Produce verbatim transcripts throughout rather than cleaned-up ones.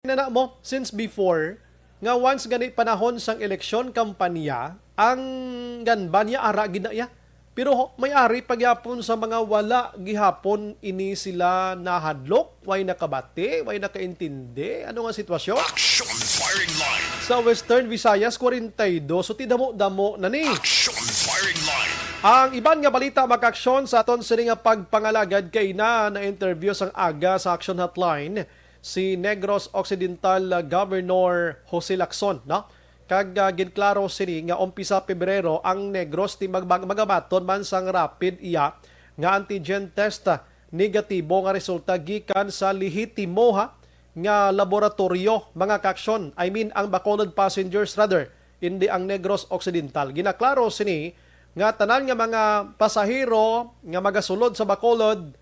na na mo, since before, nga once gani panahon sang eleksyon kampanya, ang ganba niya ara gid na iya. Pero ho, may ari pa gyapon sa mga wala gihapon ini sila nahadlok, way nakabati, way nakaintindi. Ano nga sitwasyon? Action Firing Line. Sa Western Visayas, forty-two. So, ti damo-damo na ni. Action Firing Line. Ang iban nga balita, mga kaaksyon, sa aton sini nga pagpangalagad kay na na-interview sang aga sa Action Hotline si Negros Occidental, uh, Governor Jose Lacson, no? Kag, uh, ginklaro sini nga umpisa Pebrero ang Negros ti mag-, mag-, magabaton man sang rapid iya nga antigen test, uh, negatibo nga resulta gikan sa lehitimo, ha, nga laboratoryo, mga kaaksyon. I mean, ang Bacolod Passengers Radar, hindi ang Negros Occidental. Ginaklaro sini nga tanan nga mga pasahero nga magasulod sa Bacolod,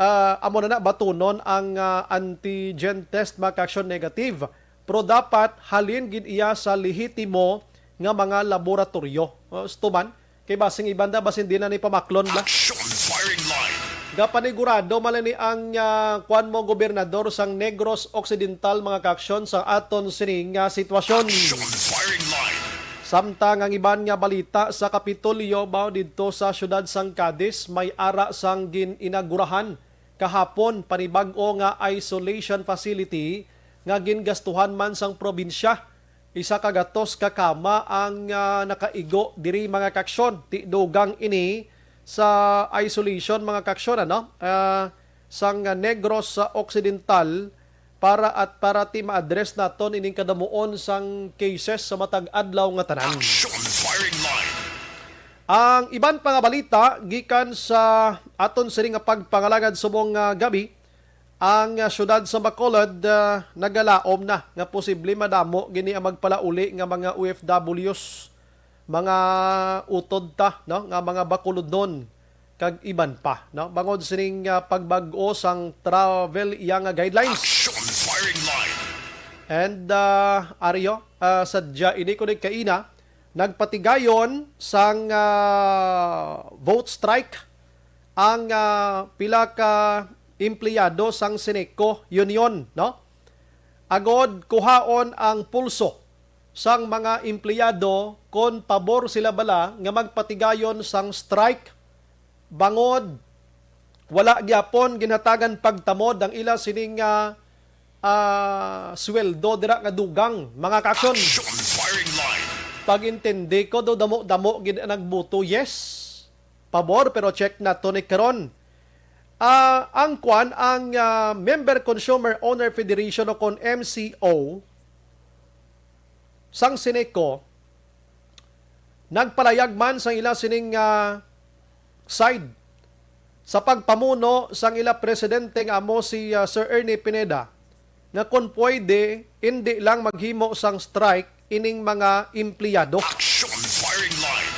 ah, amo na na batunon ang, ah, antigen test, mga kaaksyon, negative. Pero dapat halin gid iya sa lehitimo nga mga laboratoryo. O, sto man, kay basing iban da, basin di na ni pamaklon bala. Action Firing Line. Gapanigurado man ni ang, ah, kuan mo, gobernador sang Negros Occidental, mga kaaksyon, sa aton sini nga sitwasyon. Action Firing Line. Samtang ang iban nga balita, sa Kapitolyo, mao didto sa siyudad sang Cadiz, may ara sang gin-inagurahan kahapon panibag-o nga isolation facility nga gingastuhan man sang probinsya. Isa ka gatos ka kama ang, ah, nakaigo diri, mga kaaksyon. Ti dugang ini sa isolation, mga kaaksyon, ano? Ah, sang Negros Occidental para at para ti ma-address naton ining kadamuon sang cases sa matag adlaw nga tanan. Action Firing Line. Ang iban pa nga balita gikan sa aton sini nga pagpangalagad subong nga gabi, ang, ah, siyudad sa Bacolod, ah, nagalaom na nga posible madamo gini ang magpalauli nga mga O F Ws, mga utod ta, no, nga mga Bacolodnon kag iban pa, no, bangod sining, ah, pagbag-o sang travel iya nga guidelines. Action Firing Line. And, ah, Ario, ah, sadya ini ko ni kaina, nagpatigayon sang, ah, vote strike ang, ah, pila ka empleyado sang Ceneco Union, no? Agod kuhaon ang pulso sang mga empleyado kon pabor sila bala nga magpatigayon sang strike, bangod wala gyapon ginhatagan pagtamod ang ila sining, ah, ah, sweldo dira nga dugang, mga kaaksyon. Action Firing Line. Pag-intindi ko, do damo-damo gid ang nagboto yes, pabor, pero check nato ni karon. Ah, ang kwan, ang, ah, Member Consumer Owner Federation o kon M C O sang Ceneco, nagpalayag man sang ila sining, ah, side sa pagpamuno sang ila presidente nga amo si, ah, Sir Ernie Pineda, nga kon pwede, indi lang maghimo sang strike ining mga empleyado. Action Firing Line.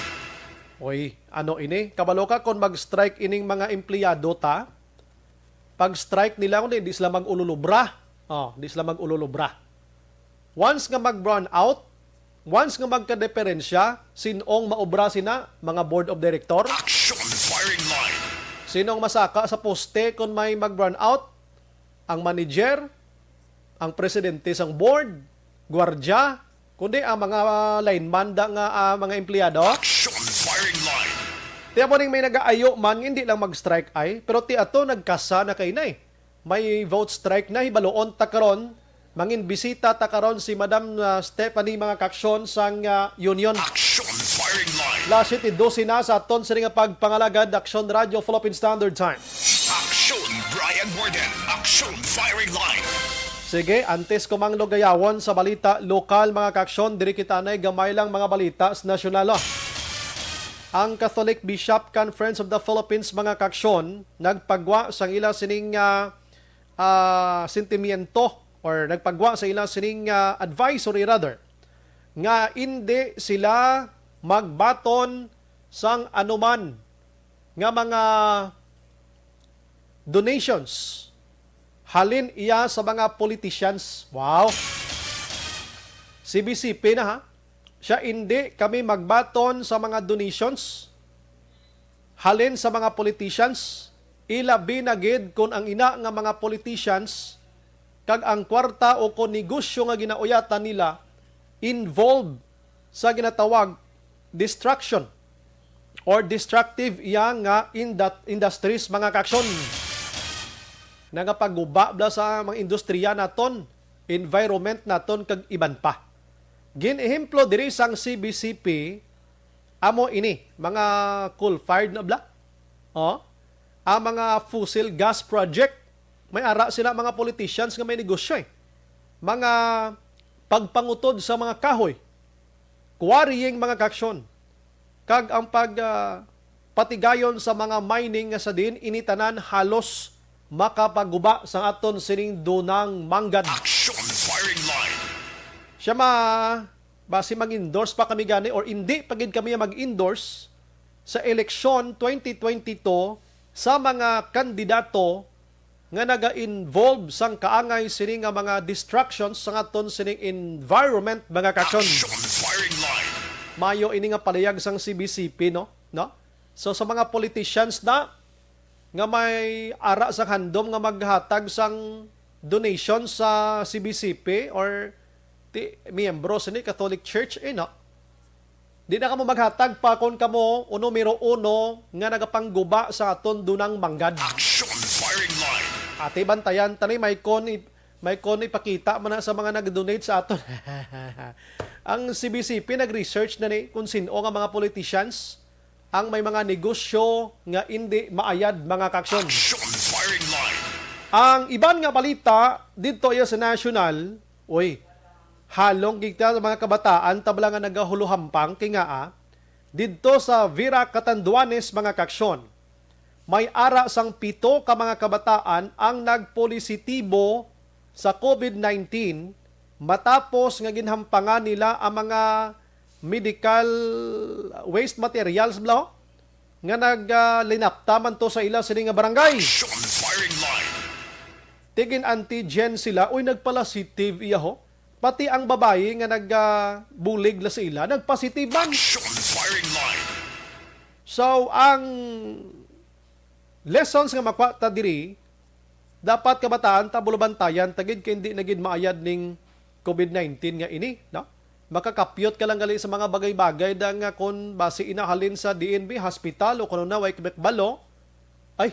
Oy, ano ini? Kabalo ka kon mag-strike ining mga empleyado ta? Pag-strike nila, kundi di sila mag-ululubra. Oh, di sila mag-ululubra. Once nga mag-brown out, once nga magkadeperensya, sinong maobra sina? Mga board of director? Action Firing Line. Sinong masaka sa poste kon may mag-brown out? Ang manager, ang presidente sang board, gwardya, kundi ang mga lineman da nga, ah, mga empleyado. Action Firing Line. Ti amo ning may nagaayo man, hindi lang mag-strike ay, pero ti ato nagkasa na kay nay. May vote strike na, hibaluon ta karon, mangin bisita ta karon si Madam, ah, Stephanie, mga kaaksyon sang, ah, Union. Action Firing Line. Las siete doce na sa aton sini nga pagpangalagad, Action Radio Philippine Standard Time. Action Brian Warden. Action Firing Line. Sige, antes ko mang lugayawon sa balita lokal, mga kaaksyon, diri kita anay gamay lang mga balita sa nasyonal, ah. Ang Catholic Bishop Conference of the Philippines, mga kaaksyon, nagpagwa sang ila sining, ah, ah, sentimiento or nagpagwa sa ila sining, ah, advisory rather, nga indi sila magbaton sang anuman nga mga donations halin iya sa mga politicians. Wow! C B C P na, ha? Siya, "Indi kami magbaton sa mga donations halin sa mga politicians, ilabi na gid kon ang ina nga mga politicians kag ang kwarta o kon negosyo nga ginauyatan nila involved sa ginatawag destruction or destructive iya nga indat-, industries, mga kaaksyon. Nagapaguba bala sa mga industriya naton, environment naton, kag iban pa. Gin-ehemplo diri sang C B C P, amo ini, mga coal-fired na bala. Oh, ang mga fossil gas project, may ara sila mga politicians nga may negosyo, eh. Mga pagpangutod sa mga kahoy, quarrying, mga kaaksyon, kag ang pag, ah, patigayon sa mga mining nga sa diin ini tanan halos makapaguba sa aton sining dunang manggad. Action firing line. Siya ma-, basi mag-endorse pa kami gani or indi pa gid kami mag-endorse sa eleksyon twenty twenty-two sa mga kandidato nga naga-involve sang kaangay sini nga mga destructions sa aton sining environment, mga kaaksyon. Action firing line. Mayo ini nga palihag sang C B C P, no? No? So, sa mga politicians na nga may ara sang handom nga maghatag sang donation sa C B C P or ti-, miyembro sini Catholic Church, eh, no? Di na kamo maghatag pa kon kamo o numero uno nga nagapangguba sa aton dunang manggad. Action firing line. Ati, bantayan ta ni, may kon i-, may kon ipakita man na sa mga nag-donate sa aton. Ang C B C P nag-research na ni kung sin-o nga mga politicians ang may mga negosyo nga indi maayad, mga kaaksyon. Action firing line. Ang iban nga balita didto iya sa national, uy, halong gid ta mga kabataan ta bala nga nagahuluhampang kay ngaa, didto sa Vera, Catanduanes, mga kaaksyon, may ara sang pito ka mga kabataan ang nagpositibo sa COVID nineteen matapos nga ginhampangan nila ang mga medical waste materials bala nga nag, ah, linapta man to sa ila sini nga barangay. Action firing line. Tigin antigen sila, uy, nagpalasitive iya ho. Pati ang babayi nga nag, ah, bulig la sa ila, nagpositive man. Action firing line. So, ang lessons nga makuha ta diri, dapat kabataan ta bulabantayan ta gid kay hindi na gid maayad ning COVID nineteen nga ini, no? Makakapyot ka lang gali sa mga bagay-bagay da nga kon basi inahalin sa D N B hospital o kuno na way kabalo, ay,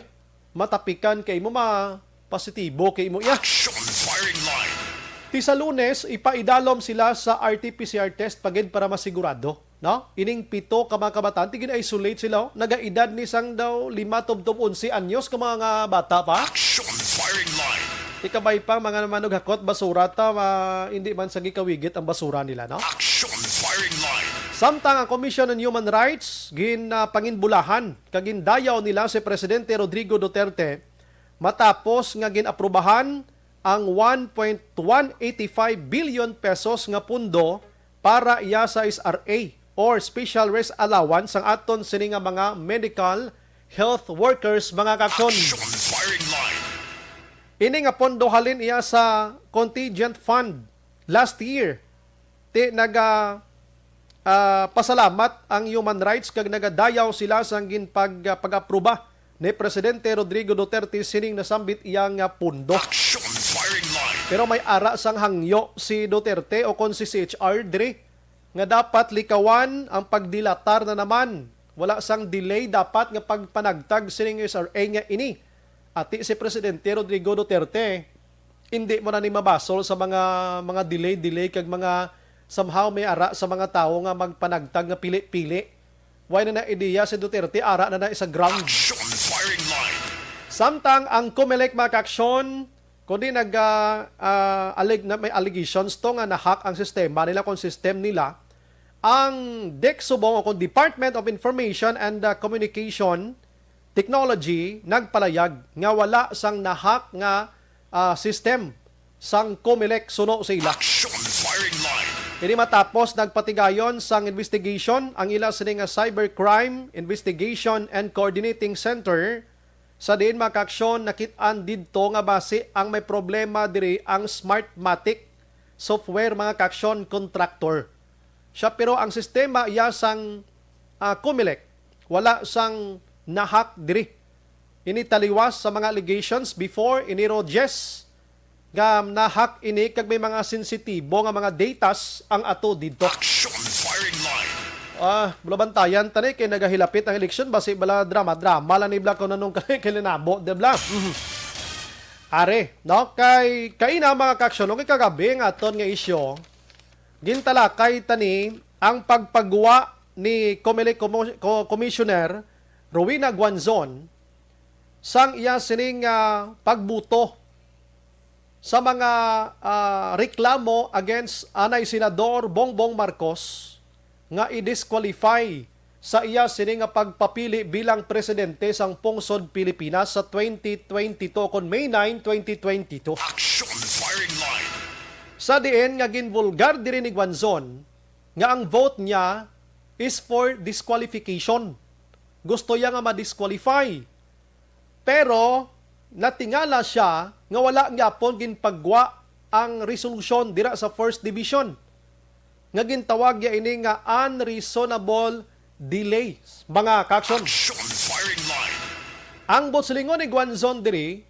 matapikan kay imo, ma-positibo kay imo iya. Action firing line. Ti sa Lunes, ipaidalom sila sa R T P C R test pa gid para masigurado, no? Ining pito ka mga kabataan, tigin-isolate sila, oh. Nagaedad ni sang daw lima tubtob onse anyos ka mga nga bata pa. Action firing line. Ikabay pa, mga manughakot basura ta, ma-, hindi man sa gikawigit ang basura nila, no? Action firing line. Samtang ang Commission on Human Rights, gin, ah, panginbulahan kag gindayaw nila si Presidente Rodrigo Duterte matapos nga gin-aprubahan ang one point one eight five billion pesos nga pundo para iya sa S R A or Special Rest Allowance sang aton sini nga mga medical health workers, mga kaaksyon. Action firing line. Ini nga pondo halin iya sa contingent fund last year. Ti naga, ah, pasalamat ang human rights kag nagadayaw sila sang gin pag, ah, pag-aproba ni Presidente Rodrigo Duterte sining nasambit iya nga pundo. Action firing line. Pero may ara sang hangyo si Duterte o kon si C H R diri nga dapat likawan ang pagdilatar na naman. Wala sang delay dapat nga pagpanagtag sining S R A nga ini. Ati si Presidente Rodrigo Duterte, hindi mo na ni mabasol sa mga, mga delay-delay kag mga somehow may ara sa mga tawo nga magpanagtag nga pili-pili. Wala na na ideya si Duterte, ara na na sa ground. Action firing line. Samtang ang Comelec, mga kaaksyon, kundi nag, ah, ah, alleg-, na may allegations to nga na-hack ang sistema nila, kung system nila, ang DICT subong o kung Department of Information and, ah, Communication Technology nagpalayag nga wala sang na-hack nga, ah, system sang Comelec suno sa ila. Action firing line. Ini matapos nagpatigayon sang investigation ang ila sini nga Cybercrime Investigation and Coordinating Center, sa diin, mga kaaksyon, nakit-an didto nga basi ang may problema diri ang Smartmatic software, mga kaaksyon, contractor. Siya, pero ang sistema iya sang, ah, Comelec, wala sang na-hack diri. Ini taliwas sa mga allegations before Enero diyes, nga na-hack ini kag may mga sensitibo nga mga datas ang ato didto. Action firing line. Ah, bulabantayan tani kay nagahilapit ang eleksyon, basi bala drama-drama lang ni bla kung anong kay, kay linabo, di bla? Mhm. Are, no? Kay, kaina, mga kaaksyon, okay, kagabi ang aton nga isyu, gintalakay tani ang pagpagwa ni Comelec Commo-, Co-, Commissioner Rowena Guanzon sang iya sining, ah, pagbuto sa mga, ah, reklamo against anay Senador Bongbong Marcos nga i-disqualify sa iya sini nga pagpapili bilang presidente sang pungsod Pilipinas sa twenty twenty-two, kon May nine, twenty twenty-two. Action firing line. Sa diin nga ginbulgar diri ni Guanzon nga ang vote niya is for disqualification. Gusto niya nga ma-disqualify. Pero natingala sia nga wala gyapon ginpagwa ang resolusyon dira sa First Division, nga gintawag niya ini nga unreasonable delay, mga kaaksyon. Action firing line. Ang buot silingon ni Guanzon diri,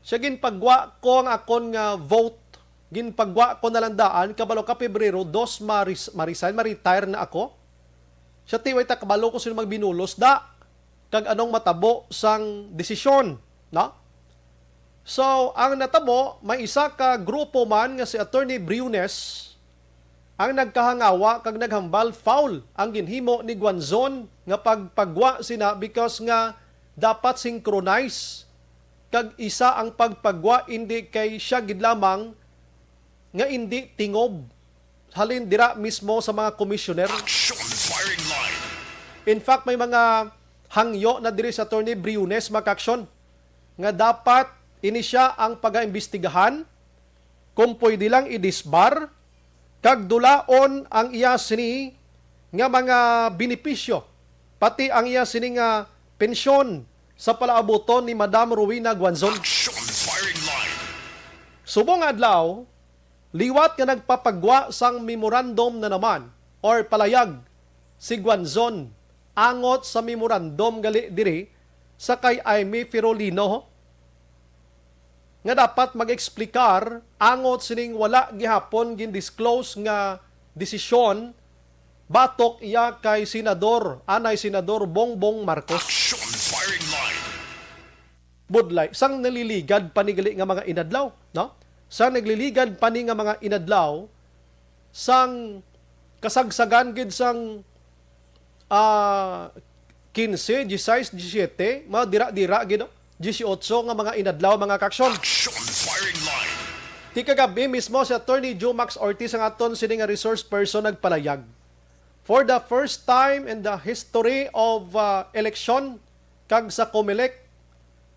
siya, "Ginpagwa ko ang akon nga vote. Ginpagwa ko na lang daan, kabalo ka, Pebrero dos, maris-, ma-resign, ma-retire na ako." Siya, "Ti, way ta kabalo kung sino magbinulos da kag anong matabo sang desisyon, no?" So, ang natabo, may isa ka grupo man nga si Attorney Briones ang nagkahangawa kag naghambal foul ang ginhimo ni Guanzon nga pagpagwa sina, because nga dapat synchronize kag isa ang pagpagwa, indi kay siya gid lamang nga indi tingob halin dira mismo sa mga komisyoner. Action firing line. In fact, may mga hangyo na diri sa Attorney Briones, mga kaaksyon, nga dapat ini siya ang pagaimbestigahan, kung pwede lang i-disbar, kag dulaon ang iya sini nga mga benepisyo, pati ang iya sini nga pensyon sa palaabuton ni Madam Rowena Guanzon. Action firing line. Subong nga adlaw, liwat nga nagpapagwa sang memorandum na naman or palayag si Guanzon angot sa memorandum gali diri sa kay Imee Ferolino nga dapat mag-eksplikar angot sining wala gihapon gin-disclose nga desisyon batok iya kay Senador, anay Senador Bongbong Marcos. Action firing line. Budlay, sang naliligad pa ni gali nga mga inadlaw, no? Sang nagliligad pa ni nga mga inadlaw, sang kasagsagan gid sang, ah, quince, dieciséis, diecisiete, mga dira-dira gid, no? Dieciocho nga mga inadlaw, mga kaaksyon. Action firing line. Ti kagabi mismo si Attorney Joe Max Ortiz, ang aton sini nga resource person, nagpalayag, for the first time in the history of, uh, election kag sa Comelec,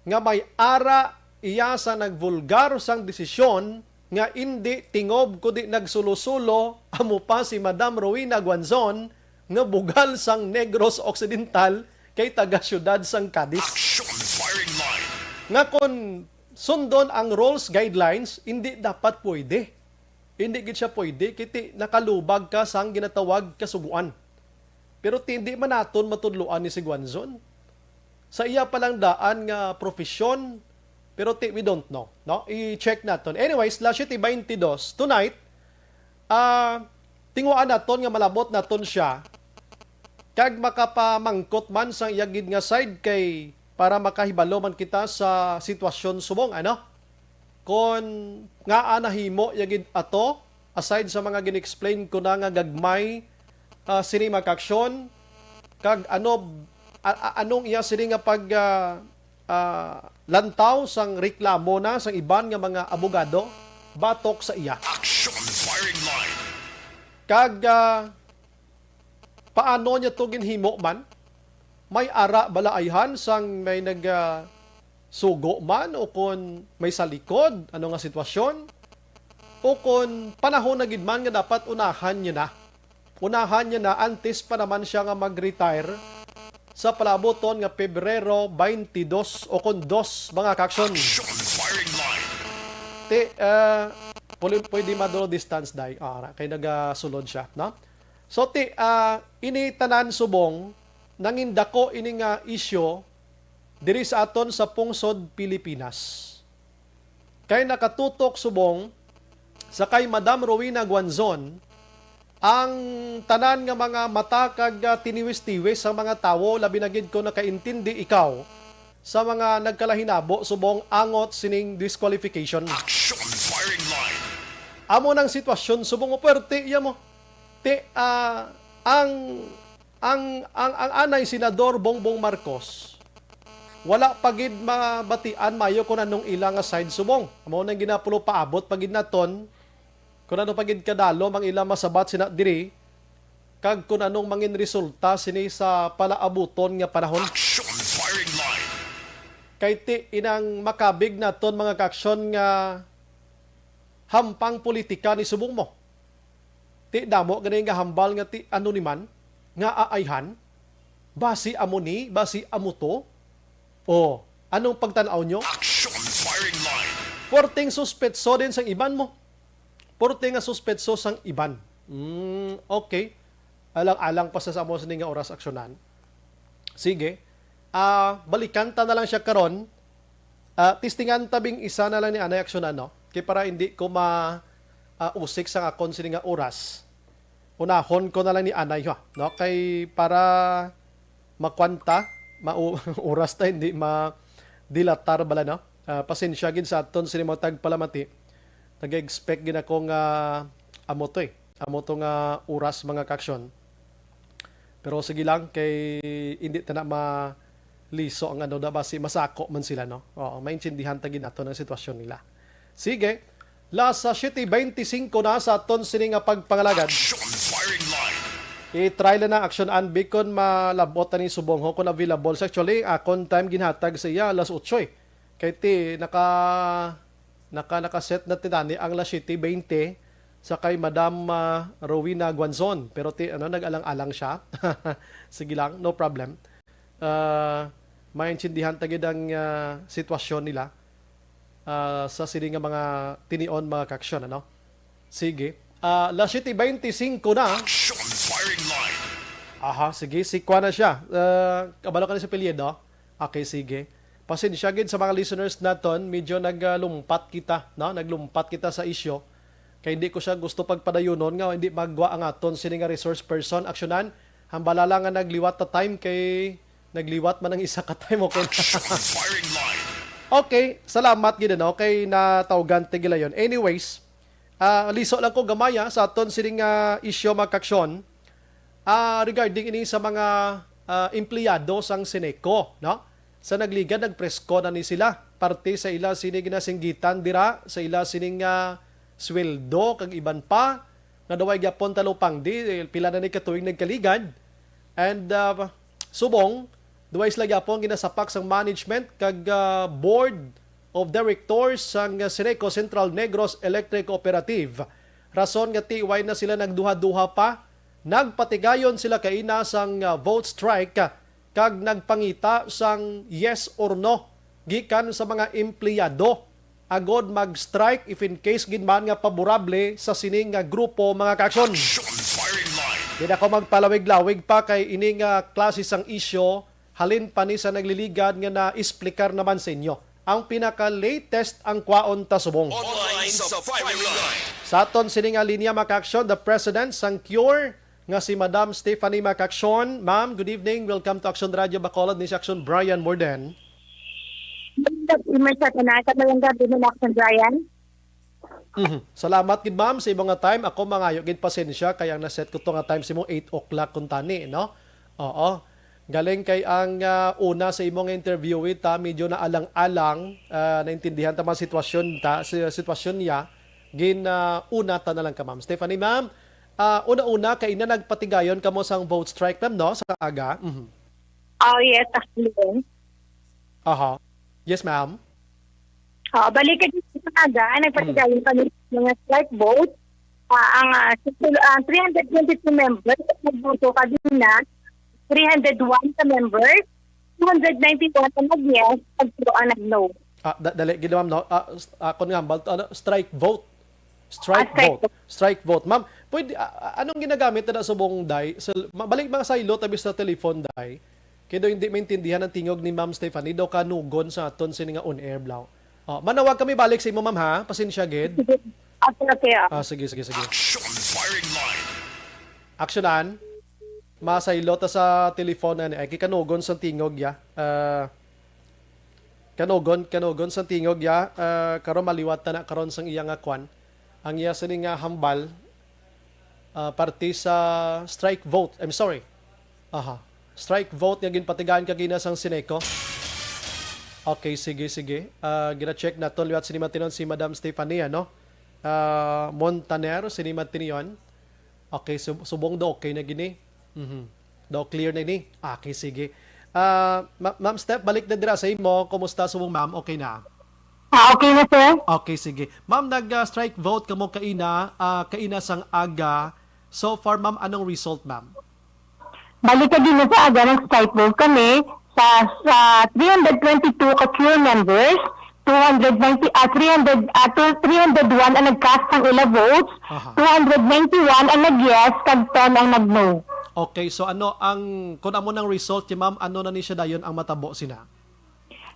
nga may ara iya sa nagvulgar sang desisyon nga indi tingob kundi nagsulo-sulo, amo pa si Madam Rowena Guanzon, nga bugal sang Negros Occidental, kay taga siyudad sang Cadiz. Action firing line. Nga kon sundon ang rules, guidelines, hindi dapat pwede. Hindi gid siya pwede, kay ti nakalubag ka sang ginatawag kasugoan. Pero ti, hindi man naton matudloan ni si Guanzon. Sa iya pa lang daan nga profesyon, pero ti, we don't know, no? I-check naton. Anyways, las siete baynte dos, tonight, ah, tinguhaan naton nga malabot naton siya, kag makapamangkot man sang iya gid nga side, kay para makahibalo man kita sa sitwasyon subong, ano? Kon ngaa nahimo ya gid ato, aside sa mga gin-explain ko na nga gagmay, ah, sini, mga kaaksyon, kag ano, a-, a-, anong iya sini nga pag, ah, ah, lantaw sang reklamo na sang iban nga mga abogado batok sa iya. Action firing line. Kag, ah, paano niya to ginhimo man? May ara bala ayhan sang may nag, ah, sugo man, o kon may sa likod, ano nga sitwasyon? O kon panahon na gid man nga dapat unahan niya na. Unahan niya na antes pa naman siya nga mag-retire sa palabuton nga Pebrero twenty-two o kon dos, mga kaaksyon. Action firing line. Ti, ah, puli-, pwede maduro distance, day. Ah, ara, kay nagasulod siya, no? So, ti, ah, ini tanan subong, nangin dako ini nga isyu diri sa aton sa pungsod Pilipinas. Kay nakatutok subong sa kay Madam Rowena Guanzon ang tanan nga mga mata kag, ah, tiniwis-tiwis sang mga tawo, labi na gid kon nakaintindi ikaw sa mga nagkalahinabo subong angot sining disqualification. Action firing line. Amo nang sitwasyon subong mo, puwerte iya mo. Ti, ah, ang, ang, ang, ang anay Senador Bongbong Marcos, wala pa gid mabatian mayo kung anong ila nga side subong. Amo nang ginapulo paabot pa gid naton kung ano pa gid kadalom ang ila masabat sina diri, kag kung anong mangin resulta sini sa palaabuton nga panahon. Action firing line. Kay ti inang makabig naton mga kaaksyon nga hampang politika ni subong mo. Ti damo gani nga hambal nga ti ano ni man, nga aayhan, basi amo ni, basi amo to. O, anong pagtan-aw nyo? Action firing line. Puwerteng suspetso din sang iban mo. Puwerte nga suspetso sang iban. Mm, okay. Alang-alang pa sa, sa amo sini nga oras aksyonan. Sige. Ah, balikan ta na lang siya karon. Ah, testingan ta bing isa na lang ni anay aksyonan, no? Kay para hindi ko ma, ah, usik sang akon sini nga oras. Unahon ko na lang ni anay, ha, no? Kay para makwanta, mau-, oras ta hindi ma-dilatar bala, no? Ah, pasensya gid sa aton sini mga tagpalamati. Nag-expect gid ako nga amo to, eh. Amo to nga oras, mga kaaksyon. Pero sige lang, kay hindi ta na maliso ang ano na basi masako man sila, no? Oo, maintindihan ta gid nato ang sitwasyon nila. Sige, las siete beintisinko na sa aton sini nga pagpangalagad. Action firing line. I-try lang na action an bikon malabot ani subong ho kung available sa, actually, akon time ginhatag sa iya alas otso, eh. Kay ti naka naka naka-set na tinani ang las siete beinti sa kay Madam, ah, Rowena Guanzon. Pero ti ano, nag-alang-alang siya. Sige lang, no problem. Ah, maintindihan ta gid ang, ah, sitwasyon nila, ah, sa sini nga mga tinion, mga kaaksyon, ano? Sige. Ah, las siete beintisinko na. Action firing line. Aha, sige. Si kuan na siya. Ah, kabalo ka na sa apelyido? Okay, sige. Pasensya gid sa mga listeners naton, medyo naglumpat kita, no? Naglumpat kita sa isyu. Kay hindi ko siya gusto pagpadayunon nga hindi magwa ang aton sini nga resource person, aksyonan. Hambala lang nga nagliwat ta time kay nagliwat man ang isa ka time, okay na. Action firing line. Okay, salamat gid, ano, kay natawgan ti gilayon. Anyways, ah, liso lang ko gamay, ah, sa aton sining, ah, isyu, mga kaaksyon. Ah, regarding ini sa mga, ah, empleyado sang Ceneco, no? Sa nagligad, nagpresko na ni sila. Parte sa ila sini ginasinggitan dira, sa ila sining, ah, sweldo kag iban pa, nga daw ay gyapon talupangdi, eh, pila na ni katuig nagkaligad. And, ah, subong, daw ay sila gyapon ginasapak sang management kag, ah, board of directors sang Ceneco Central Negros Electric Cooperative. Rason nga ti way na sila nagduha-duha pa, nagpatigayon sila kaina sang, ah, vote strike, ah, kag nagpangita sang yes or no gikan sa mga empleyado agod mag-strike if in case gid man nga paborable sa sini nga grupo, mga kaaksyon. Action firing line. Di na ko magpalawig-lawig pa kay ini nga klase sang isyu, halin pa ni sa nagliligad nga na-explicar naman sa inyo. Ang pinaka-latest ang kwaon ta subong. Online sa firing line. Sa aton sini nga linya, mga kaaksyon, the president sang CURE, nga si Madam Stephanie Macaction. Ma'am, good evening. Welcome to Action Radio Bacolod. Ni si Action Brian Morden. Maayong gabi, Sir Tanaka. Maayong gabi, Ma'am Action Brian. Mhm. Salamat gid, ma'am, sa imo nga time. Ako mangayo gid pasensya kay ang naset ko to nga time sa imo eight o'clock kuntani, no? Oo. Galing kay ang, ah, una sa imo nga interview, ta medyo naalang-alang, ah, naintindihan ta man sitwasyon ta, si-, sitwasyon niya. Gin, ah, una ta na lang ka, ma'am. Stephanie, ma'am, ah, una-una, kaina nagpatigayon kamo sang vote strike, ma'am, no? Sa aga. Mhm. Oh, yes, actually. Aha. Yes, ma'am. Oh, balik ka dito sa aga, nagpatigayon kami ng mga strike vote. Ah, ang, ah, sa tul-, ah, three hundred twenty-two members, nagboto kagina, three hundred one ka members, two hundred ninety-one ang nag-yes, nag-no ang nag-no. Ah, da-, dali, gid, ma'am, no? Ah, s-, ah, kung nga, bal-, ano, strike vote. Strike Ah, strike vote. vote. Strike vote. Ma'am, pwede, ah, ah, anong ginagamit na subong, day? Sa, ma-, balik mga saylo, tabi sa telephone, day. Kaya daw hindi maintindihan ang tingog ni Ma'am Stephanie, daw kanugon sa aton sini nga on-air, blaw. Oh, manawag kami balik sa imo, ma'am, ha? Pasensya gid. Sige. Okay, okay, ah. Ah, sige, sige, sige. Action firing line. Aksyonan. Masaylo ta sa telephone, ani, ay, kay kanugon sang tingog, ya. Ah, kanugon, kanugon sang tingog, ya. Ah, karon maliwat ta na karon sang iya nga kwan. Ang iya sini nga hambal, ah, parte sa strike vote. I'm sorry. Aha. Strike vote nga ginpatigaan kagina sang Sineco. Okay, sige, sige. Ah, gina-check naton liwat sini matinon si Madam Stephanie, ano? Ah, Montaner, sini matinon. Okay, sub-, subong do okay na gini. Mhm. Do clear na ini. Okay, sige. Ah, Ma-, Ma'am Steph, balik na dira sa imo. Kumusta subong, ma'am? Okay na? Ah, okay na, sir. Okay, sige. Ma'am, nag, ah, strike vote kamo kaina, ah, kaina sang aga. So far, ma'am, anong result, ma'am? Balik ka din sa aga, nag-strike vote kami sa, sa three hundred twenty-two ka CURE members, two hundred ninety, ah, three hundred, ah, to, three hundred one ang nag-cast sang ila votes, Aha. two hundred ninety-one ang nag-yes, kag ten ang nag-no. Okay, so ano ang, kung amo nang result ni ma'am, ano na ni siya dayon ang matabo sina?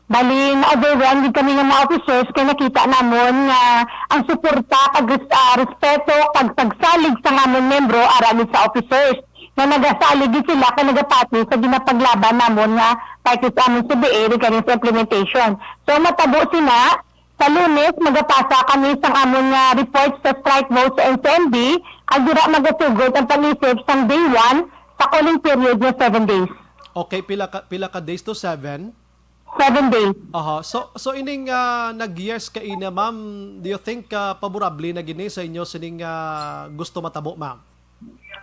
Bali, na-overwhelmed gid kami nga mga officers kay nakita namon nga ang suporta kag res-, ah, respeto kag pagsalig sa amon membro ara gid sa officers nga nagasalig gid sila kag nagapati sa ginapaglaban namon nga parte sa amon C B A regarding sa implementation. So, matabo sina, sa Lunes, magapasa kami sang amon nga report sa strike vote sa N C M B, kag dira magasugod ang pag-isip sang day one sa cooling period nga seven days. Okay, pila ka, pila ka days to seven? Seven days. Aha. So, so ining, ah, nag-yes kaina, ma'am, do you think, ah, paborable na gini sa inyo sining, ah, gusto matabo, ma'am?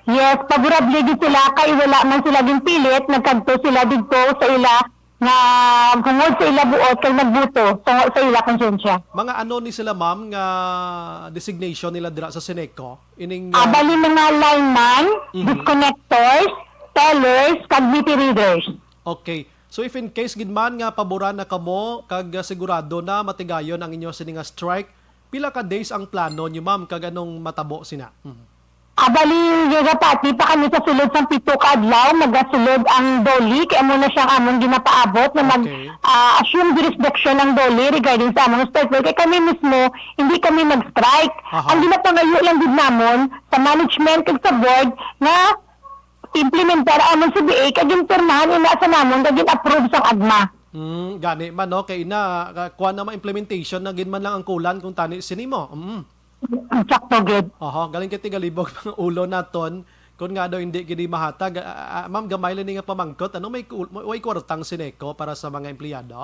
Yes, paborable gid sila kay wala man sila ginpilit, nagkadto sila didto sa ila nga hungod sa ila buot kay nagbuto sa, sa ila konsyensya. Mga ano ni sila, ma'am, nga designation nila dira sa Sineco? Ining, Ah, ah, bali mga lineman, Mhm. disconnectors, tellers, kag meter readers. Okay. So, if in case gid man nga paboran na kamo kag, ah, sigurado na matigayon ang inyo sini nga strike, pila ka days ang plano niyo, ma'am, kag anong matabo sina? Mhm. Ah, bali, gagapati pa kami sa sulod sang pito ka adlaw, magasulod ang DOLE, kay amo na siyang amon ginapaabot na mag, Okay. ah, assume jurisdiction ang DOLE regarding sa among strike. Kay kami mismo, hindi kami mag-strike. Aha. Ang ginapangayo lang gid namon sa management kag sa board nga implementar ang among C B A kag ginpirmahan ina sa namon kag gin-approve sang agma. Mm, gani man, no? Kay ina, ah, kuwan na ma-, implementation na gid man lang ang kulang kung tani sini mo. Mm. Sakto gid. Oho, galing kay tigalibog mga ulo naton. Kung nga daw hindi gid mahatag, ah, ah, ah, ma'am, gamay lang ni nga pamangkot. Ano, may ku-, may, may kwartang Sineco para sa mga empleyado?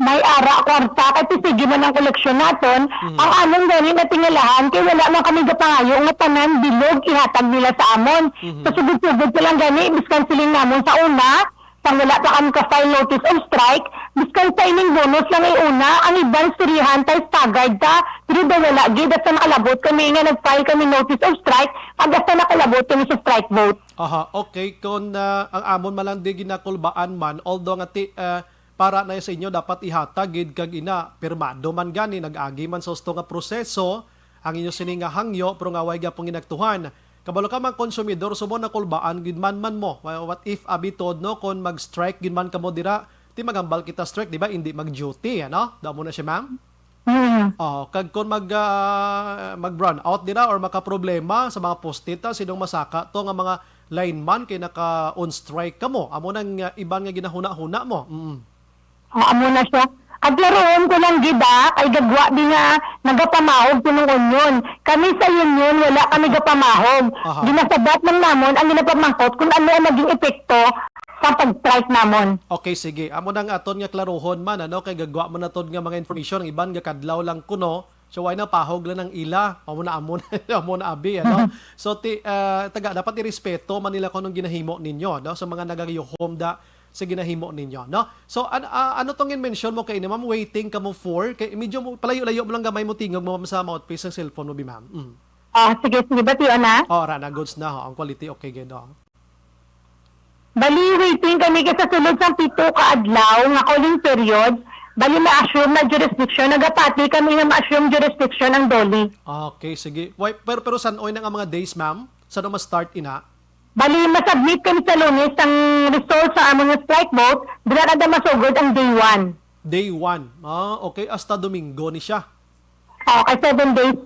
May ara kwarta kay sige man ang koleksyon naton, Mhm. ang amon gani natingalahan kay wala man kami gapangayo nga tanan bilog ihatag nila sa amon. Mhm. Sa sugod-sugod pa lang gani, biskan siling namon sa una, sang wala pa kami ka-file notice of strike, biskan signing bonus lang ay una, ang iban istoryahan ta, staggered ta, pero daw wala gid, hasta nakalabot kami nga nag-file kami notice of strike, kag hasta nakalabot kami sa strike vote. Aha, okay. Kung, ah, ang amon man lang di ginakulbaan man, although nga ti-, ah, para na sa inyo dapat ihatag gid kag ina, pirmado man gani, nag-agi man sa husto nga proseso ang inyo sini nga hangyo, pero nga way gyapon ginaktuhan. Kabalo ka, mga konsumidor, subong nakulbaan gid man man mo. Wa-, what if abi tod, no, kung mag-strike gid man kamo dira, ti maghambal kita strike, di ba? Hindi mag-duty, ano? Daw mo na siya, ma'am? Hmm. Oh, kag kung mag, ah, mag-brownout dira or makaproblema sa mga poste ta, sinong masaka to nga mga lineman kay naka-on strike kamo? Amo nang, ah, iban nga ginahuna-huna mo. Mm. Ah, amo na siya. At laruon ko lang gid, ah, kay gagwa di nga nagapamahog kunong union. Kami sa union, wala kami gapamahog. Aha. Ginasabat lang namon ang ginapamangkot kung ano ang naging epekto sa pag-strike namon. Okay, sige. Amo nang aton nga klaruhon man, ano, kay gagwa man naton nga mga information, ang iban gakadlaw lang kuno. So, why na pahog lang ang ila? Amo na, amo na, amo na, abi, ano? So, ti-, ah, taga, dapat irespeto man nila kung anong ginahimo ninyo, no? Sa mga nagayuhom da sa ginahimo ninyo, no? So, an-, ah, ano tong in-mention mo kay ni ma'am? Waiting kamo for? Kay medyo mo, palayo-layo mo lang gamay mo tingog mo, ma'am, sa mouthpiece ng cellphone mo, bi, ma'am. Mm. Ah, sige, sige, bati na. Oh, ra na, goods na, ho. Ang quality, okay, gid, oh. Bali, waiting kami kay sa sulod sang pito ka adlaw nga cooling period, bali, ma-assume na jurisdiction. Nagapati kami nga ma-assume jurisdiction ang DOLE. Okay, sige. Why, pero, pero san-oy na nga mga days, ma'am? San-o ma-start ina? Bali, ma-submit kami sa Lunes ang result sa amon nga strike vote, dira na daw masugod ang day one. Day one. Ah, okay. Hasta Domingo ni siya. Ah, kay seven days.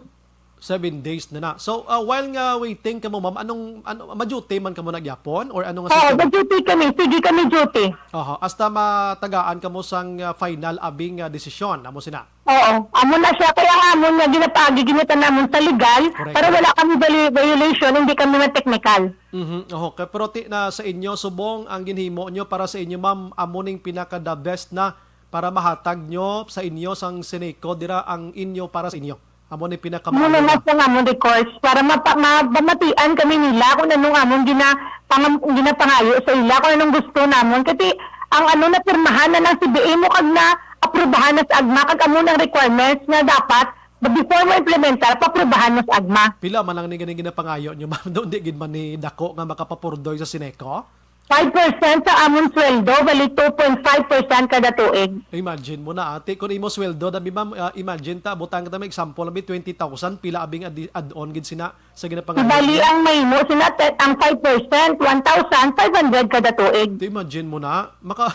Seven days na na. So, ah, while nga waiting kamo, ma'am, anong, ano, ma-duty man kamo na gyapon? Or ano nga Oo, system? Nag-duty kami. Sige kami duty. Aha, hasta matagaan kamo sang, ah, final abi nga desisyon, amo sina? Oo. Amo na siya. Kaya nga amo nga ginapaagi, ginita namon sa legal, Correct. Para wala kami vali-, violation, hindi kami ma-technical. Mhm, oho. Kay, pero ti-, na sa inyo, subong ang ginhimo nyo para sa inyo, ma'am, amo ning pinaka the best na para mahatag nyo sa inyo sang Seneco, dira ang inyo para sa inyo. Amo ni Muna pinakamaayo na na. Sa amon request para mapa-, ma-, mamatian kami nila kung anong amon gina-, pangam-, ginapangayo sa ila, kung anong gusto namon. Kasi ang ano, napirmahan na ng C B A mo kag na-aprubahan na sa agma, kag amo nang requirements nga dapat, before mo implementar, paprubahan mo sa agma. Pila man lang ni ganing ginapangayo nyo, ma'am? Doon di gid man ni dako nga makapapurdoy sa Seneco? Five percent sa amon sweldo, bali two point five percent kada tuig. Imagine mo na, ate, kung imo sweldo, dabi, ma'am, ah, imagine ta, butang ta may example, abi, twenty thousand, pila abing adi-, add-on gid sina sa ginapangayo Bali, niya? Ang mahimo sina, te-, ang five percent, one thousand five hundred kada tuig. Te, imagine mo na, maka-,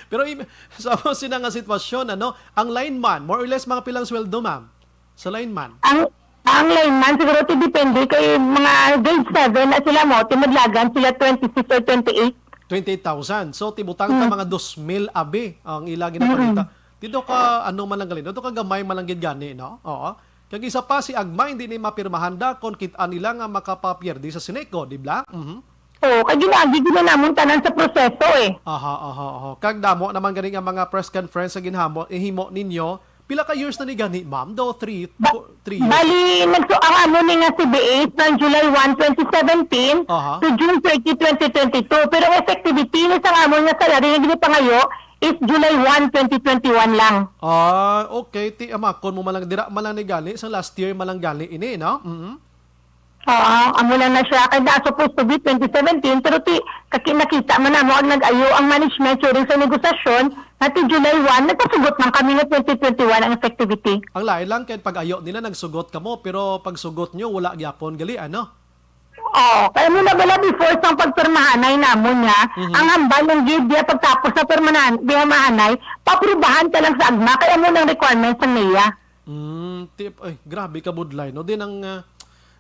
pero im-, sa amo sina nga sitwasyon, ano, ang lineman, more or less, mga pilang sweldo, ma'am? Sa lineman? Ang, ang lineman, siguro, ti depende kay mga grade seven na sila mo, ti madlagan sila twenty-six or twenty-eight. Twenty-eight thousand. So, tibutang ta Hmm. mga dos mil abi ang ila ginapangita. Mm-mm. Dito ka, ano man lang gali, dito ka gamay man lang gid gani, no? Oo. Kag isa pa, si Agma, hindi ni mapirmahan da kung kita nila nga makapapierde sa Seneco, di ba? Mhm. Oo, kay ginaagi gid na namon tanan sa proseso, eh. Aha, aha, aha. Kag damo naman gani nga mga press conference sa ginhamo, ihimo ninyo. Pila ka years na ni gani, ma'am? Do three, Ba-, four, three years? Bali, nagsu-, ang amo ni nga C B A from July one, twenty seventeen Aha. To June thirty, twenty twenty-two. Pero ang effectivity ni sa amon nga salary nga ginipangayo is July one, twenty twenty-one lang. Ah, okay. Ti, amakon mo man lang, dira man lang ni gani, sa last year man lang gani ini, no? Mhm. Oo, amo lang na siya. Kay na supposed to be twenty seventeen, pero ti, kaki-, nakita man namo ang nag-ayo ang management during sa negosasyon nga ti July one, nagpasugot man kami nga twenty twenty-one ang effectivity. Ang lain lang kay pag-ayo nila nagsugot kamo, pero pagsugot nyo wala gyapon gali, ano? Oo, kaya mo na bala before sang pagpirmahanay namon nga, Mhm. ang hambal ng gid diya pagtapos na pirmahan-, pirmahanay, paprubahan ka lang sa agma, kaya mo ng requirements ng NEA. Mm, tip, ay, grabe ka budlay, no? Din ang, ah,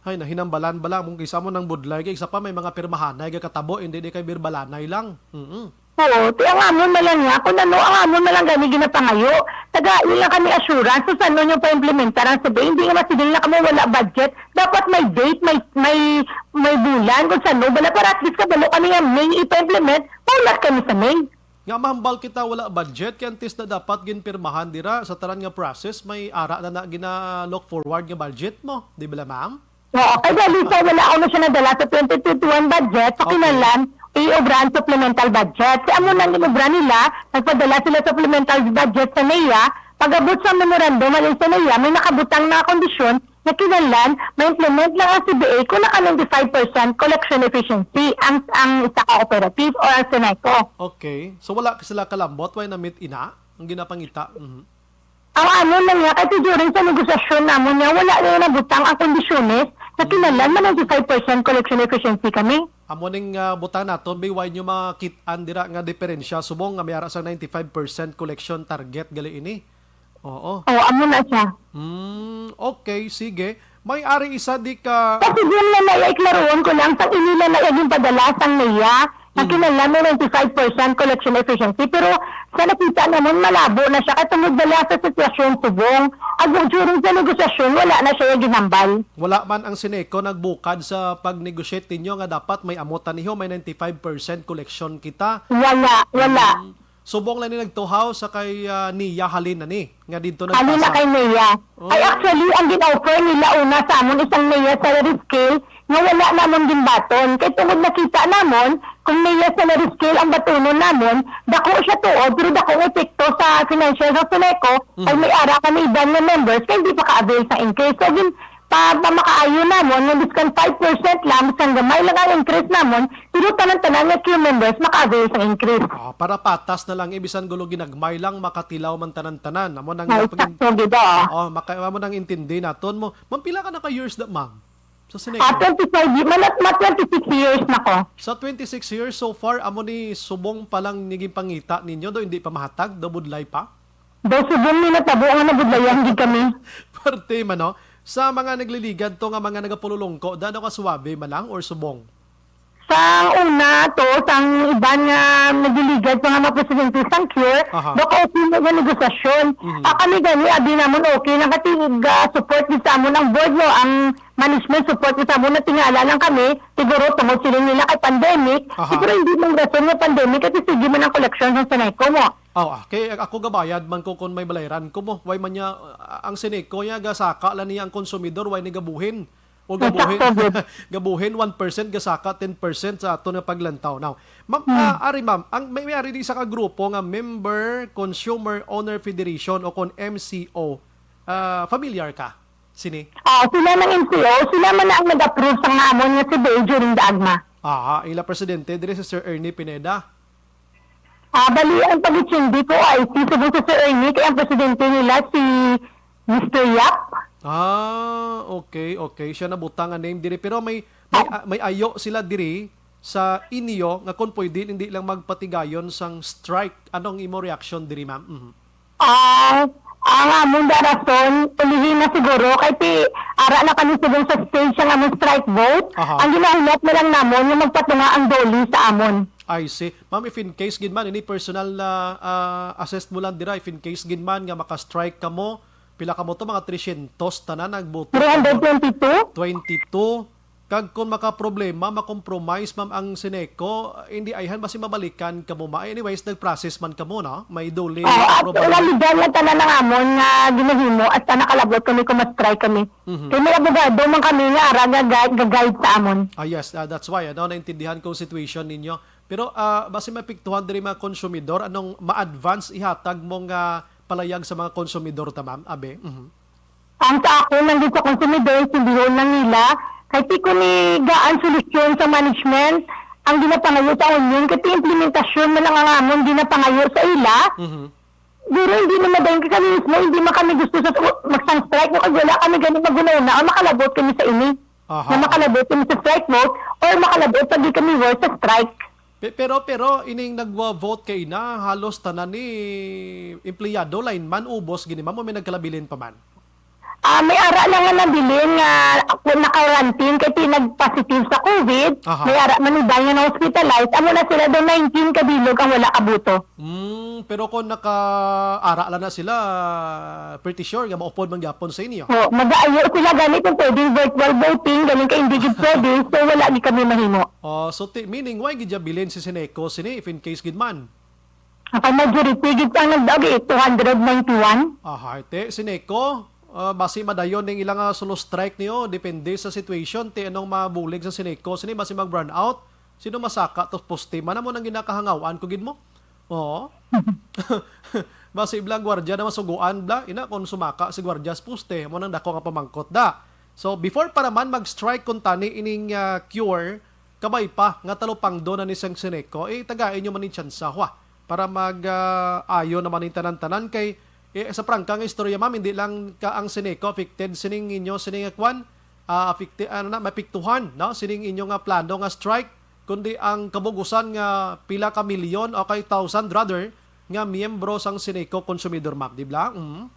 ay, nahinambalan bala mong kisa mo ng budlay, kay isa pa may mga pirmahanay, gakatabo, hindi di kay birbalanay lang. Mm-mm. Oo, ti ang amon na lang nga, kung ano ang amon na lang gani ginapangayo. Taga, yun lang kami assurance, kung saan nyo pa-implementar ang sabi, hindi nga masiling na kamo wala budget. Dapat may date, may, may, may bulan, kung saan, no? Bala para at least kabalo kami nga May ipa-implement, maulat kami sa May. Nga mahambal kita wala budget, kay antes na dapat ginpirmahan dira sa tanan nga process, may ara na na gina-look forward nga budget mo, di bala, ma'am? Oo, kay dali sa wala ako na siya nadala sa twenty twenty-one budget, sa Okay. kinahanglan, i-obrahan supplemental budget. Sa amo nang inobra nila, nagpadala sila supplemental budget sa NEA, pag-abot sa memorandum, alin sa NEA, may nakabutang na kondisyon na kinahanglan, ma-implement lang ang C B A kung naka ninety-five percent collection efficiency ang, ang isa ka cooperative or ang Seneco. Okay. So, wala ka sila kalambot, why na meet ina? Ang ginapangita. Mhm. Ang ano lang niya, kasi during sa negosasyon namon niya, wala na yung nabutang ang kondisyones na Hmm. kinahanglan man ninety-five percent collection efficiency kami. Amo ning, ah, butang naton, bi, why nyo makit-an dira nga diferensya? Subong nga may ara sa ninety-five percent collection target gali ini. Oo. Oo, amo na siya. Hmm, okay, sige. May ari isa di ka Kasi din na naiya, iklaruon ko lang, sa inila na yung padala sang NEA, na Mm. kinahanglan may ninety-five percent collection efficiency. Pero sa nakita naman, malabo na siya. Katungod na lang sa sitwasyon subong. Ag during sa negosasyon, wala na siya yung ginambal. Wala man ang Seneco nagbukad sa pag-negotiate ninyo nga dapat may amotan niyo, may ninety-five percent collection kita. Wala, wala. Mm. Subong lang ni nagtuhaw sa kay, ah, NEA halin na ni, nga didto Halin na nagpasa. Kay NEA. Oh. Ay, actually, ang gin-offer nila una sa amon isang NEA salary scale nga wala namon ginbaton. Kay tungod nakita namon, kung NEA salary scale ang batunon namon, dako siya tuod, pero dako ang epekto sa financial sa Seneco, Mhm. ay may ara kami iban nga members, kay hindi pa ka-avail sa increase. So, gin-, pa, pa makaayo namon, nga biskan five percent lang, biskan gamay lang ang increase namon, pero tanan-tanan nga crew members maka-avail sa increase. Ah, para patas na lang, eh, bisan gulo ginagmay lang, makatilaw man tanan-tanan. Amo nang Ay, napagin-, sakto gid, ah. Oo, maka-, amo nang intindi naton mo. Ma'am, pila ka na ka years na, ma'am? Sa Seneco? Ah, twenty-five, ye-, mala-, ma twenty-six years na ko. Sa twenty-six years so far, amo ni subong pa lang ni ginpangita ninyo, do hindi pa mahatag, do budlay pa? Daw subong ni natabo nga nabudlayan gid kami. Parte man, no? Sa mga nagliligad to nga mga nagapululongko, daw ka suwabe man lang or subong? Sang una to, sang iban nga nagliligad pa nga mga presidente sang CURE, Aha. baka okay na nga negosasyon. Mhm. Ah, kami gani, abi namon okay lang kay ga-support gid sa amon ang board, no? Ang management support gid sa amon, natingala lang kami, siguro tungod sila nila kay pandemic, Aha. siguro hindi man rason nga pandemic, kasi sige man ang koleksyon sa Seneco mo. Oh, ah, kay ako gabayad man ko kung may balayran ko mo. Why man niya, ah, ang Seneco niya, gasaka lang niya ang konsumidor, why ni gabuhin? O gabuhin, Exacto, good. gabuhin one percent, gasaka ten percent sa ato nga paglantaw. Now, ma'am, Hmm. ah, ari ma'am, ang may, may ari di sa ka grupo nga Member Consumer Owner Federation o kon M C O. Ah, familiar ka sini? Ah, sila ng M C O, sila man na ang nag-approve sa nga amon nga si Bay during the agma. Ah, ila presidente diri si Sir Ernie Pineda. Ah, bali, ang pag-itsindi ko ay si subong sa Sir Ernie, kay ang presidente nila si Mister Yap. Ah, okay, okay. Siya nabutang nga name diri. Pero may, may, Oh. ah, may ayo sila diri sa inyo nga kung pwede, hindi lang magpatigayon sang strike. Anong imo reaction diri, ma'am? Mhm. Ah, ang amon da rason, ulihi na siguro, kay ti, ara na kami subong sa stage sang amon strike vote. Aha. Ang ginahulat na lang namon nga magpatunga ang DOLE sa amon. I see. Ma'am, if in case gid man, ini personal na, ah, assessed mo lang dira, if in case gid man nga maka-strike kamo, pila kamo to? Mga tresyentos tanan nagboto. Three hundred twenty-two? Twenty-two. Kag kung makaproblema, makompromise, ma'am, ang Seneco, hindi ayhan, basi mabalikan kamo, ma-, anyways, nag-process man kamo, no? May DOLE Oo, na at approval. Wala legal na tanan ang amon nga ginahimo, hasta nakalabot kami kung ma-strike kami. Mhm. Kay may abogado man kami nga ara nga ga-, ga-guide sa amon. Ah, yes, ah, that's why, ano, naintindihan ko ang situation ninyo. Pero, ah, basi mapiktuhan diri mga konsumidor, anong ma-advance ihatag mo nga palayag sa mga konsumidor ta, ma'am? Abe? Mhm. Ang sa akon, ang sa konsumidor, sundihon lang nila, kay ti ko ni gaan solusyon sa management, ang ginapangayo sa union, kay ti implementasyon man lang ang amon ginapangayo sa ila. Mhm. Pero hindi na madayon kay kami mismo, hindi man kami gusto sa magsang strike, no, kay wala kami gani maghunahuna o makalabot kami sa ini. Aha. Na makalabot kami sa strike vote or makalabot pa di kami worth sa strike. Pe-, pero, pero ining nagwa-vote kay na, halos tanan ni empleyado, lineman, ubos gini, ma'am, o may nagkalabilin pa man? Ah, may ara lang nga nabilin nga ako naka-quarantine kay ti nag-positive sa COVID. Aha. May ara man iban nga na-hospitalize. Amo na sila daw nineteen ka bilog ang wala kabuto. Mm, pero kung naka-ara lang na sila, pretty sure nga maupod man gyapon sa inyo. Oh, magaayo sila gani kung pwedeng virtual voting, gani kay hindi gid pwede, so wala gid kami mahimo. Oh, so ti-, meaning, why gid ya bilin si Seneco sini, if in case gid man? Ang kay majority gid ang nagdaog, eh, two hundred ninety-one. Aha, ite, Seneco, ah, basi madayon ning ilang, ah, solo strike niyo, depende sa situation, ti anong mabulig sa Seneco, sini basi mag-brownout, sino masaka to poste, man amo nang ginakahangawaan ko gid mo. Oo. Basi blang gwardiya na masuguan bla, ina kung sumaka si gwardiya sa poste, mo nang dako nga pamangkot da. So, before pa naman mag-strike kung tani ining, ah, CURE, kabay pa nga talupangdo na ni sang Seneco, eh, tagai nyo man ni tsansa, hwa, para mag, ah, ayo naman ning tanan-tanan kay, eh, sa prangka nga istorya, ma'am, hindi lang ka ang Seneco affected sining inyo, sining nga kwan, ah, affected, ano na, mapiktuhan, no? Sining inyo nga plano nga strike, kundi ang kabugusan nga pila ka milyon o kay thousand rather nga miyembro sang Seneco Consumidor, ma'am, di ba? Mm.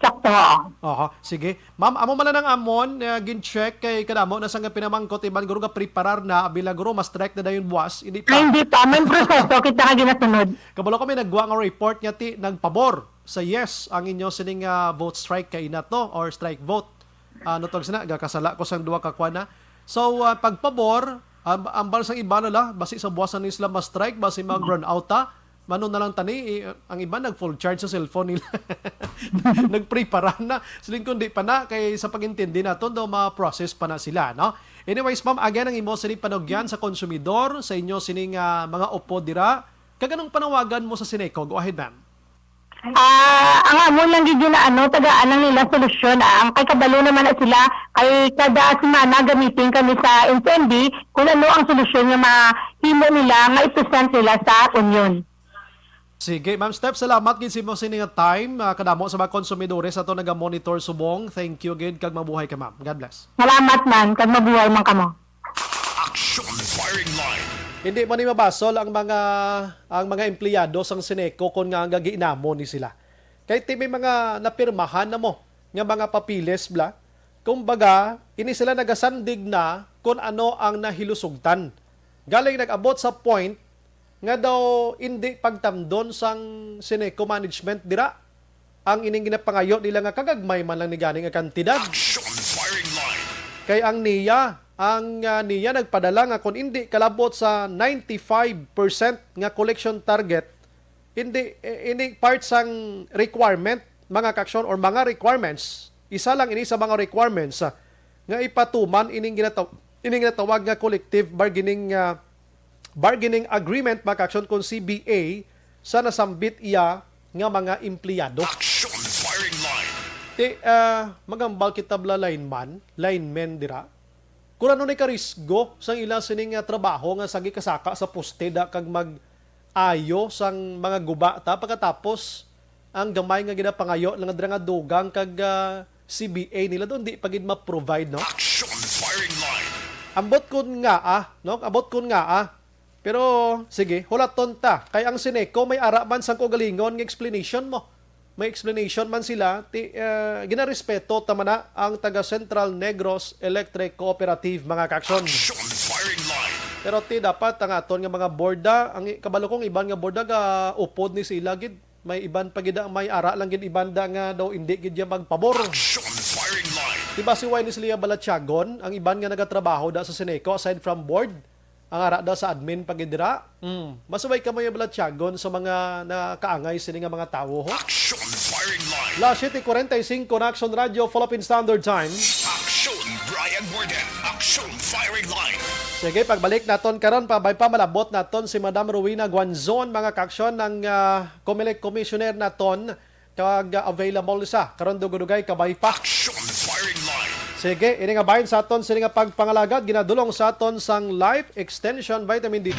Sakto, oo. Oho, sige. Ma'am, amo man lang ang amon, eh, gin-check kay kadamo na sang pinamangkot, iban guro ga preparar na, bila guro ma-strike na dayon buwas, hindi pa. Ay, hindi pa. May proseso kita nga ginasunod. Kabalo ko may nagwa nga report nga ti nagpabor sa yes ang inyo sining, ah, vote strike kay ina to or strike vote. Ah, ano tawag sina? Gakasala ko sang duha ka kwan na. So, ah, pagpabor, am-, ambal sang iba na la, basi sa buwas na ni sila ma-strike, basi mag-brownout ta. Mano na lang tani, eh, ang iba nag-full charge sa cellphone nila. Nagprepara na. Siling kundi pa na, kay sa pag-intindi naton daw ma-process pa na sila, no? Anyways, ma'am, again ang imo sini panugyan sa konsumidor, sa inyo sining, ah, mga upod dira. Kag anong panawagan mo sa Seneco? Go ahead, ma'am. Ah, ang amon lang gid na ano, tagaan lang nila solusyon, ah. Ang kay kabalo naman na sila, kay kada semana gamitin kami sa N C M B kung ano ang solusyon nga mahimo nila nga i-present nila sa union. Sige, Ma'am Steph, salamat gid sa imo sini nga time. Ah, kadamo sa mga konsumidores ato naga-monitor subong. Thank you gid kag mabuhay ka, ma'am. God bless. Salamat man, kag mabuhay man kamo. Action Firing Line. Hindi man ni mabasol ang mga ang mga empleyado sang Seneco kon nga ang gagiinamo ni sila. Kay ti may mga napirmahan na mo nga mga papiles bla. Kumbaga, ini sila nagasandig na kung ano ang nahilusugtan. Galing nag-abot sa point nga daw indi pagtamdon sang Seneco management dira ang ining ginapangayo nila nga kagagmay man lang ni gani nga kantidad. Action Firing Line. Kay ang niya, ang ah, niya nagpadala nga kung indi kalabot sa ninety-five percent nga collection target, hindi eh, ini part sang requirement, mga kaaksyon, or mga requirements. Isa lang ini sa mga requirements ah, nga ipatuman ining ginataw ining ginatawag nga collective bargaining ah, bargaining agreement, mga kaaksyon, kung C B A sa nasambit iya nga mga empleyado. Action Firing Line. Ti, ah, magambal kita bla lineman, linemen dira. Kung ano ni karisgo sang ila sini nga trabaho nga sagi kasaka sa poste da kag mag-ayo sang mga guba ta pagkatapos ang gamay nga ginapangayo lang dira nga dugang kag ah, C B A nila doon di pa gid ma-provide, no? Action Firing Line. Ambot kun nga ah, no? Ambot kun nga ah. Pero sige, hulaton ta kay ang Seneco may ara man sang kaugalingon nga explanation mo. May explanation man sila, ti, eh, ginarespeto ta man na ang taga Central Negros Electric Cooperative, mga kaaksyon. Action Firing Line. Pero ti dapat ang aton nga mga borda, ang i- kabalo kong iban nga borda ga upod ni sila gid. May iban pa gid ang may ara lang gid iban da nga daw indi gid ya magpabor. Action Firing Line. Di ba si Wayne Slia Balatyagon, ang iban nga nagatrabaho da sa Seneco aside from board, ang ara da sa admin pa gid dira? Mm. Masubay ka mo yung Balatyagon sa mga nakaangay sini nga mga tawo, ho? Action Firing Line. Las siete cuarenta y cinco na Action Radio, Philippine Standard Time. Action Brian Warden. Action Firing Line. Sige, pagbalik naton karon, pabay pa malabot naton si Madam Rowena Guanzon, mga kaaksyon, ng ah, Comelec Commissioner naton, kag ah, available sa karon dugay-dugay kabay pa. Action Firing Line. Sige, ini nga bahin sa aton sini nga pagpangalagad ginadulong sa aton sang Life Extension Vitamin D.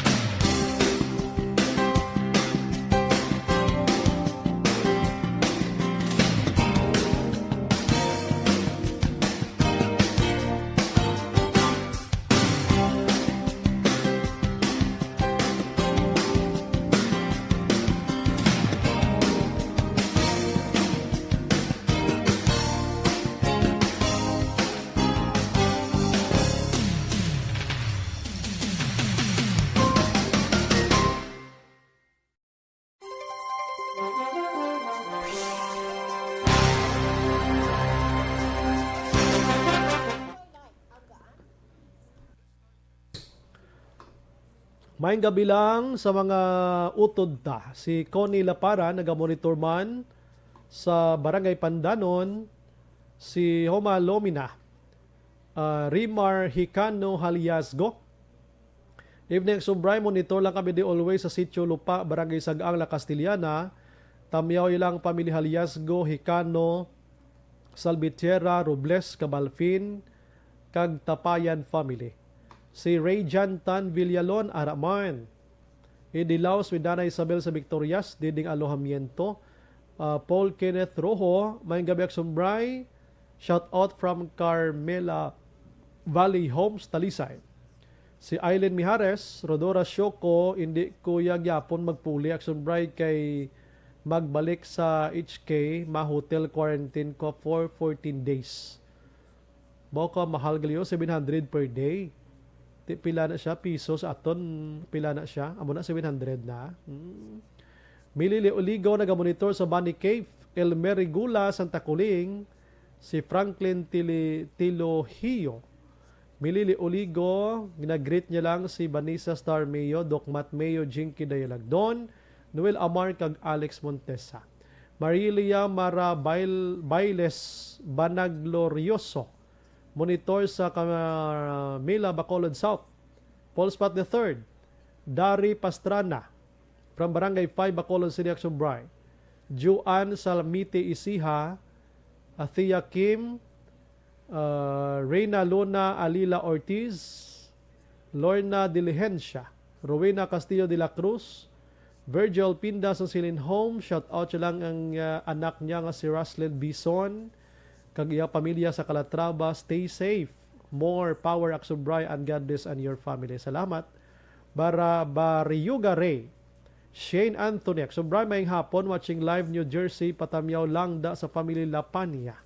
Maayong gabi lang sa mga utod ta. Si Connie Lapara nagamonitor man sa Barangay Pandanon, si Homa Lomina, ah, Rimar Hicano Haliasgo. Evening, Subray, monitor lang kami di always sa Sitio Lupa, Barangay Sagaang, La Castellana. Tamyaw ilang pamilya Haliasgo, Hicano, Salvatierra, Robles, Cabalfin, kag Tapayan family. Si Ray Jan Tan Villalon, ara man. Idilaw si Dana Isabel sa Victorias, diding alojamiento. Ah, Paul Kenneth Rojo, maayong gabi, Action Bray. Shout out from Carmela Valley Homes, Talisay. Si Aileen Mijares, Rodora Sioco, hindi ko ya gyapon magpuli, Action Bray, kay magbalik sa H K, ma-hotel quarantine ko for fourteen days. Mao ka mahal gali, oh, seven hundred per day. Ti pila na siya, piso sa aton, pila na siya? Amo na, seven hundred na. Hmm. Mili Oligo nagamonitor sa Bani Cave, Elmer Regula, Santa Coling, si Franklin Tili-, Tilogio. Milili Oligo, ginagreet niya lang si Vanessa Star Mayo, Doc Matt Mayo, Jinky Dayalagdon, Noel Amar, kag Alex Montesa. Marilia Mara Bail-, Bailes Banaglorioso, monitor sa Camila, Bacolod South. Paul Spot the third, Dari Pastrana, from Barangay five, Bacolod City, Action Bray. Juan Salmite Isiha, Athea Kim, ah, Reyna Luna Alila Ortiz, Lorna Diligencia, Rowena Castillo de la Cruz, Virgil Pinda sa Silin Home, shout out siya lang ang, ah, anak niya nga si Roslyn Bison, kag iyang pamilya sa Calatrava, stay safe. More power, Aksubray, and God bless and your family. Salamat. Bara Barriuga Ray, Shane Anthony, Aksubray, maayong hapon, watching live New Jersey, Patamyaw Langda sa family Lapanya.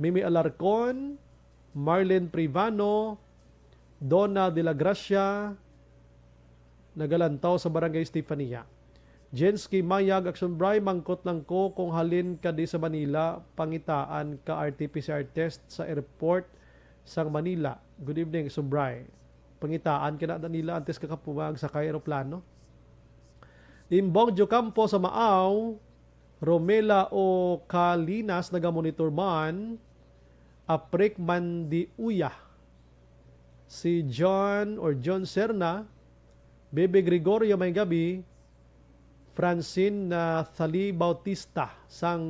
Mimi Alarcon, Marlene Privano, Donna de la Gracia, nagalantaw sa Barangay Stefania. Jensky Mayag, Aksubray, mangkot lang ko kung halin ka di sa Manila, pangitaan ka R T P C R test sa airport sang Manila. Good evening, Aksubray. Pangitaan ka na nila antes ka kapunga ang sakay eroplano. Imbong Diocampo sa Maaw, Romela o Calinas, nagamonitor man, Aprik Mandiuya, si John or John Serna, Bebe Gregorio, may gabi, Francine na Thali Bautista, sang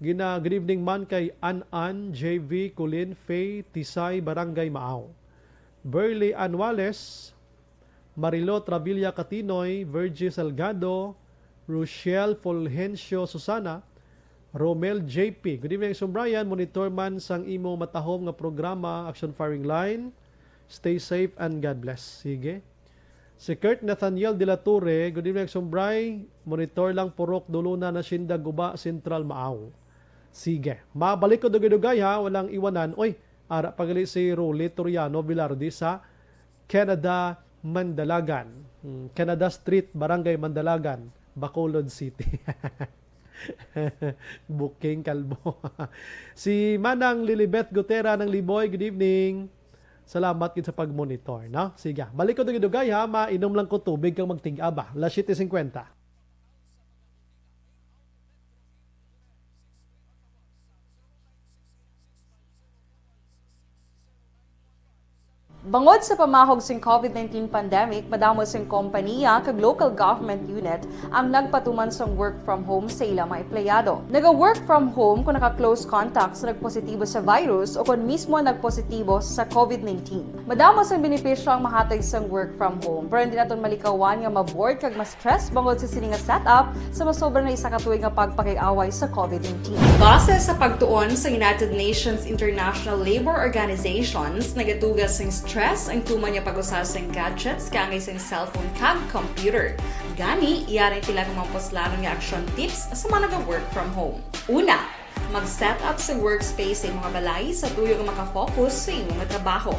gina, good evening man kay An An, J V, Colin, Faye, Tisay, Barangay Maaw. Burley Anuales, Marilo Travilla Catinoy, Virgie Salgado, Rochelle Fulgencio Susana, Romel J P. Good evening, Aksubray. Monitor man sang imo matahom nga programa, Aksyon Firing Line. Stay safe and God bless. Sige. Si Kurt Nathaniel de la Torre, good evening, Aksubray. Monitor lang, Purok Duluna, Nasyenda Guba, Central, Maaw. Sige. Mabalik ko dugay-dugay, ha, walang iwanan. Oy, ara pa gali si Rolly Toriano Velarde sa Canada, Mandalagan. Hmm, Canada Street, Barangay Mandalagan, Bacolod City. Booking kalbo. Si Manang Lilibeth Gutera ng Liboy, good evening. Salamat gid sa pag-monitor, no? Sige, balik ko dugay-dugay, ha, mainom lang ko tubig kag magtig-a ba. Las siete cincuenta. Bangod sa pamahog sing COVID nineteen pandemic, madamo sing kompaniya kag local government unit ang nagpatuman sang work from home sa ila mga empleyado. Naga-work from home kung naka-close contact sa nagpositibo sa virus o kon mismo nagpositibo sa COVID nineteen. Madamo sang benepisyo ang mahatag sang work from home, pero hindi naton malikawan nga ma-bored kag ma-stress bangod sa sini nga setup sa masobra na isa ka tuig nga pagpakig-away sa COVID nineteen. Base sa pagtuon sa United Nations International Labour Organizations, nagatuga sing stress ang tuman nga pag-usa sing gadgets kaangay sing cellphone kag computer. Gani, yari tila ang mga puslanon nga action tips sa mga naga-work from home. Una, mag-set up sa workspace sa imong balay sa tuyo nga maka-focus sa imong trabaho.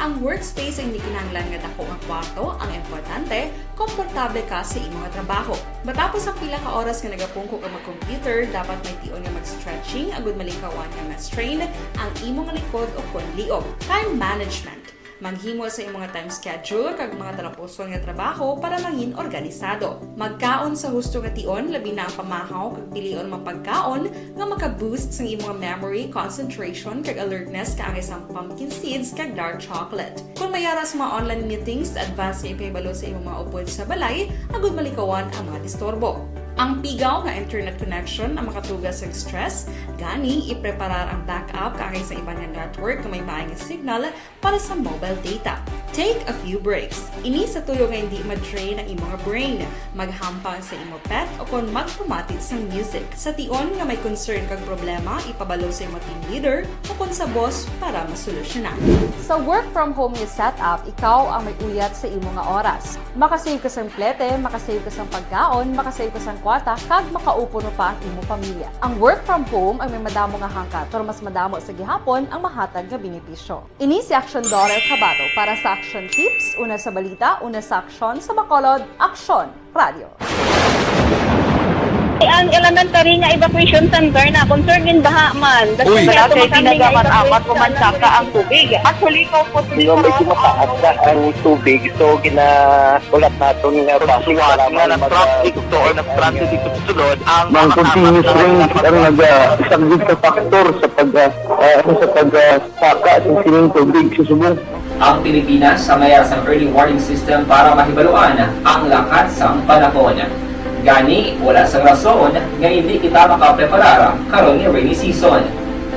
Ang workspace ay hindi kinahanglan nga dako nga kwarto, ang importante, komportable ka sa imong trabaho. Matapos ang pila ka oras nga nagapungko ka mag-computer, dapat may tion nga mag-stretching agud malikawan nga ma-strain ang imong likod o kon liog. Time management. Maghimo sa imong time schedule kag mga talapuson nga trabaho para mangin organisado. Magkaon sa husto nga tion, labi na ang pamahaw kag pilion mga pagkaon nga maka-boost sang imong memory, concentration, kag alertness kaangay sang pumpkin seeds kag dark chocolate. Kung may ara sa mga online meetings, advance nga ipahibalo sa imong mga upod sa balay agud malikawan ang mga disturbo. Ang pigaw nga internet connection ang makatuga sang stress, gani ipreparar ang backup kaangay sa iban nga network nga may maay nga signal para sa mobile data. Take a few breaks. Ini sa tuyo nga hindi ma-drain ang imong brain. Maghampang sa imo pet o kon magpamati sang music. Sa tion nga may concern kag problema, ipabalo sa imo team leader o kon sa boss para masolusyonan. Sa work from home nga setup, ikaw ang may uyat sa imo nga oras. Makasave ka sang plete, makasave ka sang pagkaon, makasave ka sang kwarta, kag makaupod pa ang imo pamilya. Ang work from home ang may madamo nga hangkat, pero mas madamo sa gihapon ang mahatag nga benepisyo. Ini si Action Daughter Kabato para sa Action Tips, una sa balita, una sa aksyon, sa Bacolod, Aksyon Radio. Ang elementary nga evacuation center na concern in baha man. Uy. Wala kay tinaga man amat ko man saka ang tubig. Actually, ko po. Di ba, medyo mataas na ang tubig, so ginahulat naton nga suwat nga na-traffic to or na-stranded dito sa sulod ang mga continuous rain ang nag-, ah, isa gid sa factor sa pag, ah, ah, sa pag, ah, saka sa sining tubig sa subong. Ang Pilipinas ang may ara sang early warning system para mahibaluan ang lakat sang panahon. Gani, wala sang rason nga indi kita makapreparar karon nga rainy season.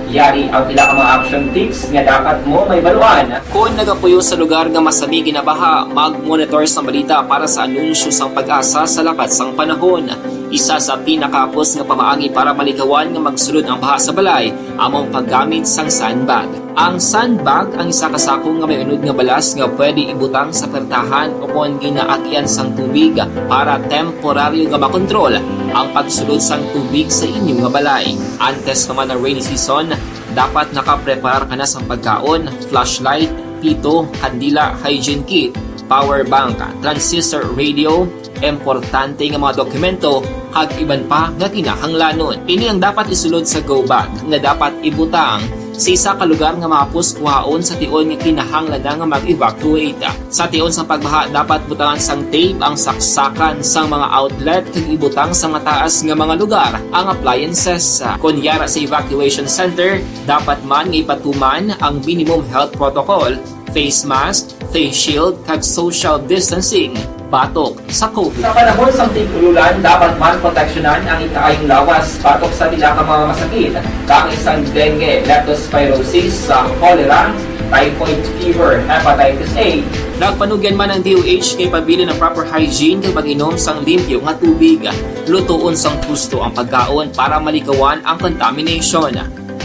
Yari ang pila ka mga action tips nga dapat mo mahibaluan. Kon nagapuyo sa lugar nga masami ginabaha, mag-monitor sang balita para sa anunsyo sang PAGASA sa lakat sang panahon. Isa sa pinakahapos nga pamaagi para malikawan nga magsulod ang baha sa balay amo ang paggamit sang sandbag. Ang sandbag ang isa ka sako nga may unod nga balas nga pwede ibutang sa pertahan o kon ginaagian sang tubig para temporaryo nga makontrol ang pagsulod sang tubig sa inyo nga balay. Antes pa man ang rainy season, dapat nakapreparar ka na sang pagkaon, flashlight, pito, kandila, hygiene kit, power bank, transistor radio, importante nga mga dokumento, kag iban pa nga kinahanglanon. Ini ang dapat isulod sa go bag nga dapat ibutang sa isa ka lugar nga mahapos kuhaon sa tion nga kinahanglan na nga mag-evacuate. Sa tion sang pagbaha, dapat butangan sang tape ang saksakan sang mga outlet kag ibutang sa mataas nga mga lugar ang appliances. Kon yara sa evacuation center, dapat man nga ipatuman ang minimum health protocol, face mask, face shield, kag social distancing batok sa COVID. Sa panahon sang tig-ululan, dapat man proteksyonan ang ikaayong lawas batok sa pila ka mga masakit, kaangay sang dengue, leptospirosis, sa cholera, typhoid fever, hepatitis A. Nagpanugyan man ang D O H nga ipabilin ang proper hygiene kag pag-inom sang limpyo nga tubig. Lutoon sang husto ang pagkaon para malikawan ang contamination.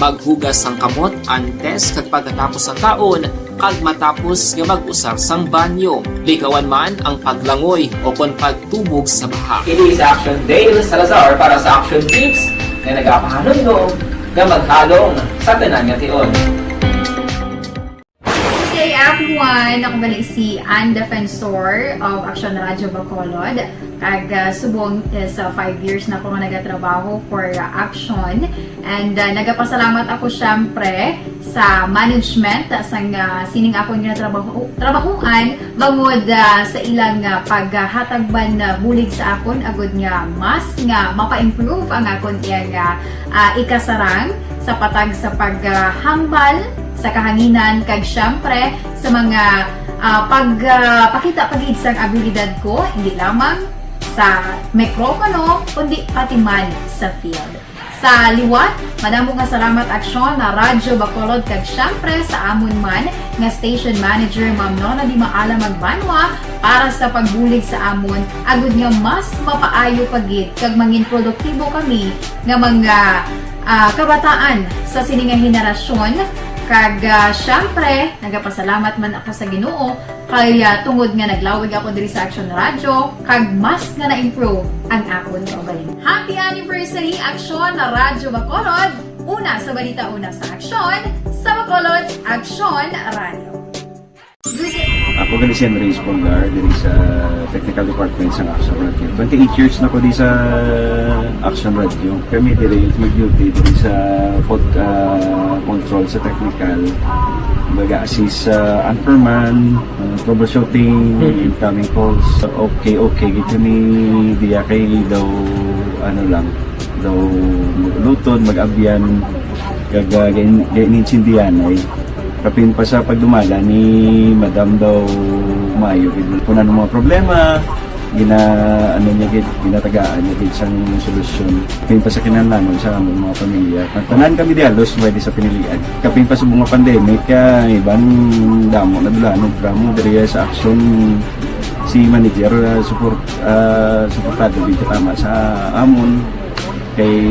Maghugas sang kamot antes kag pagkatapos sang kaon kag matapos nga mag-usar sang banyo. Likawan man ang paglangoy o kon pagtubog sa baha. Ini si Action Dale Salazar para sa Action Tips nga nagapahanumdom nga maghalong sa tanan nga tion. Good day, everyone! Ako gali si Ann Defensor of Action Radio Bacolod. Kag, ah, subong is, ah, five years na ako nga nagatrabaho for, ah, Action. And, ah, nagapasalamat ako, syempre, sa management, ah, sang, ah, sining akon nga trabaho, trabahuan, bangod, ah, sa ilang, ah, paghatag man, ah, bulig sa akon, agud nga mas nga mapa-improve ang akon iyang, ah, ah, ikasarang sa patag sa paghambal sa kahanginan, kag, syempre, sa mga, ah, pag, ah, pakita pa gid sang abilidad ko, hindi lamang sa mikropono, kundi pati man sa field. Sa liwat, madamo nga salamat, Aksyon, na Radyo Bacolod, kag, syempre, sa amon man nga station manager, Ma'am Nona Di Maala Magbanwa, para sa pagbulig sa amon, agud nga mas mapaayo pa gid kag mangin produktibo kami nga mga, ah, kabataan sa sini nga henerasyon. Kag, ah, syempre, nagapasalamat man ako sa Ginoo kay, ah, tungod nga naglawig ako diri sa Action Radio, kag mas nga na-improve ang akon kaugalingon. Happy anniversary, Action Radyo Bacolod! Una sa balita, una sa aksyon, sa Bacolod, Action Radio. Ako gali si Henry Espolgar, diri sa technical department sa Action Radio. Twenty-eight years na ko di sa Action Radio. Kami diri mag-duty diri sa pod-, ah, control sa technical. Baga assist sa anchorman, ah, troubleshooting, incoming calls. Okay, okay, gid kami diya kay daw, ano lang, daw mag-ulutod, mag-abyan, kag, ah, gain-, gainintindihan ay. Kapin pa sa pagdumala ni Madam daw maayo gid. Kung ano mga problema, gina-, ano niya gid, ginatagaan niya gid sang solusyon. Kapin pa sa kinahanglanon sa among mga pamilya. Nagtanan kami di halos pwede sa pinilian. Kapin pa sa mga pandemic, ah, iban damo na dula, ano, drama diri sa aksyon si manager, ah, support, ah, suportado gid tama sa amon. Kay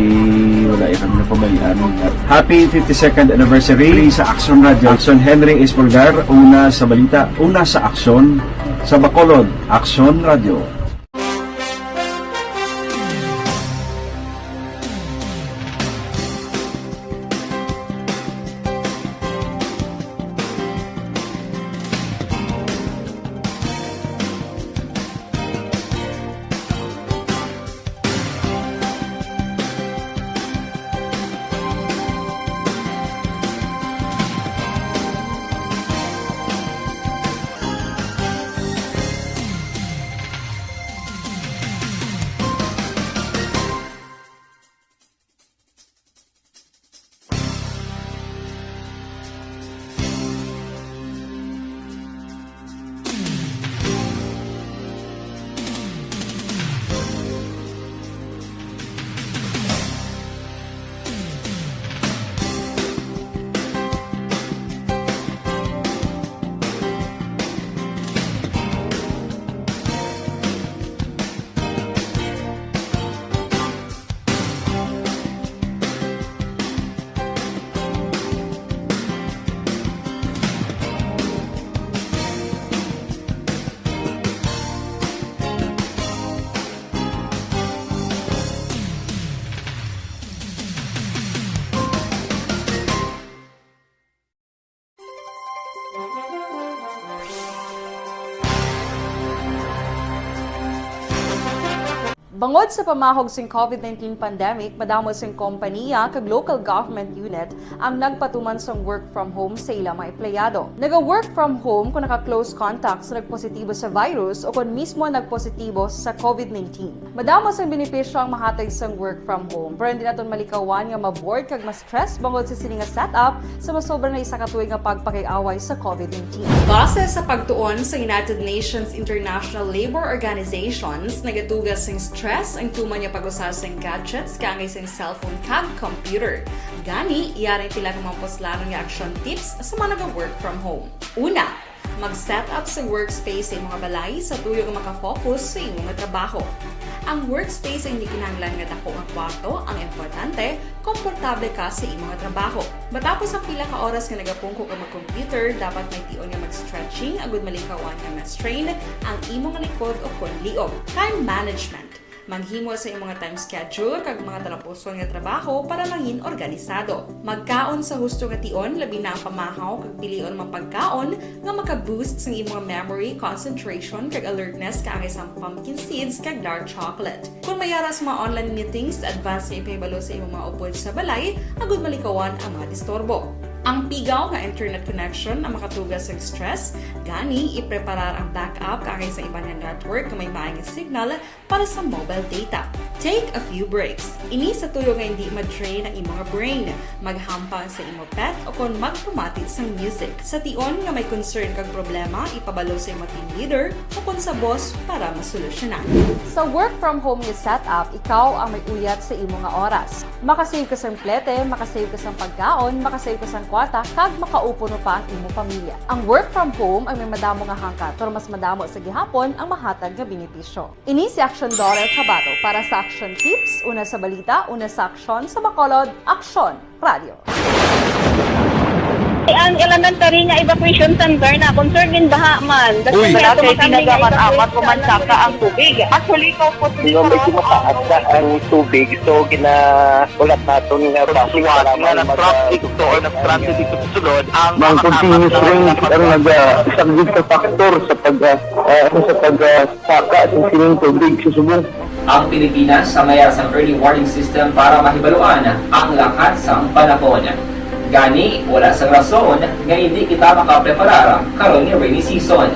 wala ya kami napabayaan. Happy fifty-second anniversary sa Action Radio. Action Henry Espolgar, una sa balita, una sa aksyon, sa Bacolod, Action Radio. Bangod sa pamahog sing COVID nineteen pandemic, madamo sing kompanya kag local government unit ang nagpatuman sang work from home sa ila mga empleyado. Naga-work from home kung naka-close contact sa nagpositibo sa virus o kung mismo nagpositibo sa COVID nineteen. Madamo sang benepisyo ang mahatag sang work from home, pero hindi naton malikawan nga ma-bored kag ma-stress bangod sa sini nga setup sa masobra na isa ka tuig nga pagpakig-away sa COVID nineteen. Base sa pagtuon sa United Nations International Labour Organizations, nagatuga sing stress ang tuman nga pag-usa sing gadgets kaangay sing cellphone kag computer. Gani, yari ang pila ka mga puslanon nga action tips sa mga naga-work from home. Una, mag-set up sa workspace sa imong balay sa tuyo nga makafocus sa imong trabaho. Ang workspace ay hindi kinahanglan nga dako nga kwarto, ang importante, komportable ka sa imong trabaho. Matapos ang pila ka oras nga nagapungko ka mag-computer, dapat may tion nga mag-stretching agud malikawan nga ma-strain ang imong likod o kon liog. Time management. Maghimo sa imong time schedule kag mga talapuson nga trabaho para mangin organisado. Magkaon sa husto nga tion, labi na ang pamahaw kag pilion mga pagkaon nga maka-boost sang imong memory, concentration, kag alertness kaangay sang pumpkin seeds kag dark chocolate. Kung may ara sa mga online meetings, advance nga ipahibalo sa imong mga upod sa balay agud malikawan ang mga disturbo. Ang pigaw nga internet connection ang makatuga sa stress, gani ipreparar ang backup kaangay sa iban nga network nga may maayong signal para sa mobile data. Take a few breaks. Ini sa tuyo nga hindi ma-drain ang imong brain. Maghampang sa imo pet o kon magpamati sang music. Sa tion nga may concern kag problema, ipabalo sa imo team leader o kon sa boss para masolusyonan. Sa work from home nga setup, ikaw ang may uyat sa imo nga oras. Makasave ka sang plete, makasave ka sang pagkaon, makasave ka sang kwarta, kag makaupuno pa ang imo pamilya. Ang work from home ay may madamo nga hangkat, pero mas madamo sa gihapon ang mahatag nga benepisyo. Ini si Aksyon Doris Habato para sa Action Tips, una sa balita, una sa aksyon, sa Bacolod, Aksyon Radio. Ang elementary nga evacuation center na concerned in baha man. Uy. Wala kay tinaga man amat ko man saka ang tubig. Actually, ko po. Di ba, medyo mataas na ang tubig, so ginahulat naton nga traffic para nga na-traffic to or na-stranded dito sa sulod ang mga continuous rain ang naga-, isa gid sa factor sa pag, ah, ah, sa pag, ah, saka sa sining tubig sa subong. Ang Pilipinas ang may ara sang early warning system para mahibaluan ang lakat sang panahon. Gani, wala sang rason nga hindi kita makapreparar karon nga rainy season.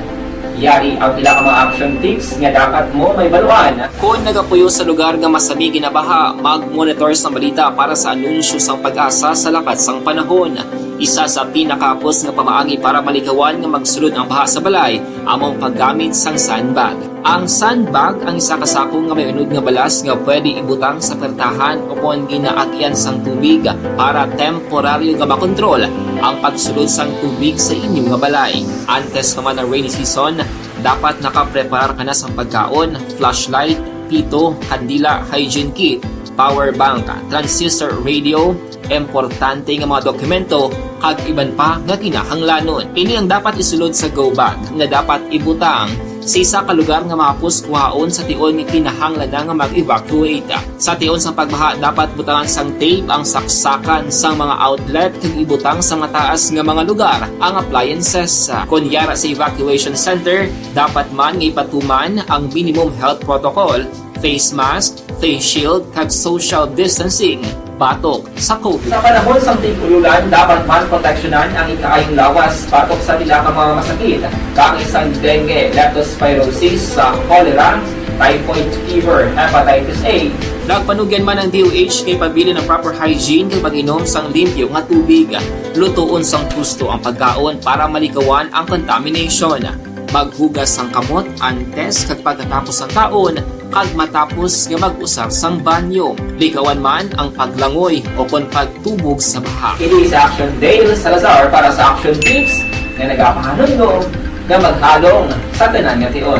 Yari ang pila ka mga action tips nga dapat mo mahibaluan. Kon nagapuyo sa lugar nga masami ginabaha, mag-monitor sang balita para sa anunsyo sang PAGASA sa lakat sang panahon. Isa sa pinakahapos nga pamaagi para malikawan nga magsulod ang baha sa balay amo ang paggamit sang sandbag. Ang sandbag ang isa ka sako nga may unod nga balas nga pwede ibutang sa pertahan o kon ginaagyan sang tubig para temporaryo nga makontrol ang pagsulod sang tubig sa inyo nga balay. Antes pa man ang rainy season, dapat nakapreparar ka na sang pagkaon, flashlight, pito, kandila, hygiene kit, power bank, transistor radio, importante nga mga dokumento, kag iban pa nga kinahanglanon. Ini ang dapat isulod sa go bag nga dapat ibutang sa isa ka lugar nga mahapos kuhaon sa tion nga kinahanglan na nga mag-evacuate. Sa tion sang pagbaha, dapat butangan sang tape ang saksakan sang mga outlet kag ibutang sa mataas nga mga lugar ang appliances. Kon yara sa evacuation center, dapat man nga ipatuman ang minimum health protocol, face mask, face shield, kag social distancing batok sa COVID. Sa panahon sang tig-ulolan, dapat man proteksyonan ang ikaayong lawas batok sa pila ka mga masakit, kaangay sang dengue, leptospirosis, sa cholera, typhoid fever, hepatitis A. Nagpanugyan man ang D O H nga ipabilin ang proper hygiene kag pag-inom sang limpyo nga tubig. Lutoon sang husto ang pagkaon para malikawan ang contamination. Maghugas sang kamot antes kag pagkatapos sang kaon, kag matapos nga mag-usar sang banyo. Likawan man ang paglangoy o kon pagtubog sa baha. Ini si Action Dale Salazar para sa Action Tips nga nagapahanumdom nga maghalong sa tanan nga tion.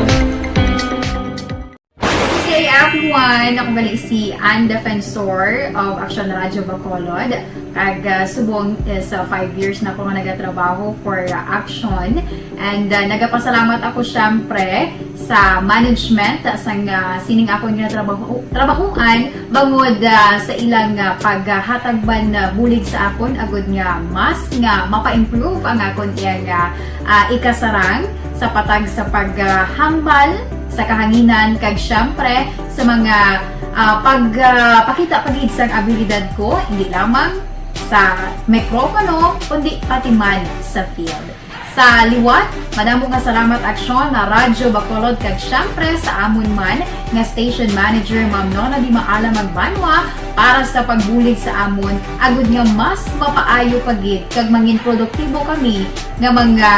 C I F One, ako gali si Ann Defensor of Action Radio Bacolod. Kag, ah, subong is, ah, five years na ako nga nagatrabaho for, ah, Action. And, ah, nagapasalamat ako, syempre, sa management, ah, sang, ah, sining akon nga trabaho, trabahuan, bangod, ah, sa ilang, ah, paghatag man, ah, bulig sa akon, agud nga mas nga mapa-improve ang akon iyang, ah, ah, ikasarang sa patag sa paghambal sa kahanginan, kag syempre sa mga, ah, pag, ah, pakita pa gid sang abilidad ko, hindi lamang sa mikropono, kundi pati man sa field. Sa liwat, madamo nga salamat, Aksyon, na Radyo Bacolod, kag syempre sa amon man nga station manager, Ma'am Nona Di Maala Magbanwa, para sa pagbulig sa amon, agud nga mas mapaayo pa gid kag mangin produktibo kami nga mga,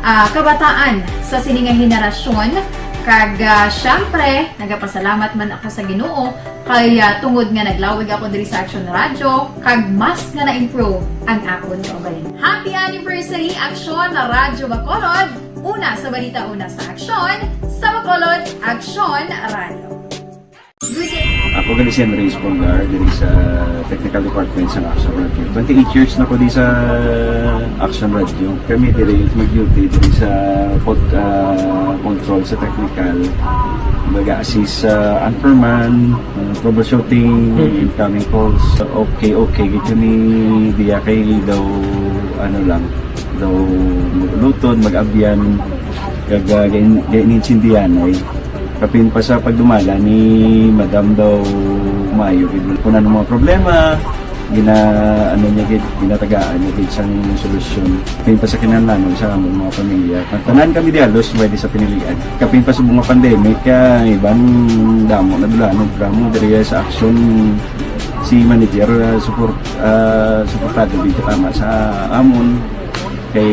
ah, kabataan sa sini nga henerasyon. Kag, ah, syempre, nagapasalamat man ako sa Ginoo kay, ah, tungod nga naglawig ako diri sa Action Radio, kag mas nga na-improve ang akon kaugalingon. Happy anniversary, Action Radyo Bacolod! Una sa balita, una sa aksyon, sa Bacolod, Action Radio. Good day. Ako gali si Henry Espolgar, diri sa Technical Department sa Action Radio. Twenty-eight years na ko di sa Action Radio. Kami diri mag-duty diri sa pod-, ah, control sa technical. Mag-assist sa anchorman, ah, troubleshooting, incoming calls. Okay, okay. Gid kami diya kay daw, ano lang, daw mag-ulutod, mag-abyan, kag, ah, gain-, gainintindihan ay. Kapin pa sa pagdumala ni Madam daw maayo gid. Kung ano mga problema, gina, ano niya gid, ginatagaan niya gid sang solusyon. Kapin pa sa kinahanglanon sa among mga pamilya. Tanan kami di halos pwede sa pinilian. Kapin pa sa mga pandemic, kaya iban damo na dula, ano, damo diri sa aksyon si manager, ah, support, ah, suportado gid tama sa amon. Kay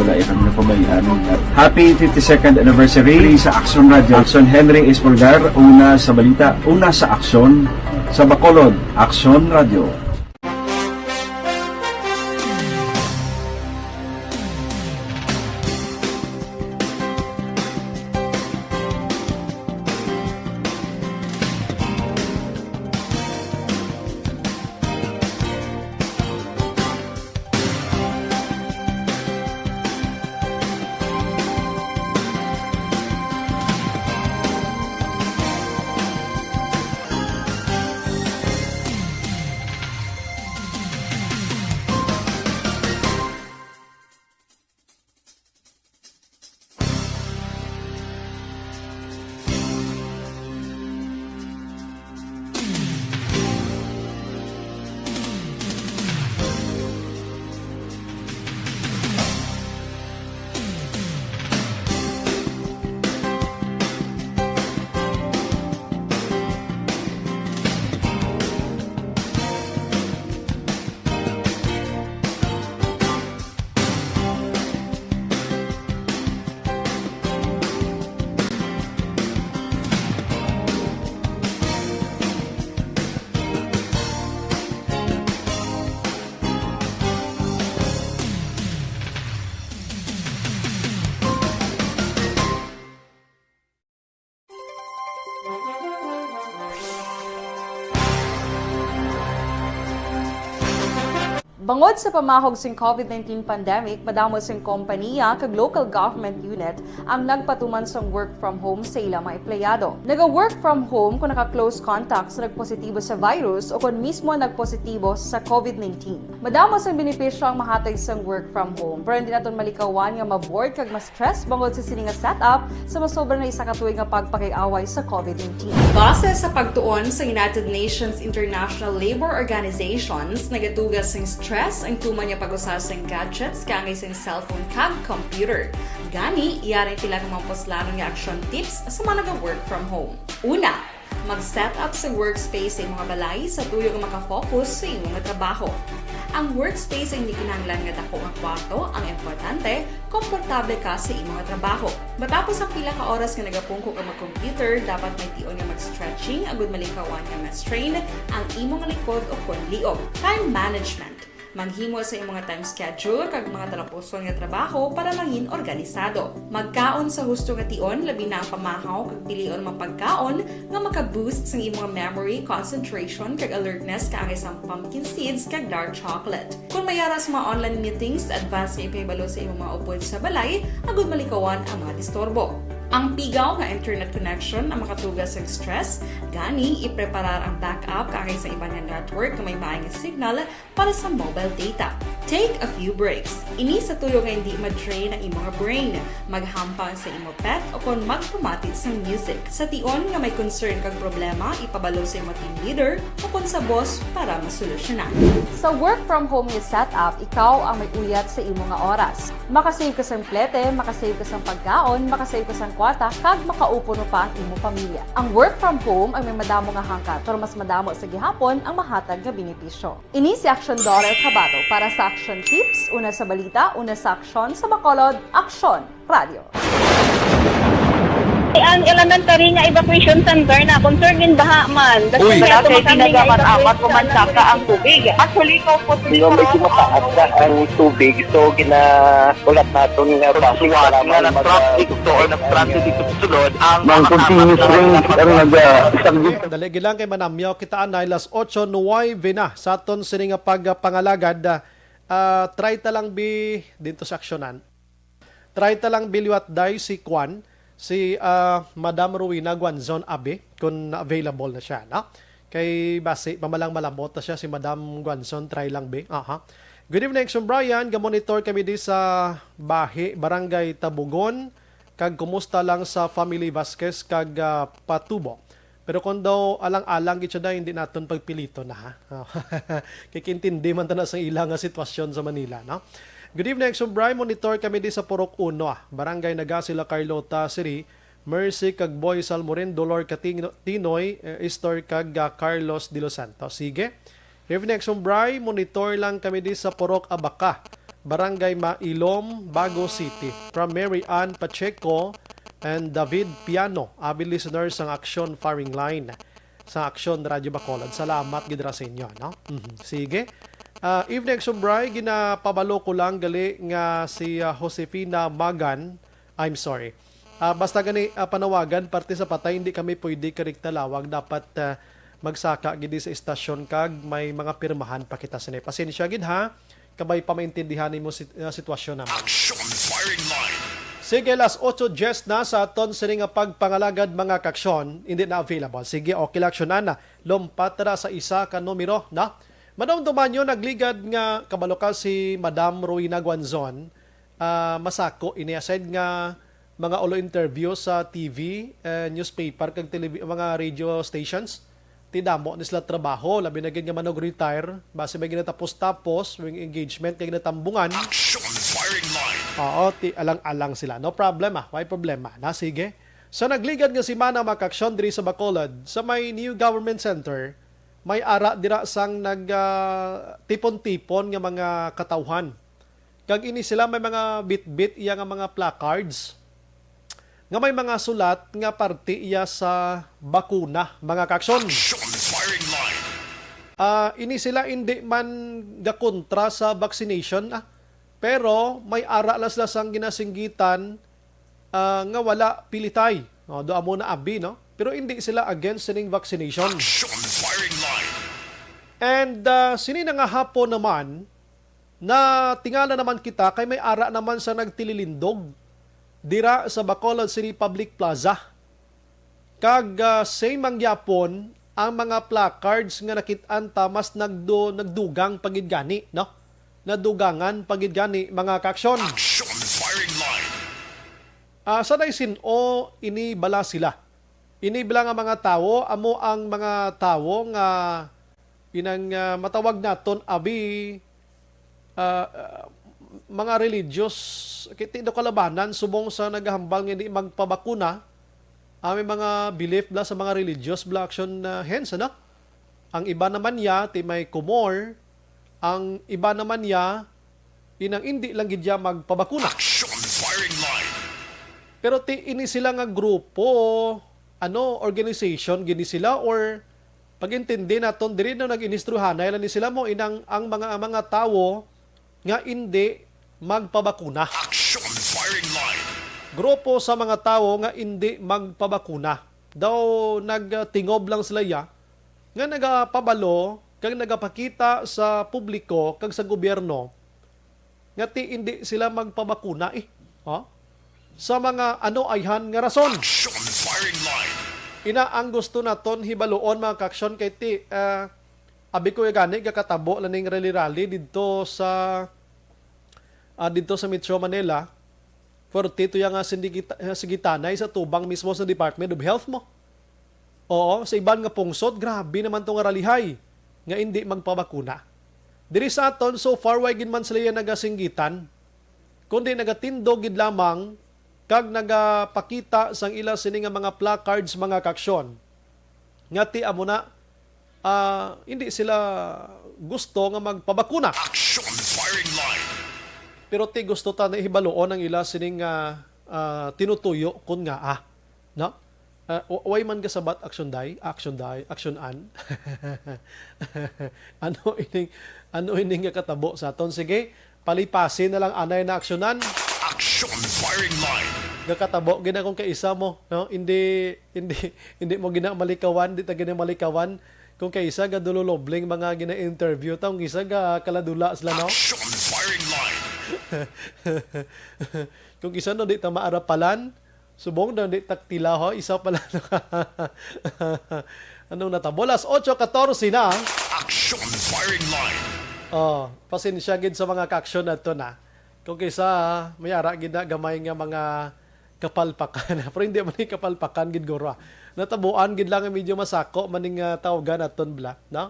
wala ya kami napabayaan. Happy fifty-second anniversary sa Action Radio. Action Henry Espolgar, una sa balita, una sa aksyon, sa Bacolod, Action Radio. Bangod sa pamahog sing COVID nineteen pandemic, madamo sing kompaniya kag local government unit ang nagpatuman sang work from home sa ila mga empleyado. Naga-work from home kung naka-close contact sa nagpositibo sa virus o kon mismo nagpositibo sa COVID nineteen. Madamo sang benepisyo ang mahatag sang work from home, pero hindi naton malikawan nga ma-bored kag ma-stress bangod sa sini nga setup sa masobra na isa ka tuig nga pagpakig-away sa COVID nineteen. Base sa pagtuon sa United Nations International Labour Organizations, nagaduga sing stress ang tuman nga pag-usa sing gadgets kaangay sing cellphone kag computer. Gani, yari ang pila ka mga puslanon nga action tips sa mga naga-work from home. Una, mag-set up sa workspace sa imong balay sa tuyo nga maka-focus sa imong trabaho. Ang workspace ay hindi kinahanglan nga dako nga kwarto, ang importante, komportable ka sa imong trabaho. Matapos ang pila ka oras nga nagapungko ka mag-computer, dapat may tion nga mag-stretching agud malikawan nga ma-strain ang imong likod o kon liog. Time management. Maghimo sa imong time schedule kag mga talapuson nga trabaho para mangin organisado. Magkaon sa husto nga tion, labi na ang pamahaw kag pilion mga pagkaon nga maka-boost sa imong memory, concentration, kag alertness kaangay sang pumpkin seeds kag dark chocolate. Kung may ara sa mga online meetings, advance nga ipahibalo sa imong mga upod sa balay agud malikawan ang mga disturbo. Ang pigaw nga internet connection ang makatuga sa stress, gani ipreparar ang backup kaangay sa iban nga network nga may maay nga signal para sa mobile data. Take a few breaks. Ini sa tuyo nga hindi ma-drain ang imo nga brain. Maghampang sa imo pet o kon magpamati sang music. Sa tion nga may concern kag problema, ipabalo sa imo team leader o kon sa boss para masolusyonan. Sa work from home nga setup, ikaw ang may uyat sa imo nga oras. Makasave ka sang plete, makasave ka sang pagkaon, makasave ka sang kwarta, kag makaupo pa ang imo pamilya. Ang work from home ang may madamo nga hangkat, pero mas madamo sa gihapon ang mahatag nga benepisyo. Ini si Action Daughter Kabato para sa Action Tips, una sa balita, una sa aksyon, sa Bacolod, Aksyon Radio. Ang elementary nga evacuation center na concern gin baha man. Uy. Wala kay tinaga man amat o mansaka ang tubig. Actually, ikaw po, di ba, medyo mataas na ang tubig, so ginahulat naton nga basi para nga nag-traffic to or nag-transit dito sa sulod ang mga continuous rain ang nag-, ah, isang. Dali gid lang kay manamyaw kita anay, las otso nuwebe na sa aton sini nga pagpangalagad. Ah, try ta lang bi dito sa aksyonan. Try ta lang bi liwat day si Kwan, si, ah, Madam Rowena Guanzon abi, kung available na siya, no? Kay basi, mamalang malamot na siya si Madam Guanzon, try lang bi. Aha. Good evening, Action Brian. Gamonitor kami di sa Bahi, Barangay Tabugon. Kag kumusta lang sa family Vasquez kag, ah, Patubo. Pero kung daw alang-alang gid siya, dahil hindi naton pagpiliton na, ha? Kay kintindi man ta na sa ila nga sitwasyon sa Manila, no? Good evening, Action Bri. Monitor kami di sa Purok Uno, ah. Barangay Nagasila, Carlota City. Mercy kag Boy Salmorin, Dolor Katino-, Tinoy, eh, Estor kag, ah, Carlos de los Santos. Sige. Evening, Action Bri. Monitor lang kami di sa Purok Abaca, Barangay Mailom, Bago City. From Mary Ann Pacheco and David Piano, avid listener sang Action Firing Line, sa Action Radio Bacolod. Salamat gid ra sa inyo, no? Mhm. Sige. Ah, evening, Action Bri. Ginapabalo ko lang gali nga si, ah, Josefina Magan, I'm sorry. Ah, basta gani, ah, panawagan, parte sa patay, hindi kami pwede karikta lawag. Dapat, ah, magsaka gid sa istasyon kag may mga pirmahan pa kita sini. Pasensya gid, ha, kabay pa maintindihan nimo sit-, ah, sitwasyon naman. Action Firing Line. Sige, las otso diez na sa aton sini nga pagpangalagad, mga kaksyon, hindi na available. Sige, okay lang, aksyonan na. Lumpat ra sa isa ka numero, na. Madam Tomanyo, nagligad nga kabalo ka si Madam Rowena Guanzon, ah, masako ini aside nga mga ulo interview sa T V, eh, newspaper, kag televi-, mga radio stations. Ti damo ni sila trabaho, labi na gid nga manog retire, basi may ginatapos-tapos, may engagement kay ginatambungan. Action Firing Line. Oo, ti alang-alang sila. No problema, may problema. Na, sige. Sa nagligad nga semana, mga kaksyon, diri sa Bacolod, sa may New Government Center, may ara dira sang nag, ah, tipon-tipon nga mga katawhan. Kag ini sila may mga bitbit iya nga mga placards nga may mga sulat nga parte iya sa bakuna, mga kaksyon. Action Firing Line. Ah, ini sila hindi man gakontra sa vaccination, ah, pero may ara lang sila sang ginasinggitan, ah, nga wala pilitay. O, do amo na abi, no? Pero hindi sila against sining vaccination. Action Firing Line. And, ah, sini na nga hapon naman, natingala naman kita kay may ara naman sa nagtililindog dira sa Bacolod City Public Plaza. Kag, ah, same man gyapon ang mga placards nga nakit-an ta, mas nagdu-, nagdugang pa gid gani, no? Nadugangan pa gid gani, mga kaaksyon. Action Firing Line. Ah, sa naisin-o, ini bala sila. Ini bala nga mga tawo, amo ang mga tawo nga inang, ah, matawag naton abi, ah, ah, mga religious, kay ti daw kalabanan subong sa nagahambal nga hindi magpabakuna. Ah, may mga belief bala sa mga religious bala, action, ah, hence, ano? Ang iba naman niya, ti may kumor, ang iba naman niya, inang indi lang gid niya magpabakuna. Action Firing Line. Pero ti ini sila nga grupo, ano, organization gini sila or Pag-intindi naton diri, no, nag-inistruhanay lang ni sila mo inang ang mga, mga tawo nga indi magpabakuna. Action firing line. Grupo sa mga tawo nga indi magpabakuna. Daw nagtingob lang sila ya nga nagapabalo kag nagapakita sa publiko kag sa gobyerno nga ti indi sila magpabakuna, eh. Ha? Sa mga ano ayhan nga rason. Action firing line. Ina ang gusto naton hibaluon, mga kaaksyon, kay ti, ah, abi ko ya gani gakatabo na ning rally-rally didto sa, ah, didto sa Metro Manila. Forty to ya nga sindigita-, sigitanay sa tubang mismo sa Department of Health mo. Oo, sa iban nga pungsod, grabe naman to nga ralihay nga indi magpabakuna. Diri sa aton, so far, way gid man sila yan nagasinggitan, kundi nagatindog gid lamang kag nagapakita sang ila sini nga mga placards, mga kaaksyon, nga ti amo na, ah, hindi sila gusto nga magpabakuna. Action firing line. Pero ti gusto ta na hibaluon ang ila sining, ah, ah, tinutuyo kon ngaa, no? Ah, wa-, way man gasabat action day, action day, action an. Ano ining, ano ining nga katabo sa aton? Sige, palipasi na lang anay na aksyonan. Action firing line. Gakatabo gina kung kaisa mo, no? Hindi, hindi, hindi mo gina malikawan, di ta gina malikawan. Kung kaisa ga dululobling mga gina-interview ta, kung isa ga kaladula sila, no? Action firing line. Kung isa, no, di ta maarapalan, subong na di taktila, ho, isa pala. Anong natabo? Las otso katorse na. Action firing line. Oh, pasensya gid sa mga kaaksyon nato na. Kung kisa, may ara gid na gamay nga mga kapalpakan. Pero hindi man ni kapalpakan gid guro, ah. Natabuan gid lang nga medyo masako maning, ah, tawgan naton bla, no?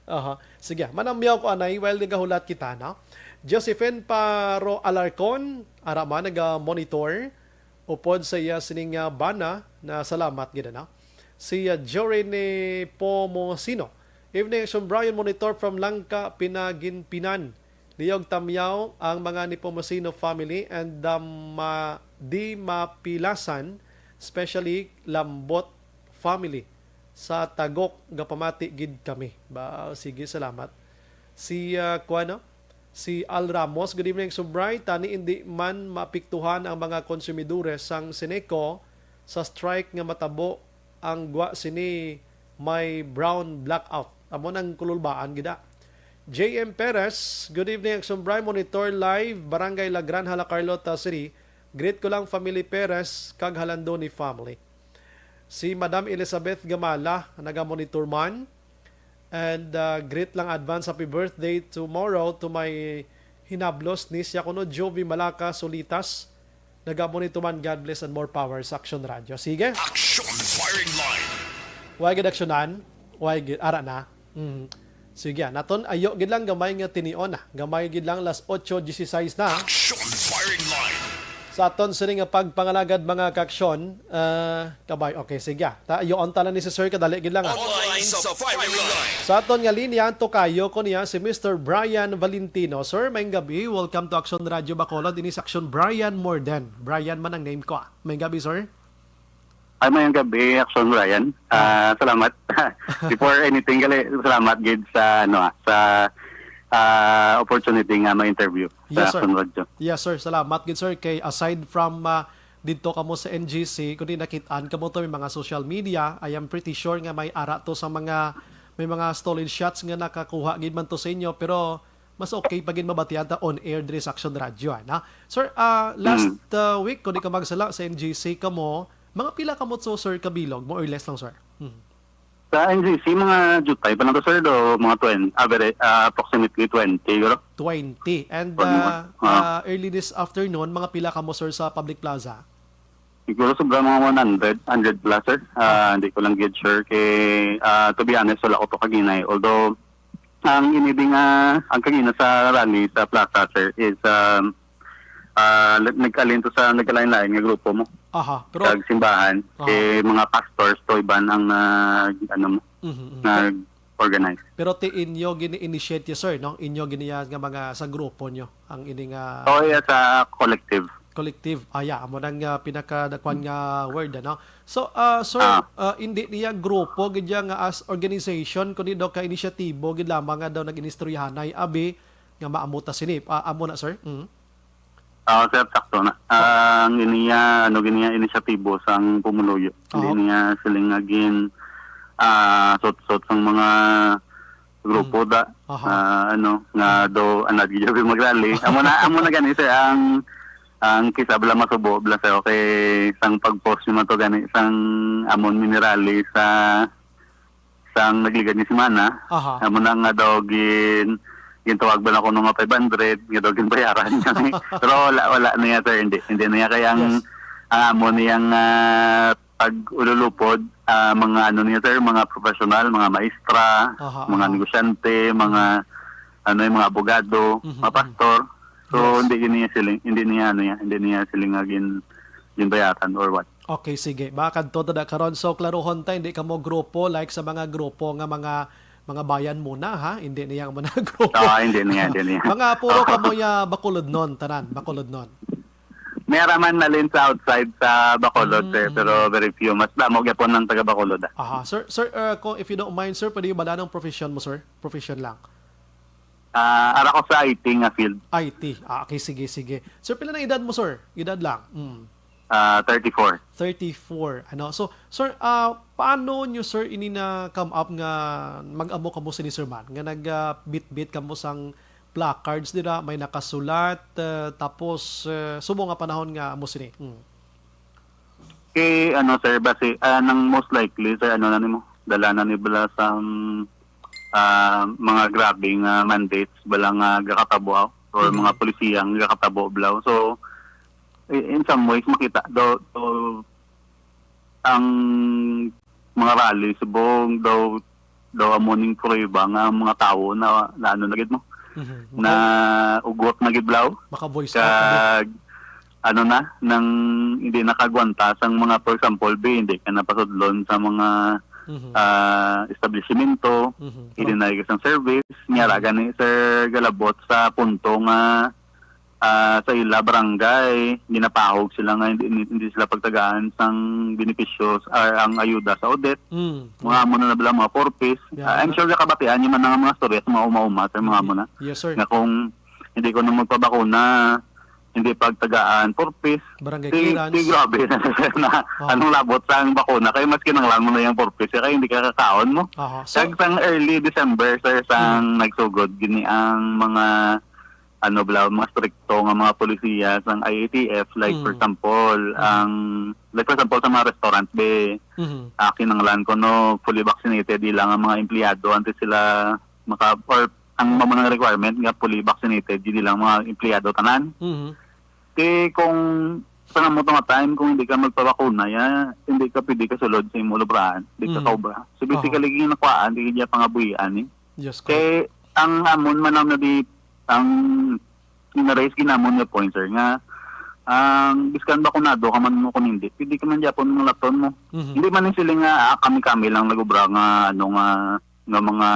Aha. Sige, manamyaw ko anay while nagahulat kita, no? Josephine Paro Alarcon, ara man naga-monitor upod sa iya sining, ah, bana na salamat gid, no? Si, ah, Jory ni Pomosino. Evening, Action Brian, monitor from Langka, Pinaginpinan. Liyog tamyaw ang mga Nepomuceno family and the ma-, di mapilasan, especially Lambot family sa Tagok. Gapamati gid kami. Ba, sige, salamat. Si, ah, kuwan, no? Si Al Ramos, "Good evening, Subray. Tani indi man maapektuhan ang mga konsumidores sang Sineco sa strike nga matabo ang gwa sini may brown blackout." Amo nang kululbaan gid, ah. J M Perez, "Good evening, Action Bri. Monitor live, Barangay La Granja, La Carlota City. Greet ko lang family Perez kag Halandoni family." Si Madam Elizabeth Gamala, naga-monitor man. And, uh, greet lang advance happy birthday tomorrow to my hinablos, nisya kuno, Jovi Malaka Solitas. Naga-monitor man, God bless and more power sa Action Radio. Sige. Action firing line. Way gid aksyonan? Way gid, ara na. Mm. Sige, ah, naton ayo gid lang gamay nga tinion, ah. Gamay gid lang, las otso dieciséis na. Action firing line. Sa aton sini nga pagpangalagad, mga kaaksyon, ah, kabay. Okay, sige, ah. Ta, ayoon ta lang ni si Sir, kadali gid lang, ah. Online sa firing line. Sa aton nga linya, ang tokayo ko niya, si Mister Brian Valentino. Sir, maayong gabi. Welcome to Action Radio Bacolod. Ini si Action Brian Morden. Brian man ang name ko, ah. Maayong gabi, sir. Ay, maayong gabi, Action Brian. Ah, salamat. Before anything, gali, salamat gid sa, ano, ah, sa, ah, opportunity nga ma-interview sa Yes, sir. Action Radio. Yes, sir. Salamat gid, sir. Kay aside from, ah, didto kamo sa N G C, kundi nakit-an kamo to may mga social media, I am pretty sure nga may ara to sa mga, may mga stolen shots nga nakakuha gid man to sa inyo, pero mas okay pa gid mabatian ta on air diri sa Action Radio, ah, na? Sir, ah, last, Mm. ah, week, kung di ka magsala, sa N G C kamo, mga pila kamo to, sir, kabilog, more or less lang, sir? Hmm. Sa N G C, mga jutay pa lang to, sir, do, mga twenty, average, ah, approximately twenty, siguro. Twenty. And, Twenty-one. ah, Ah. ah, early this afternoon, mga pila kamo, sir, sa public plaza? Siguro sobra mga one hundred, hundred plus, sir. Ah, Ah. Hindi ko lang gid sure kay, ah, to be honest, wala ko to kaginay. Although, ang inibing, ah, ang kagina sa rally sa plaza, sir, is, um, ah, nag-alin to sa nagkalain-lain nga grupo mo. Aha, pero Kag simbahan, Aha. eh, mga pastors to iban ang nag, ano mo, Mhm, mhm. nag-organize. Pero ti inyo gini-initiate ya, sir, no? Inyo gini ya nga mga sa grupo nyo, ang ini nga Oh, yeah, sa collective. Collective. Ah, yeah, amo nang, ah, pinakadakwan nga word, ano? So, ah, sir, Ah. ah, hindi niya grupo gid ya nga as organization, kundi daw ka inisyatibo gid lamang nga daw nag-inistoryahanay, abi, nga maamo ta sini. Ah, amo na, sir? Mm. Ah, sir, sakto na. Ah, ang iniya, ano, giniya inisyatibo sang pumuluyo. Hindi Aha. niya siling nga gin, ah, sutsot sang mga grupo Mm. da, Aha. ah, ano, nga do, anad gid yung magrally. Amo na, amo na gani, sir, ang, ang kisa bala masubo, bala, sir, okay, sang pag-post naman to gani, sang amon minirally sa, sang nagligad nga semana. Aha. Amo na nga daw gin, gintawag ba na kuno nga five hundred, nga daw ginbayaran kami. Pero wala, wala na yan, sir, hindi. Hindi na yan. Kaya ang, Yes. ang amo niyang, ah, pag-ululupod, ah, mga ano niya, sir, mga professional, mga maestra, Aha, mga aha. negosyante, mga, Mhm. ano, yung mga abogado, Mhm, mga mhm. pastor. So, Yes. hindi niya siling, hindi niya, ano yan, hindi niya siling nga gin-, ginbayaran or what. Okay, sige. Makadto ta na karon. So, klaruhon ta, hindi kamo grupo, like sa mga grupo nga mga, mga bayan muna, ha? Hindi niya mga grupo. Ah, hindi niya, hindi niya. Mga puro Oo. kamo ya Bacolodnon, tanan, Bacolodnon. May ara man nalin sa outside sa Bacolod, sir, Mm. pero very few. Mas damo gyapon ang taga Bacolod, ah. Aha. Sir, sir, uh, kung, if you don't mind, sir, pwede ba ng profession mo, sir? Profession lang. Ah, ara ko sa I T nga field. I T. Ah, okay, sige, sige. Sir, pila na edad mo, sir? Edad lang. Mm. Ah, thirty-four. Thirty-four. Ano? So, sir, ah, paano nyo, sir, ini na come up nga mag-amo kamo sini, sir, man? Nga nag, ah, bitbit kamo sang placards dira, may nakasulat, ah, tapos, ah, subo nga panahon nga amo sini. Mm. Kay, ano, sir, basi, ah, nang most likely, sir, ano na nimo, dala na ni bala sang, ah, mga grabe nga mandates bala nga gakatabo or Mhm. mga polisiya nga gakatabo bala. So, i-, in some ways, makita daw, so, ang mga rally subong daw, daw amo ning prueba nga ang mga tawo na, na ano na gid mo, Mhm. na ugot na gid bala. Maka-voice out na gid. Kag ano na, nang hindi nakagwanta sang mga, for example, be, hindi ka napasudlon sa mga, Mhm. ah, establishmento, Mhm. hindi True. na ka sang service. Niya ra Mhm. gani, sir, galabot sa punto nga, ah, sa ila barangay, ginapahog sila nga hindi, hindi sila pagtagaan sang benepisyo or ang ayuda sa audit. Mm. Mga amo na bala, mga four Ps. Yeah. Ah, I'm sure nakabatian niyo man ang mga storya sa mga uma-uma, sir, mga amo na. Yes, sir. Nga kung hindi ko na magpabakuna, hindi pagtagaan four Ps. Barangay Di, clearance. di grabe na, sir, na Oo. anong labot sa ang bakuna. Kaya mas kinahanglan mo na yung four Ps, kaya hindi ka kakaon mo. Aha. So Kag sang early December, sir, sang Mm. nagsugod, gini ang mga, ano bala, mga strikto nga mga polisiya sang I A T F, like, for Mm. example, Mm. ang, like, for example, sa mga restaurant, be, Mhm. ah, kinahanglan ko, no, fully vaccinated, ilang ang mga empleyado, antes sila maka, or ang mga requirement nga fully vaccinated, yun lang mga empleyado tanan. Mhm. Kay kung sa amo to nga time, kung hindi ka magpabakuna, ya, hindi ka pwede kasulod sa imong lubrahan, hindi ka Mm. kaobra. So, Aha. basically, ginakuhaan, di niya pangabuhian, eh. Yes, correct. Kay ang amon man ang nadi-, ang gina-raise ginamon nga point, sir, nga ang biskan bakunado ka man mo kung hindi, pwede ka man gyapon manglaton mo. Mhm. Hindi man ni sila nga, ah, kami-kami lang nag-obra nga, ano, nga, nga mga,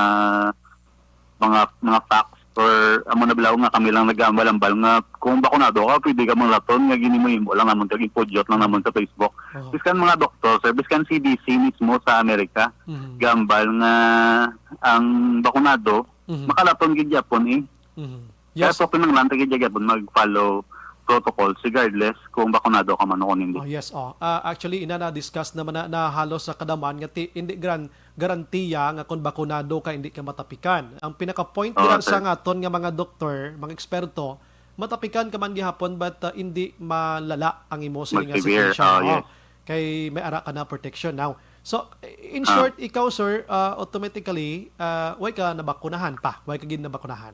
mga, mga facts or amo na bala nga kami lang nag-ambal-ambal nga kung bakunado ka, pwede ka manglaton nga ginimo-imo lang namon kag ipudyot lang namon sa Facebook. Oo. Biskan mga doktor, sir, biskan C D C mismo sa Amerika, Mhm. gambal nga ang bakunado, Mhm. makalaton gid gyapon, eh. Mhm. Kaya Yes. so, kinahanglan ta gid gyapon mag-follow protocols regardless kung bakunado ka man o kung hindi. Oh, yes, oh. Ah, actually, ina na-discuss naman na, na halos sa kadaman nga ti-, hindi gran-, garantiya nga kung bakunado ka, hindi ka matapikan. Ang pinaka-point Oo, dira sa sir. nga aton nga mga doktor, mga eksperto, matapikan ka man gihapon, but, ah, hindi malala ang imo sini nga Mag-severe, situation. oh, Oh, yes. kay may ara ka na protection now. So, in Ah. short, ikaw, sir, ah, automatically, ah, way ka nabakunahan pa? Way ka gid nabakunahan?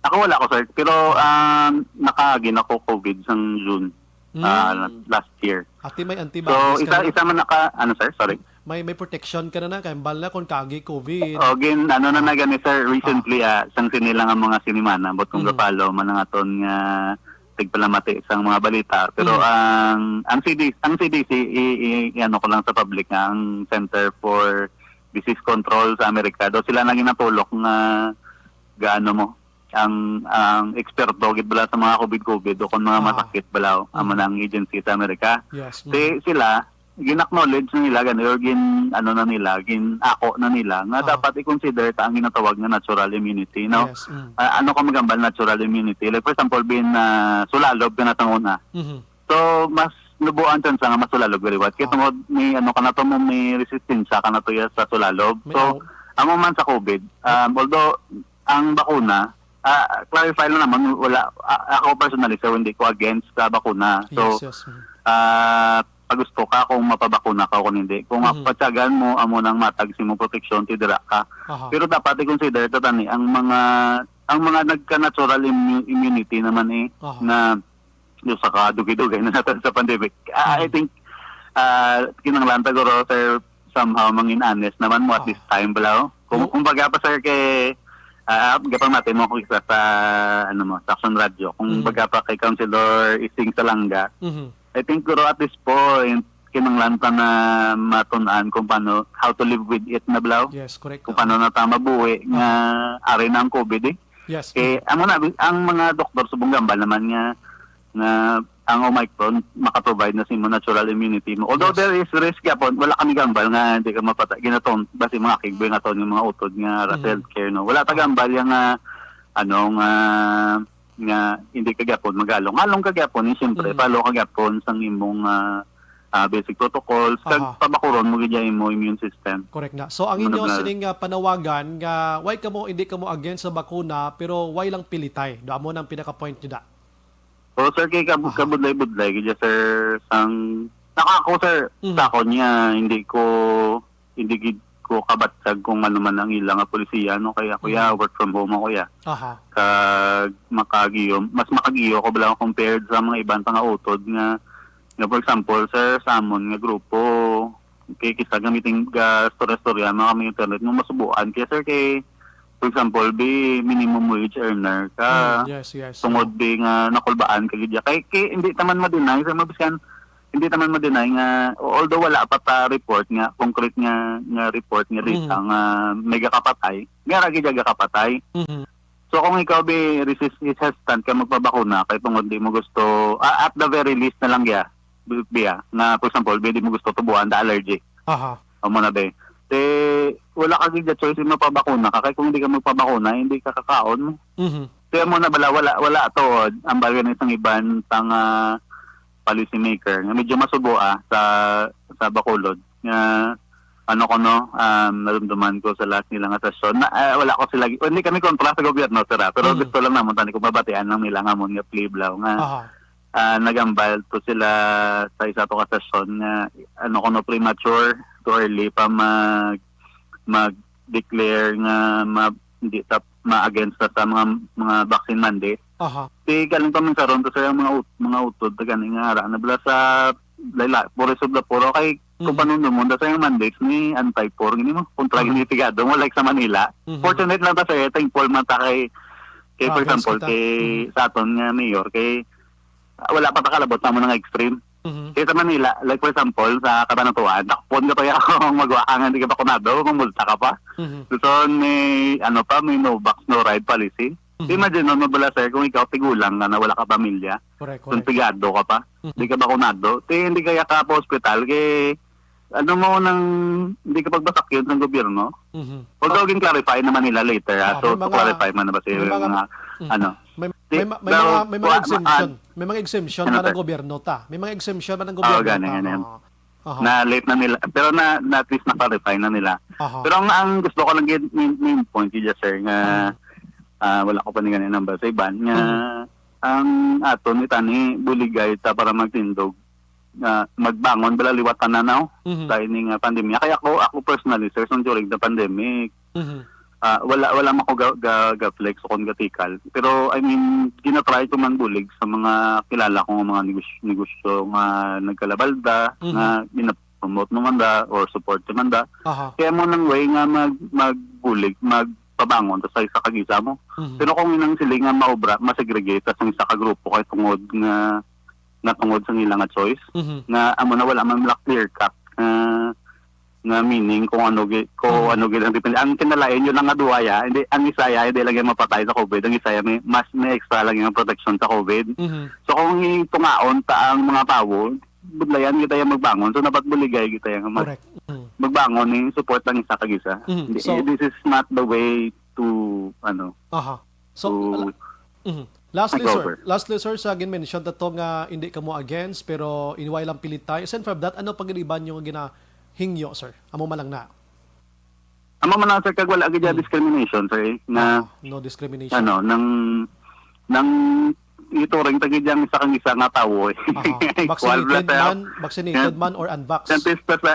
Ako wala ko, sir. Pero, um, nakaagi na ko COVID sang June, Mm. ah, last year. Ati may So, antibodies ka isa, na? isa man naka, ano, sir? Sorry. May, may protection ka na na, kay bala kung kaagi COVID. O, gin, ano na Ah. na gani, sir, recently, Ah. ah, sang sini lang ang mga sinimana, but kung Mm. ga-follow man ang aton nga tigpalamati sang mga balita. Pero Mm. ang, ang C D, ang C D C, i, i, i-ano ko lang sa public nga ang Center for Disease Control sa Amerika, daw sila na ginatulok nga gaano mo, ang, ang eksperto gid bala sa mga covid-covid o kung mga Ah. masakit bala, amo Mm. na ang agency sa Amerika. Yes, Ti mm. sila, gin-acknowledge na nila gani or gin-, ano na nila, gin-ako na nila nga Ah. dapat i-consider ta ang ginatawag nga natural immunity, no? Yes, mm. Ah, ano ka magambal natural immunity? Like, for example, bin, ah, sulalob ka na sa una. Mhm. So, mas nubuan chance nga mas sulalob ka liwat. Kaya Ah. tungod may, ano ka na to, mo may resistensya ka na to ya sa sulalob. May So, aw- amo man sa covid, um, although ang bakuna, ah, clarify lang naman, wala, a-, ako personally, sir, hindi ko against sa bakuna. So, Yes, yes. Mm. ah, pagusto ka kung mapabakuna ka o kung hindi. Kung Mhm. patyagan mo, amo nang matag sa imong proteksyon, ti dira ka. Aha. Pero dapat i-consider ta tani ang mga, ang mga nagka-natural immu-, immunity naman eh, Aha. na yung sa kadugay-dugay na natin sa pandemic. Ah, I Mhm. think, ah, kinahanglan ta guro, sir, somehow mangin honest naman mo at Ah. this time bala, oh. Kung, Yo- kumbaga pa, sir, kay, ah, gapamati mo ako isa sa, ano mo, sa Action Radio. Kung Mhm. baga pa kay Councilor Ising Salanga, Mhm. I think, guro, at this point, kinahanglan pa na matun-an kung paano, how to live with it na bala, oh. Yes, correct. Kung Oo. paano na ta mabuhi nga Ah. ari na ang covid, eh. Yes. Eh, amo na, ang mga doktor subong gambal naman nga, nga ang Omicron maka-provide na sa imo natural immunity mo. Although Yes. there is risk gyapon, wala kami gambal nga di ka mapatay. Ginaton, basi mga kigboy nga ton yung mga utod nga ra sa Mm. healthcare, no? Wala ta Ah. gambal yung, ah, ano, nga, nga hindi ka gyapon magalong. Along ka gyapon, eh, siyempre, Mm. follow ka gyapon sang imong, ah, ah, basic protocols, kag Aha. pabakuron mo gid yung imo immune system. Correct na. So, ang Ano inyo na? sining, ah, panawagan nga, why kamo, hindi kamo against sa bakuna, pero why lang pilitay? Do amo nang pinaka-point nyo da? O, sir, kay kab-, Aha. kabudlay-budlay gid, sir, sang, naka ako, sir, Mhm. sa ako niya, hindi ko, hindi gid ko kabatsag kung ano man ang ila nga polisiya, no? Kaya ako, ya, Mhm. work from home ako, ya. Aha. Kag makagiyo, mas makagiyo ko bala compared sa mga iban pa nga utod nga, nga, for example, sir, sa amon nga grupo, kay kisa gamitin ga storya-storya, mga kami internet, nga masubuan. Kaya, sir, kay, for example, be minimum wage earner ka, Mm, yes, yes. tungod be nga nakulbaan ka gid ya. Kay, kay hindi ta man ma-deny, sir, mabiskan, hindi ta man ma-deny nga, although wala pa ta report nga, concrete nga, nga report nga data Mm. nga may gakapatay, may ra gid ya gakapatay. Mhm. So, kung ikaw, be, resist, hesitant ka magpabakuna, kay tungod di mo gusto, ah, at the very least na lang, ya, bi-, biya, nga, for example, be, di mo gusto tubuan, the allergy. Aha. Amo na, be. Te, wala ka gid choice, mapabakuna ka, kay kung hindi ka magpabakuna, hindi ka kakaon mo. Mhm. Kaya mo na bala, wala, wala to, ang bagay na isang iban, sang, ah, policy maker, nga medyo masubo, ah, sa, sa Bacolod, nga, ano ko, no, um, narumduman ko sa last nila nga sesyon, na, ah, wala ko sila, hindi kami kontra sa gobyerno, sir, ah, pero Mm. gusto lang naman tani kung mabatian lang nila nga amon nga plea bala, nga, Aha. ah, nagambal to sila sa isa to ka sesyon nga, ano ko, no, premature, too early pa mag, mag-declare nga ma-, hindi ta ma-against na sa mga, mga vaccine mandate. Aha. Di galing pa man sa ron, to, sir, ang mga ut-, mga utod, ta gani nga, ara na bala sa Laila, Puro Isog da Puro, kay kung Mhm. panumdumon, da sa yung mandates ni anti-poor, gini mo, kontra Mhm. gini tigado mo, like sa Manila. Mhm. Fortunate lang ta, sir, thankful man ta kay, kay, Ah, for friends example, kita. kay Mhm. sa aton nga mayor, kay, ah, wala pa ta kalabot sa amo nga extreme. Mhm. Kay sa Manila, like, for example, sa Cabanatuan, dakpon ka pa yung magwa ka nga hindi ka bakunado, kung multa ka pa. Mhm. So, may, ano pa, may no vax, no ride policy. Mhm. Imagine mo, mabala, sir, kung ikaw tigulang ka na wala ka pamilya, Correct, kung correct. Sigado ka pa, Mhm. di ka bakunado, di, hindi kaya ka pa hospital, kay, ano mo nang, hindi ka pagbasakyon sa gobyerno. Mhm. Although, Oh. gin-clarify naman nila later, ha? Ah, So, may to mga, clarify man na ba sa may mga, mga, mhm. ano? May, Di, may ma-, may pero, mga, may mga wa-, exemption. ma-, May mga exemption ano, man ang sir? Gobyerno, ta? May mga exemption man ang Oo, gobyerno, gani, ta? gani. Oo. Aha. Na late na nila, pero na, na at least na-clarify na nila. Aha. Pero ang, ang gusto ko lang gid main, main point gid, sir, nga, Mm. ah, wala ko pa ni gani number sa iban, nga Mm. ang aton itani buligay ta para magtindog, nga magbangon bala liwat tanan, no? Mhm. Sa ini nga pandemya. Kaya ako, ako personally, sir, sang during the pandemic, Mhm. ah, wala, wala man ko ga, ga, ga flex o kon gatikal. Pero, I mean, ginatry ko man bulig sa mga kilala ko nga mga negosyo, negosyo nga nagkalabalda, Mhm. nga gina-promote mo man da or support mo man da. Aha. Kaya mo nang way nga mag, magbulig, magpabangon ta sa isa kag isa mo. Mhm. Pero kung inang sila nga maobra, masegregate ta sa isa ka grupo kay tungod nga, nga tungod sa nila nga choice, Mhm. nga amo na wala man la clear cut nga nga meaning kung ano gi-, kung Mhm. ano gid ang depende. Ang kinalain yun lang nga duha ya, hindi, ang isa ya, hindi lang yung mapatay sa covid, ang isa ya may, mas may extra lang yung protection sa covid. Mhm. So kung itungaon ta ang mga tawo, budlayan kita yung magbangon. So dapat buligay kita yung mag-, Correct. Mhm. magbangon, yung support lang isa kag isa. Mhm. Hindi, So eh, this is not the way to, ano, Aha. So, to la-, mhm. Lastly, sir, Lastly, sir, sa gin-mention ta to nga hindi kamo against, pero in way lang pilitay. Aside from that, ano pa gid iban yung ginahingyo, sir? Amo man lang na. Amo man lang, sir, kag wala gid ya Hmm. discrimination, sir, eh, na Ah, no discrimination. ano, nang, nang ituring ta gid yang isa kang isa nga tawo, eh. Aha. Equal Vaccinated bala sa man, vaccinated yan, man or unvax? Yan, tis-, sa,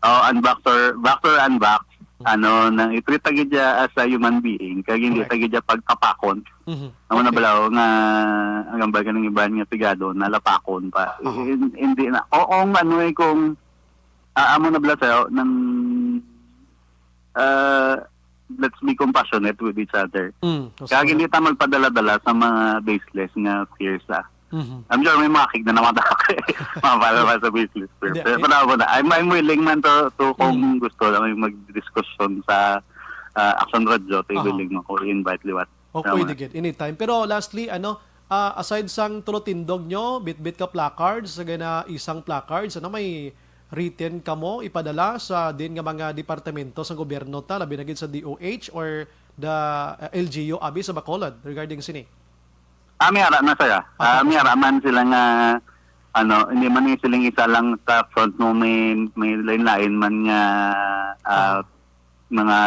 oh, unvax or, vax or unvax, Hmm. ano, nang i-treat ta gid ya as a human being, kag hindi Correct. ta gid ya pagtapakon. Mhm. Amo na Okay. bala, oh, nga, ang gambal ka ng iban nga pigado, nalapakon pa. Aha. Hin-, hindi na. O, kung ano, eh, kung, ah, amo na bala sa'yo, nang, ah, let's be compassionate with each other. Mm, Kaya hindi ta magpadala-dala sa mga baseless nga fears, ah. Mhm. I'm sure may makig na naman ako. Mapala pa sa baseless fears. Hindi, Pero eh, wala, wala. I'm, I'm willing man to, to kung Mm. gusto lang yung magdiskusyon sa, ah, Action Radio, to Ah. willing ako i-invite liwat. O, Tama. pwede gid, anytime. Pero lastly, ano, ah, aside sang tulo tindog nyo, bitbit ka placards, sa gana isang placards, ano, may written kamo ipadala sa din nga mga departamento sa gobyerno ta, labi na gid sa D O H or the, ah, L G U abi sa Bacolod regarding sini? Ah, may ara na, sir, ah. Ah, Ah, may tapos ara man sila nga, ano, hindi man ni siling isa lang sa front mo, may, may lain-lain man nga, ah, Ah. mga,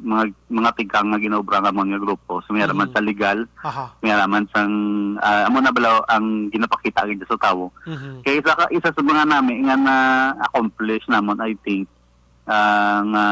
mga, mga tigkang nga ginaobra nga mga grupo. So, may ara man Mhm. sa legal, Aha. may ara man sang, ah, amo na bala ang ginapakita gid sa tawo. Mhm. Kaya isa ka, isa sa mga nami nga na-accomplish namon, I think, ah, nga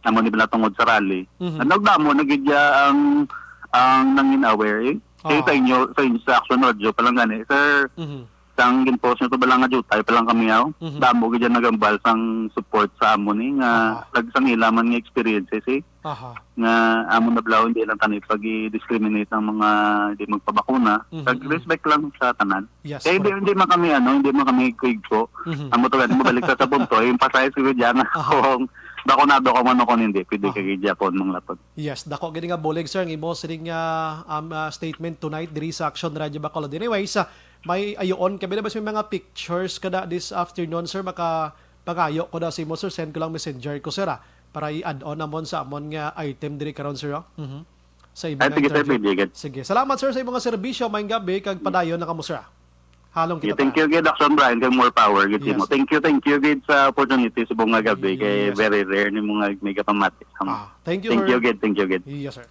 amo ni bala tungod sa rally. Mhm. Nagdamo na gid ya ang, ang nangin aware, eh. Kaya sa Ah. inyo, sa inyo, sa Action Radio pa lang gani, sir, Mhm. sang gin-post nyo to bala nga jutay pa lang kami, aw. Mhm. Damo gid ya nagambal sang support sa amo ni nga Aha. nagsangila man nga experiences, eh. Aha. Nga amo na bala, hindi lang tani pag-i-discriminate ang mga di magpabakuna. Mhm, Kag mhm. respect lang sa tanan. Yes, Kaya hindi, correct. hindi man kami, ano, hindi man kami kwigko. Mhm. Amo to gani, mabalik sa, sa punto, emphasize ko dyan nga Aha. kung bakunado ka man o kung hindi, pwede Aha. ka gid yapon manglapag. Yes, dako gid nga bulig, sir, ang imo sining, ah, um, ah, statement tonight diri sa Action Radio Bacolod. Anyways, ah, may ayoon kami na ba may mga pictures kada this afternoon, sir? Maka pangayo ko na sa imo, sir. Send ko lang messenger ko, sir, ah, para i-add on namon sa amon nga item diri karon, sir, oh. Mhm. Sa imo Ay, nga sige, sir, interview. Pwede gid. Sige. Salamat, sir, sa imo nga serbisyo. Maayong gabi, kag padayon na kamo, sir, ah. Halong kita Yeah, thank ta. you gid, Action Brian, kag more power gid sa Yes. imo. Thank you, thank you gid sa opportunity sa buong nga gabi, kay Yes, sir. very rare ni mga may kapamati. Ah, thank you, Thank sir. you gid, thank you gid. Yes, sir.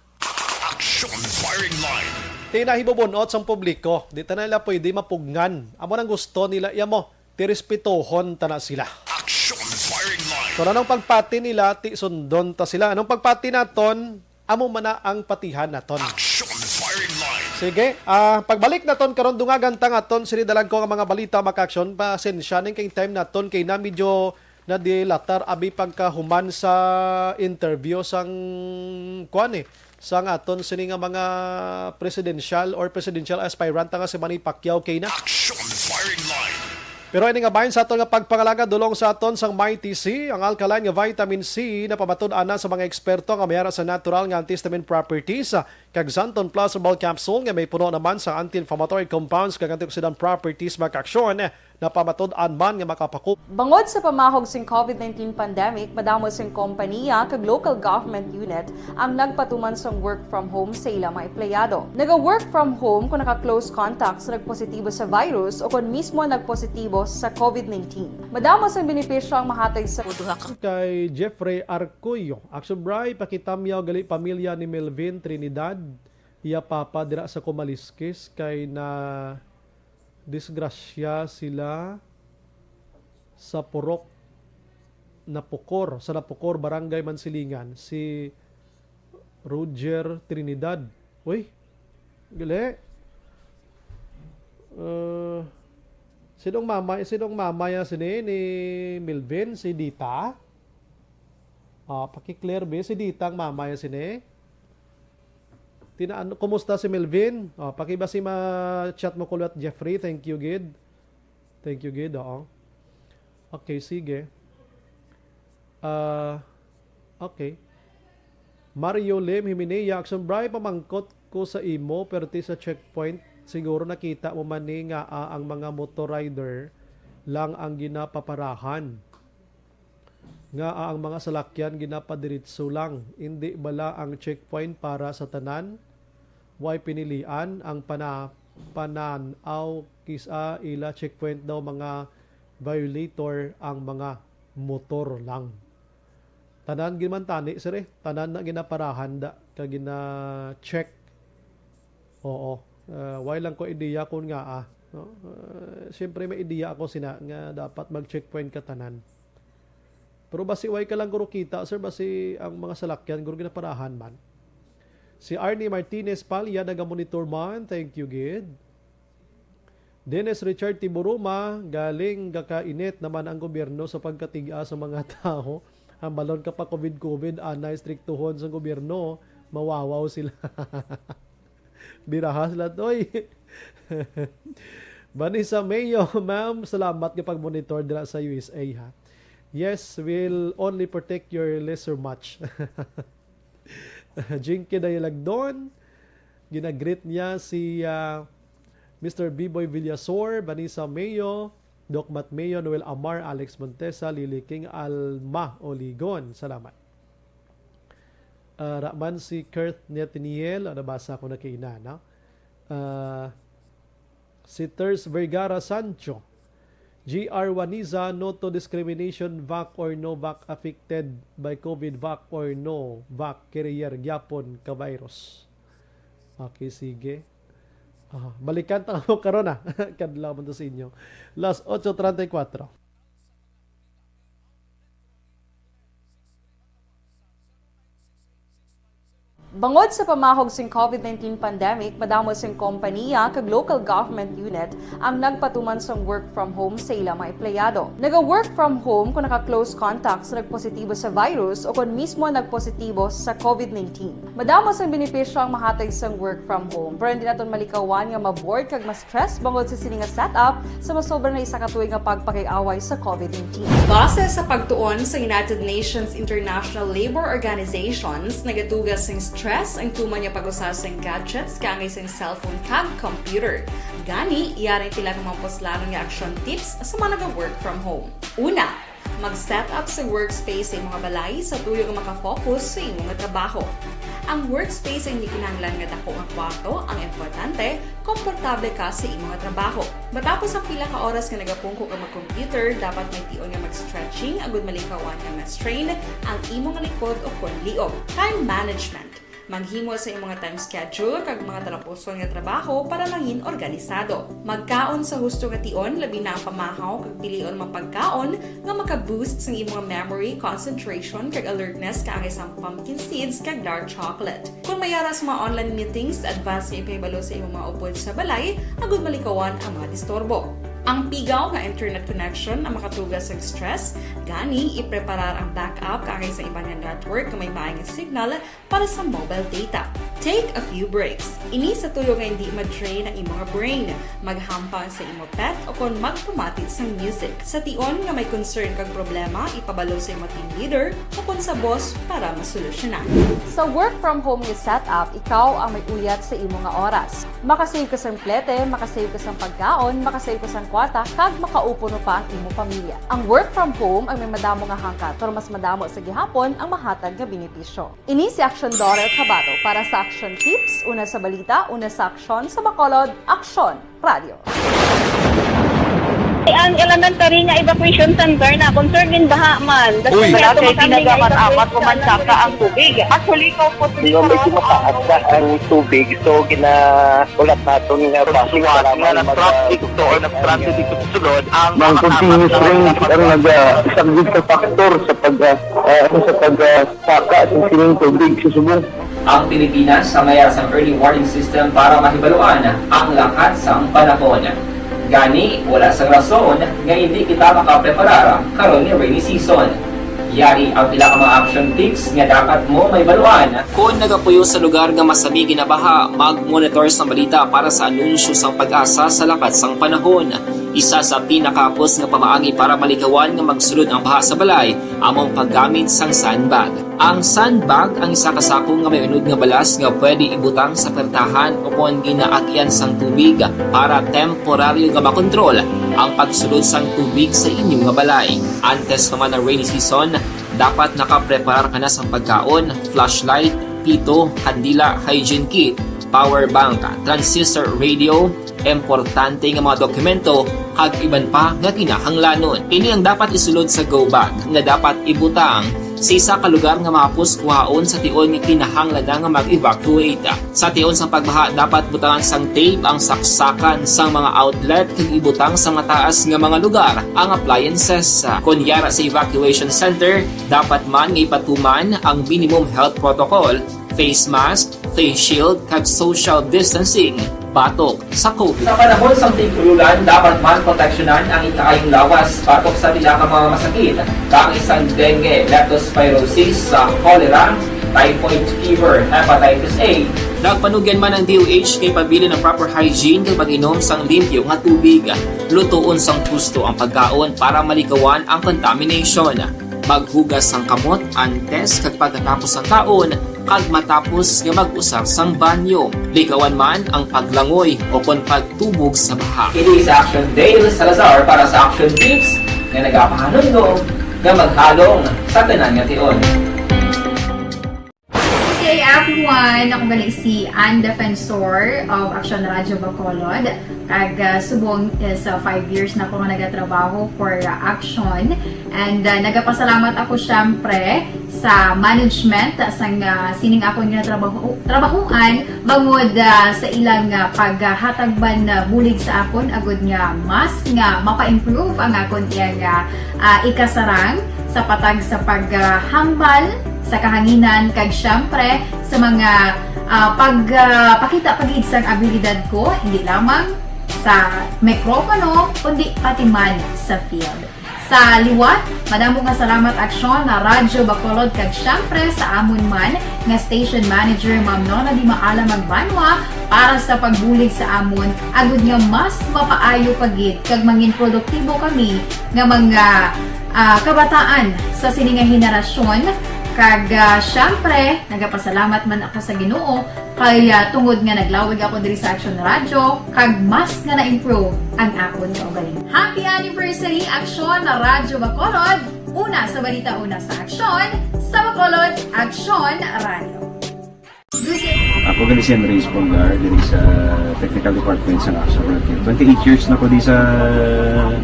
Action Firing Line. Ti nahibubunot sang publiko, di ta na nila pwede mapugngan. Amo nang gusto nila, iya mo, ti respetohon ta na sila. Action Firing Line. Kung anong pagpati nila, ti sundon ta sila. Anong pagpati naton, amo man na ang patihan naton. Action Firing Line. Sige, ah, pagbalik naton karon, dungagan ta nga aton sini dalagko nga mga balita, mga ka-action. Pasensya ning kay time naton kay na medyo nadilatar abi pagkahuman sa interview sang, kuan eh, sang aton sini nga mga presidential or presidential aspirant nga si Manny Pacquiao kay na. Action Firing Line. Pero ini nga bahin sa aton nga pagpangalaga dulong sa aton sang Mighty C, ang alkaline nga vitamin C, napamatud-an na sa mga eksperto nga may ara sa natural nga antihistamine properties, kag Xanthone Plus Herbal Capsule nga may puno naman sa anti-inflammatory compounds kag antioxidant properties, mga ka-action, napamatud-an man nga makapaku- Bangod sa pamahog sing covid nineteen pandemic, madamo sing kompaniya kag local government unit ang nagpatuman sang work from home sa ila mga empleyado. Naga-work from home kung naka-close contact sa nagpositibo sa virus o kon mismo nagpositibo sa covid nineteen. Madamo sang benepisyo ang mahatag sa Kay Jeffrey Arcoyo, Action Bri, pakitamyaw gali pamilya ni Melvin Trinidad, iya papa dira sa Kumaliskis, kay na disgrasya sila sa Purok Napukor, sa Napukor, Barangay Mansilingan, si Roger Trinidad. Uy, gali. Uh, sinong mama, sinong mama ya sini ni Melvin? Si Dita? Ah, paki-clear, be. Si Dita ang mama ya sini. Tina, ano, kumusta si Melvin? Oh, pakibasi ma-chat mo ko liwat, Jeffrey. Thank you, gid. Thank you, gid. Oo. Okay, sige. Ah, okay. Mario Lim Himinea, Action Bri, pamangkot ko sa imo, perti sa checkpoint, siguro nakita mo man ni nga, ah, ang mga motor rider lang ang ginapaparahan. Nga, ah, ang mga salakyan ginapadiritso lang. Indi bala ang checkpoint para sa tanan? Way pinilian ang pana-, pananaw kis-a ila checkpoint daw mga violator ang mga motor lang. Tanan gid man tani, sir, eh. Tanan na ginaparahan da, ka gina-check. Oo. Ah, way lang ko idea kung nga, ah, no? Ah, siyempre may idea ako sina nga dapat mag-checkpoint ka tanan. Pero basi way ka lang guro kita, sir, basi ang mga salakyan guro ginaparahan man. Si Arnie Martinez Palya naga-monitor man, thank you gid. Dennis Richard Tiburuma, galing gakainit naman ang gobyerno sa pagkatig-a sa mga tao. Hambalon ka pa COVID-COVID, anay striktuhon sa gobyerno, mawawaw sila. Biraha sila, toy. Vanessa Mayo, ma'am, salamat nga pag-monitor dira sa U S A, ha. Yes, we'll only protect your lesser match. Jinky Dayalagdon, ginagreet niya si, ah, Mister Biboy Villasor, Vanessa Mayo, Doc Matt Mayo, Noel Amar, Alex Montesa, Lily King, Alma Oligon. Salamat. Ah, ra man si Kurt Netiniel, ah, nabasa ko na kaina, no? Ah, si Ters Vergara Sancho, G R Waniza, no to discrimination, vac or no vac, affected by COVID, vac or no vac, carrier gyapon ka virus. Okay, sige. Ah, balikan ta mo karon, ah. Kadlaw man to sa inyo. Las ocho treinta y cuatro. Bangod sa pamahog sing COVID nineteen pandemic, madamo sing kompaniya kag local government unit ang nagpatuman sang work from home sa ila mga empleyado. Naga-work from home kon naka-close contact sa nagpositibo sa virus o kon mismo nagpositibo sa COVID nineteen. Madamo sang benepisyo ang mahatag sang work from home, pero hindi naton malikawan nga ma-bored kag ma-stress bangod sa sini nga setup sa masobra na isa ka tuig nga pagpakig-away sa COVID nineteen. Base sa pagtuon sa United Nations International Labor Organizations, nagatuga sing stress ang tuman nga pag-usa sing gadgets kaangay sing cellphone kag computer. Gani, yari ang pila ka mga puslanon nga action tips sa mga naga-work from home. Una, mag-set up sa workspace sa imong balay sa tuyo nga maka-focus sa imo nga trabaho. Ang workspace ay hindi kinahanglan nga dako nga kwarto, ang importante, komportable ka sa imo nga trabaho. Matapos ang pila ka oras nga nagapungko ka mag-computer, dapat may tion nga mag-stretching agud malikawan nga ma-strain ang imo nga likod o kon liog. Time management. Maghimo sa imo nga time schedule kag mga talapuson nga trabaho para mangin organisado. Magkaon sa husto nga tion, labi na ang pamahaw kag pilion mga pagkaon nga maka-boost sang imo nga memory, concentration, kag alertness kaangay sang pumpkin seeds kag dark chocolate. Kon may ara sa mga online meetings, advance nga ipahibalo sa imo mga upod sa balay agud malikawan ang mga disturbo. Ang pigaw nga internet connection ang makatuga sang stress, gani ipreparar ang backup kaangay sa iban nga network nga may maay nga signal para sa mobile data. Take a few breaks. Ini sa tuyo nga hindi ma-drain ang imo nga brain. Maghampang sa imo pet o kon magpamati sang music. Sa tion nga may concern kag problema, ipabalo sa imo team leader o kon sa boss para masolusyonan. Sa work from home nga setup, ikaw ang may uyat sa imo nga oras. Makasave ka sang plete, makasave ka sang pagkaon, makasave ka sang kwarta, kag makaupod pa ang imo pamilya. Ang work from home ang may madamo nga hangkat, pero mas madamo sa gihapon ang mahatag nga benepisyo. Ini si Aksyon Dorel Cabato para sa Aksyon Tips, una sa balita, una sa aksyon, sa Bacolod, Aksyon Radio. Ang elementary nga evacuation center na concern din baha man. Uy! Wala kay ginagamit-amat o mansaka ang tubig. Actually, ko po. Hindi, medyo mataas na ang tubig. So, gina-, ulat naton nga base nga mag-, nag-transit to or nag-transit dito sa sulod ang mga continuous rain ang nag-, ah, isang big factor sa pag-, ah, ah, ano, sa pag-, ah, saka sa sining tubig sa subong. Ang Pilipinas ang may ara sang early warning system para mahibaluan ang lakat sang panahon. Gani, wala sang rason nga hindi kita makapreparar karon nga rainy season. Yari ang pila ka mga action tips nga dapat mo mahibaluan. Kon nagapuyo sa lugar nga masami ginabaha, mag-monitor sang balita para sa anunsyo sang PAGASA sa lakat sang panahon. Isa sa pinakahapos nga pamaagi para malikawan nga magsulod ang baha sa balay amo ang paggamit sang sandbag. Ang sandbag ang isa ka sako nga may unod nga balas nga pwede ibutang sa pertahan ukon ginaagian sang tubig para temporaryo nga makontrol ang pagsulod sang tubig sa inyo nga balay. Antes pa man ang rainy season, dapat nakapreparar ka na sang pagkaon, flashlight, pito, kandila, hygiene kit, power bank, transistor radio, importante nga mga dokumento, kag iban pa nga kinahanglanon. Ini ang dapat isulod sa go bag nga dapat ibutang sa isa ka lugar nga mahapos kuhaon sa tion nga kinahanglan na nga mag-evacuate. Sa tion sang pagbaha, dapat butangan sang tape ang saksakan sang mga outlet kag ibutang sa mataas nga mga lugar ang appliances. Kon yara sa evacuation center, dapat man nga ipatuman ang minimum health protocol, face mask, face shield, kag social distancing batok sa COVID. Sa panahon sang tig-ululan, dapat man proteksyonan ang ikaayong lawas batok sa pila ka mga masakit, kaangay sang dengue, leptospirosis, sa cholera, typhoid fever, hepatitis A. Nagpanugyan man ang D O H kay pabilin ang proper hygiene kag pag-inom sang limpyo nga tubig. Lutoon sang husto ang pagkaon para malikawan ang contamination. Maghugas sang kamot antes kag pagkatapos sang kaon kag matapos nga mag-usar sang banyo. Likawan man ang paglangoy o kon pagtubog sa baha. Kini sa Action Dale Salazar para sa Action Tips nga nagapahanumdom nga maghalong sa tanan nga tion. Good day, everyone! Ako gali si Ann Defensor of Action Radio Bacolod. Kag, ah, subong is, ah, five years na ko nga nagatrabaho for, ah, Action. And, ah, nagapasalamat ako, syempre, sa management sang, ah, sining akon nga trabaho, trabahuan bangod, ah, sa ilang, ah, paghatag man, ah, bulig sa akon agud nga mas nga mapa-improve ang akon iyang, ah, ah, ikasarang sa patag sa paghambal sa kahanginan kag, syempre, sa mga, ah, pag, ah, pakita pa gid sang abilidad ko, hindi lamang sa mikropono, kundi pati man sa field. Sa liwat, madamo nga salamat, Aksyon, na Radyo Bacolod, kag syempre sa amon man nga station manager, Ma'am Nona Di Maala Magbanwa, para sa pagbulig sa amon, agud nga mas mapaayo pa gid kag mangin produktibo kami nga mga, ah, kabataan sa sini nga henerasyon. Kag, ah, syempre, nagapasalamat man ako sa Ginoo kay, ah, tungod nga naglawig ako diri sa Action Radio, kag mas nga na-improve ang akon kaugalingon. Happy anniversary, Action Radyo Bacolod! Una sa balita, una sa aksyon, sa Bacolod, Action Radio. Ako gali si Henry Espolgar, diri sa technical department sa Action Radio. Twenty-eight years na ko di sa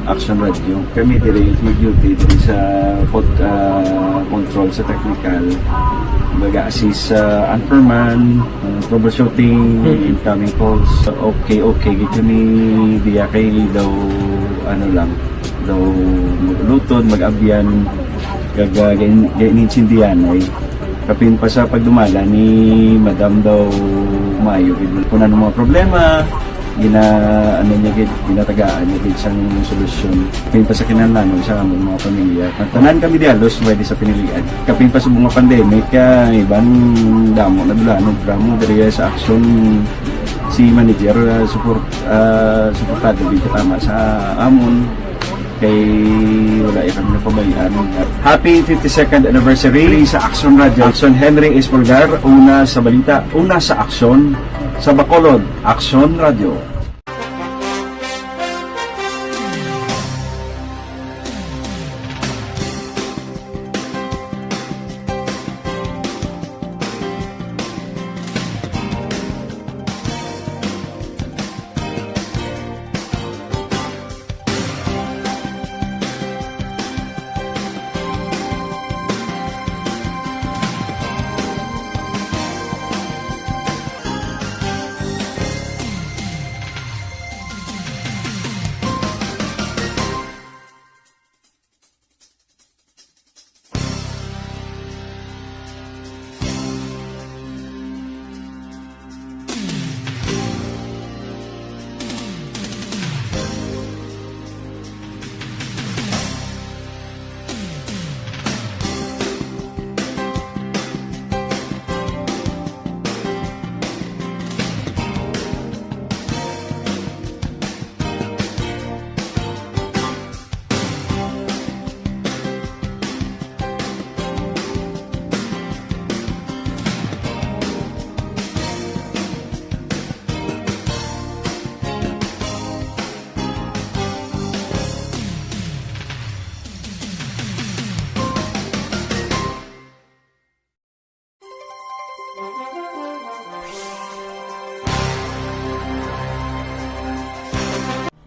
Action Radio. Kami diri mag-duty diri sa pod-, ah, control sa technical. Baga assist sa anchorman, ah, troubleshooting, Mhm. incoming calls. Okay, okay, gid kami diya kay daw, ano lang, daw mag-uluton, mag-abyan, kag, ah, gain-, gain-, intindihan ay kapin pa sa pagdumala ni Madam daw maayo gid. Kung ano mga problema, gina-, ano niya gid, ginatagaan niya gid sang solusyon. Kapin pa sa kinahanglanon sa amon mga pamilya. Ang tanan kami di halos pwede sa pinilian. Kapin pa sa mga pandemic, ah, iban damo na dula, no, drama diri sa aksyon si manager, ah, support, ah, suportado gid tama sa amon. Kay wala ya kami napabayaan. Happy fifty-second anniversary sa Action Radio. Action Henry Espolgar, una sa balita, una sa aksyon, sa Bacolod, Action Radio.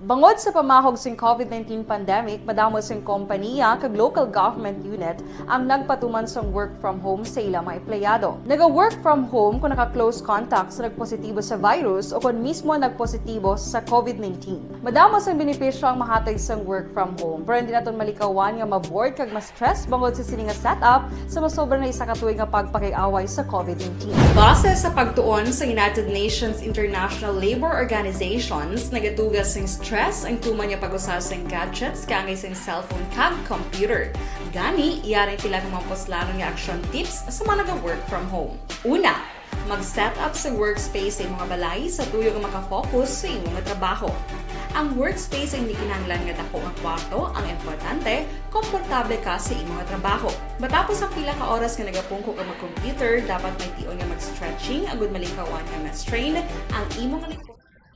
Bangod sa pamahog sing COVID nineteen pandemic, madamo sing kompaniya kag local government unit ang nagpatuman sang work from home sa ila mga empleyado. Naga-work from home kung naka-close contact sa nagpositibo sa virus o kon mismo nagpositibo sa COVID nineteen. Madamo sang benepisyo ang mahatag sang work from home, pero hindi naton malikawan nga ma-bored kag ma-stress bangod sa sini nga setup sa masobra na isa ka tuig nga pagpakig-away sa COVID nineteen. Base sa pagtuon sa United Nations International Labour Organizations, nagaduga sing stress ang tuman nga pag-usa sing gadgets kaangay sing cellphone kag computer. Gani, yari ang pila ka mga puslanon nga action tips sa mga naga-work from home. Una, mag-set up sa workspace sa imong balay sa tuyo nga makafocus sa imong trabaho. Ang workspace ay hindi kinahanglan nga dako nga kwarto, ang importante, komportable ka sa imong trabaho. Matapos ang pila ka oras nga nagapungko ka mag-computer, dapat may tion nga mag-stretching agud malikawan nga ma-strain ang imong likod.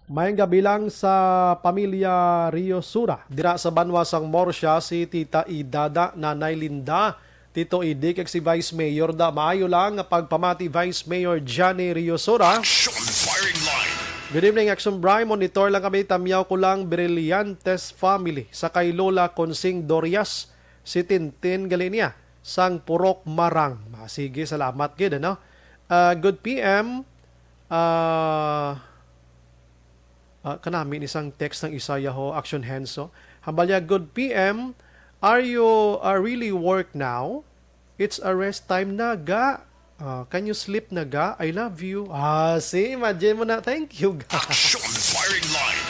Maayong gabi lang sa pamilya Rio Sura. Dira sa banwa sang Murcia, si Tita Ida da, Nanay Linda, Tito Idi, kag si Vice Mayor da. Maayo lang nga pagpamati, Vice Mayor Johnny Rio Sura. Action Firing Line. Good evening, Action Bri. Monitor lang kami, tamyaw ko lang, Brillantes family. Sa kay Lola Consing Dorias, si Tintin gali niya, sang Purok Marang. Ah, sige, salamat gid, ano? Ah, good P M. Ah, ah, kanami ni sang text ng Isaya ho, Action Hands, oh. Hambalya, good P M. Are you, uh, really work now? It's a rest time na, ga. Ah, can you sleep na, ga? I love you. Ah, see, imagine mo na. Thank you, ga. Action Firing Line.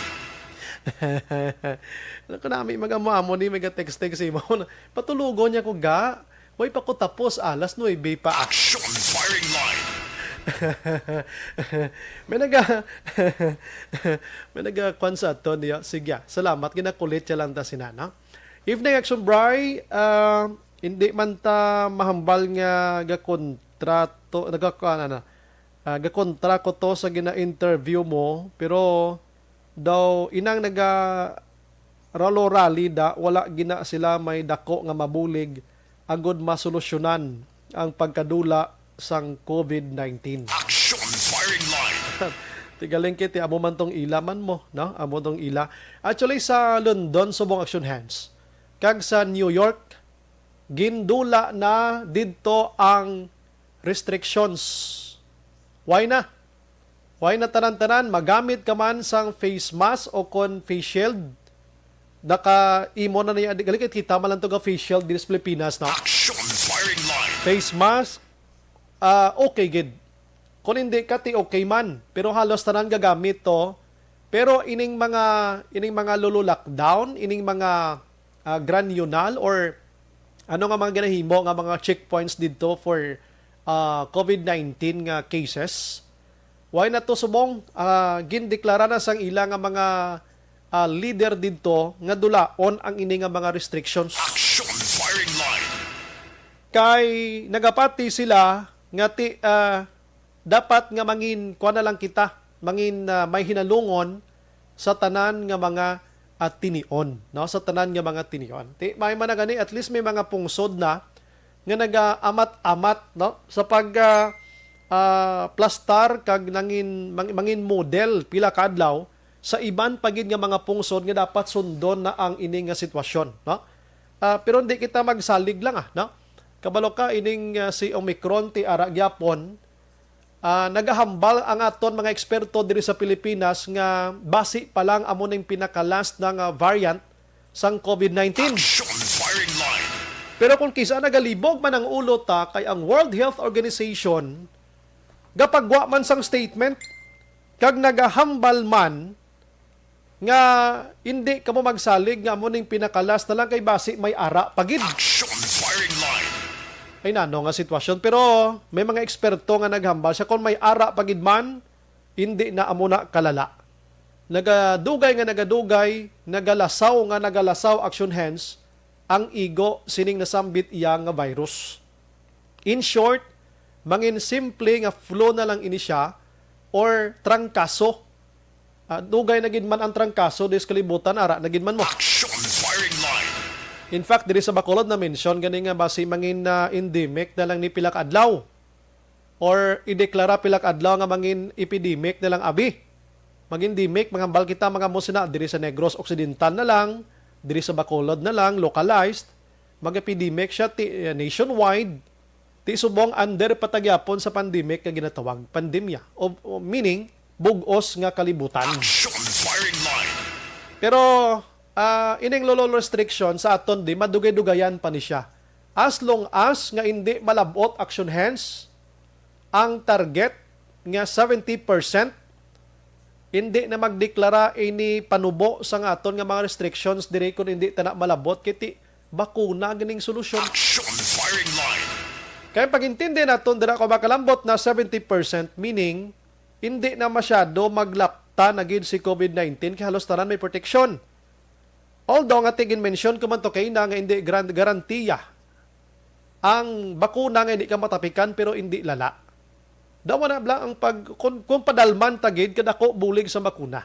Ano ka nami mag-amo-amo ni, mag-text-text si mo. Patulogon niya ko, ga. Way pa ko tapos, alas nuebe pa. Action Firing Line. May naga, may naga kwan sa aton niya. Sige, ah, salamat. Ginakulit siya lang ta sina, no? Evening, Action Bri. Ah, hindi man ta mahambal nga gakontrato, nagakuan, ano, ah, gakontra ko to sa gina-interview mo, pero daw inang naga ralo rally da, wala gina sila may dako nga mabulig agud masolusyonan ang pagkadula sang COVID nineteen. Action Firing Line. Tigaling kiti, amo man tong ila man mo, no? Amo tong ila. Actually, sa London, subong, Action Hands, kag sa New York, gindula na didto ang restrictions. Why na? Why na tanan-tanan? Magamit ka man sang face mask o kon face shield, naka-imo na niya. Gali kay kita man lang to nga face shield diri sa Pilipinas, no? Action Firing Line. Face mask, ah, okay gid. Kung hindi ka, ti okay man. Pero halos tanan gagamit to. Pero ining mga, ining mga lolo lockdown, ining mga, ah, granulal or ano nga mga ginahimo nga mga checkpoints didto for, ah, COVID nineteen nga cases, why na to subong, ah, gindeklara na sang ila nga mga, ah, leader didto nga dulaon ang ini nga mga restrictions. Action Firing Line. Kay nagapati sila nga ti-, ah, dapat nga mangin, kuwan na lang kita, mangin, ah, may hinalungon sa tanan nga mga, ah, tinion, no? Sa tanan nga mga tinion. Ti, may man na gani, at least may mga pungsod na nga nagaamat-amat, no? Sa pag, ah, ah, plastar kag nangin, mang-, mangin model pila ka adlaw sa iban pa gid nga mga pungsod nga dapat sundon na ang ini nga sitwasyon, no? Ah, pero hindi kita magsalig lang, ah, no? Kabalo ka, ining, ah, si Omicron ti ara gyapon, ah, nagahambal ang aton mga eksperto diri sa Pilipinas nga basi pa lang amo ning pinaka-last na nga variant sang COVID nineteen. Action Firing Line. Pero kung kisa nagalibog man ang ulo ta, kay ang World Health Organization gapagwa man sang statement kag nagahambal man nga hindi kamo magsalig nga amo ning pinaka-last na lang kay basi may ara pa gid. Action Firing Line. Ay nano nga sitwasyon, pero may mga eksperto nga naghambal siya kung may ara pa gid man, hindi na amo na kalala. Nagadugay nga nagadugay, nagalasaw nga nagalasaw, Action Hands, ang igo sining nasambit iya nga virus. In short, mangin simple nga flu na lang ini siya or trangkaso. Ah, dugay na gid man ang trangkaso diri sa kalibutan, ara na gid man mo. Action Firing Line. In fact, diri sa Bacolod na-mention gani nga basi mangin, ah, endemic na lang ni pila ka adlaw. Or ideklara pila ka adlaw nga mangin epidemic na lang abi. Mag-endemic, manghambal kita, mga amo sina, diri sa Negros Occidental na lang, diri sa Bacolod na lang, localized, mag-epidemic siya, ti, eh, nationwide, ti subong under pa ta gyapon sa pandemic nga ginatawag pandemya, o, o meaning, bug-os nga kalibutan. Action Firing Line. Pero, ah, ining lolo restriction sa aton di madugay-dugayan pa ni siya. As long as nga hindi malabot action, hence ang target nga seventy percent, hindi na magdeklara ini panubo sa nga aton nga mga restrictions diri kung hindi ta na malabot, kay ti bakuna ganing solusyon. Action Firing Line. Kaya pag-intindi naton dira ko makalambot na seventy percent, meaning hindi na masyado maglapta na gid si covid nineteen kay halos tanan may proteksyon. Although nga ti ginmention ko man to kay na nga hindi gran-, garantiya ang bakuna nga hindi ka matapikan pero hindi lala. Daw na lang ang pag, kung, kung padalman ta gid, kadako bulig sa bakuna.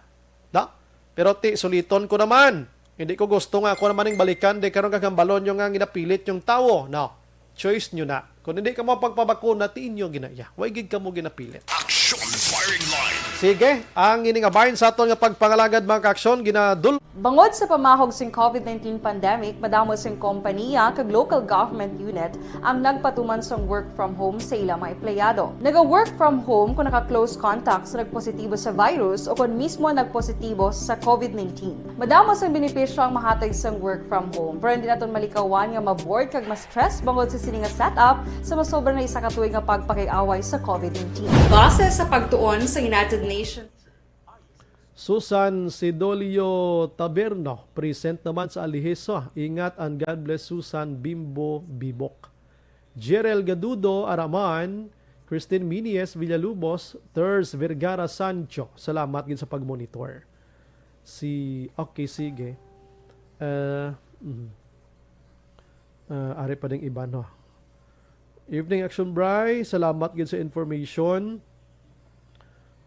No? Pero ti, suliton ko naman. Hindi ko gusto nga ako naman yung balikan, di karon kagambalon nyo nga ginapilit yung tawo. No. Choice nyo na. Kung hindi ka mo pagpabakuna, ti inyo ginaya. Way gid ka mo ginapilit. Action Firing Line. Sige, ang ining abayan sa aton nga pagpangalagad, mga kaaksyon, ginadul- Bangod sa pamahog sing covid nineteen pandemic, madamo sing kompaniya kag local government unit ang nagpatuman sang work from home sa ila mga empleyado. Naga-work from home kung naka-close contact sa nagpositibo sa virus o kon mismo nagpositibo sa covid nineteen. Madamo sang benepisyo ang mahatag sang work from home, pero hindi naton malikawan nga ma-bored kag ma-stress bangod sa sini nga setup sa masobra na isa ka tuig nga pagpakig-away sa covid nineteen. Base sa pagtuon sa United Nations. Susan Sidolio Taberno, present naman sa Alihiso. Ingat and God bless, Susan Bimbo Bibok. Jerel Gadudo Araman, Christine Minies Villalubos, Thurs Vergara Sancho. Salamat gid sa pag-monitor. Si, okay, sige. Uh, mhm. Uh, ari pa ding iban, no? Evening, Action Bri. Salamat gid sa information.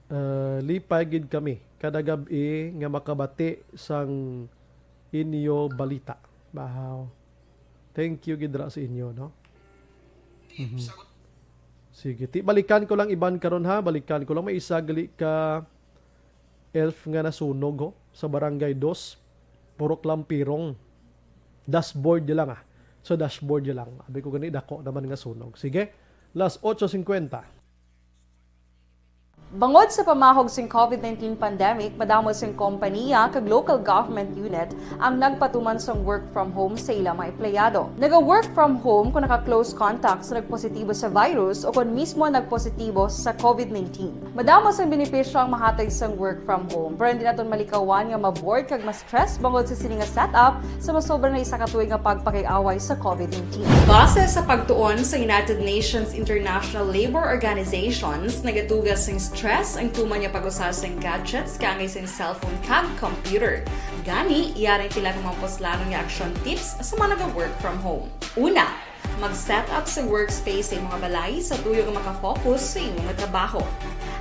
Uh, lipay gid kami kada gab-i nga makabati sang inyo balita. Wow. Thank you gid ra sa inyo, no? Mhm. Sige, ti balikan ko lang iban karon, ha. Balikan ko lang, may isa gali ka elf nga nasunog, ho, sa Barangay Dos, Purok Lampirong. Dashboard niya lang, ah. So, dashboard niya lang. Abi ko gani, dako naman nga sunog. Sige, las otso cincuenta. Bangod sa pamahog sing covid nineteen pandemic, madamo sing kompaniya kag local government unit ang nagpatuman sang work from home sa ila mga empleyado. Naga-work from home kung naka-close contact sa nagpositibo sa virus o kon mismo nagpositibo sa covid nineteen. Madamo sang benepisyo ang mahatag sang work from home, pero hindi naton malikawan nga ma-bored kag ma-stress bangod sa sini nga setup sa masobra na isa ka tuig nga pagpakig-away sa covid nineteen. Base sa pagtuon sa United Nations International Labor Organizations, nagatuga sing stress ang tuman nga pag-usa sing gadgets kaangay sing cellphone kag computer. Gani, yari ang pila ka mga puslanon nga action tips sa mga naga-work from home. Una, mag-set up sa workspace sa imong balay sa tuyo nga makafocus sa imong trabaho.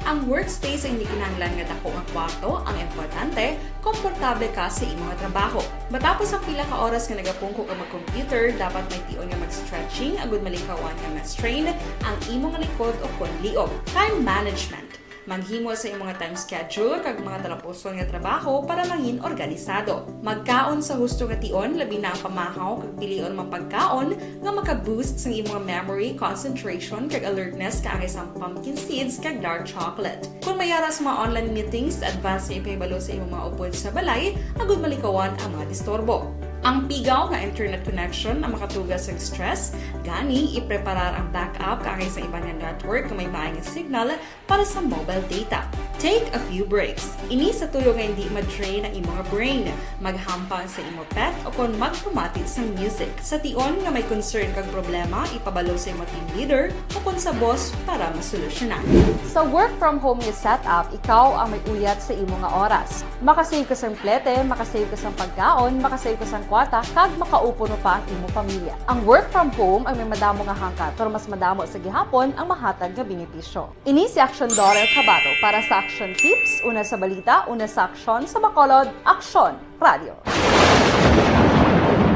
Ang workspace ay hindi kinahanglan nga dako nga kwarto, ang importante, komportable ka sa imong trabaho. Matapos ang pila ka oras nga nagapungko ka mag-computer, dapat may tion nga mag-stretching agud malikawan nga ma-strain ang imong likod o kon liog. Time management. Maghimo sa imong time schedule kag mga talapuson nga trabaho para mangin organisado. Magkaon sa husto nga tion, labi na ang pamahaw, kag pilion ang mga pagkaon nga maka-boost sang imong memory, concentration, kag alertness, kaangay sang pumpkin seeds kag dark chocolate. Kung may ara sa mga online meetings, advance nga ipahibalo sa imong mga upod sa balay agud malikawan ang mga disturbo. Ang pigaw nga internet connection ang makatuga sa stress, gani ipreparar ang backup kaangay sa iban nga network nga may maayong signal para sa mobile data. Take a few breaks. Ini sa tuyo nga hindi ma-drain ang imong brain. Maghampang sa imo pet o kon magpamati sang music. Sa tion nga may concern kag problema, ipabalo sa imo team leader o kon sa boss para masolusyonan. Sa work from home nga setup, ikaw ang may uyat sa imo nga oras. Makasave ka sang plete, makasave ka sang pagkaon, makasave ka sang kwarta, kag makaupo pa ang imo pamilya. Ang work from home ay may madamo nga hangkat, pero mas madamo sa gihapon ang mahatag nga benepisyo. Ini si Aksyon Dorer Cabato para sa Aksyon Tips, una sa balita, una sa aksyon, sa Bacolod, Aksyon Radio.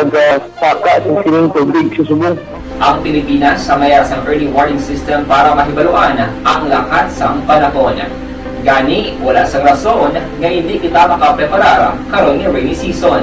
pag, ah, saka sa sining tubig sa subong. Ang Pilipinas ang may sang early warning system para mahibaluan ang lakat sang panahon. Gani, wala sang rason nga hindi kita makapreparar karon nga rainy season.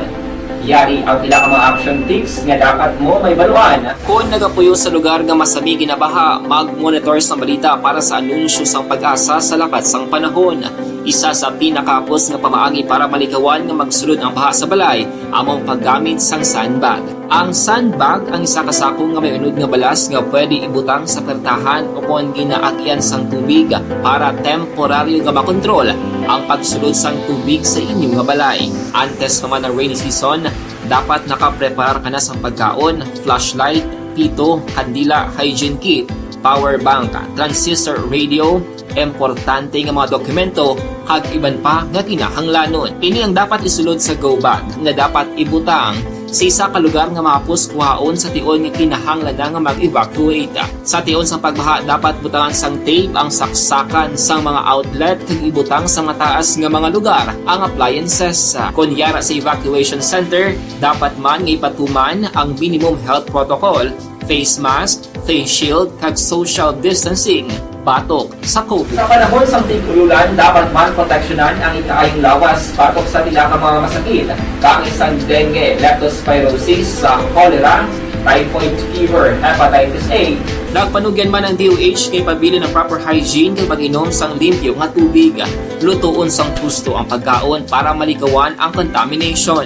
Yari ang pila ka mga action tips nga dapat mo mahibaluan. Kon nagapuyo sa lugar nga masami ginabaha, mag-monitor sang balita para sa anunsyo sang PAGASA sa lakat sang panahon. Isa sa pinakahapos nga pamaagi para malikawan nga magsulod ang baha sa balay amo ang paggamit sang sandbag. Ang sandbag ang isa ka sako nga may unod nga balas nga pwede ibutang sa pertahan o kon ginaagyan sang tubig para temporaryo nga makontrol ang pagsulod sang tubig sa inyo nga balay. Antes pa man ang rainy season, dapat nakapreparar ka na sang pagkaon, flashlight, pito, kandila, hygiene kit, power bank, transistor radio, importante nga mga dokumento, kag iban pa nga kinahanglanon. Ini ang dapat isulod sa go bag nga dapat ibutang sa isa ka lugar nga mahapos kuhaon sa tion nga kinahanglan na nga mag-evacuate. Sa tion sang pagbaha, dapat butangan sang tape ang saksakan sang mga outlet kag ibutang sa mataas nga mga lugar ang appliances. Kon yara sa evacuation center, dapat man nga ipatuman ang minimum health protocol, face mask, face shield, kag social distancing batok sa COVID. Sa panahon sang tig-ululan, dapat man proteksyonan ang ikaayong lawas batok sa pila ka mga masakit, kaangay sang dengue, leptospirosis, sa cholera, typhoid fever, hepatitis A. Nagpanugyan man ang D O H kay pabilin ang proper hygiene kag pag-inom sang limpyo nga tubig, lutoon sang husto ang pagkaon para malikawan ang contamination.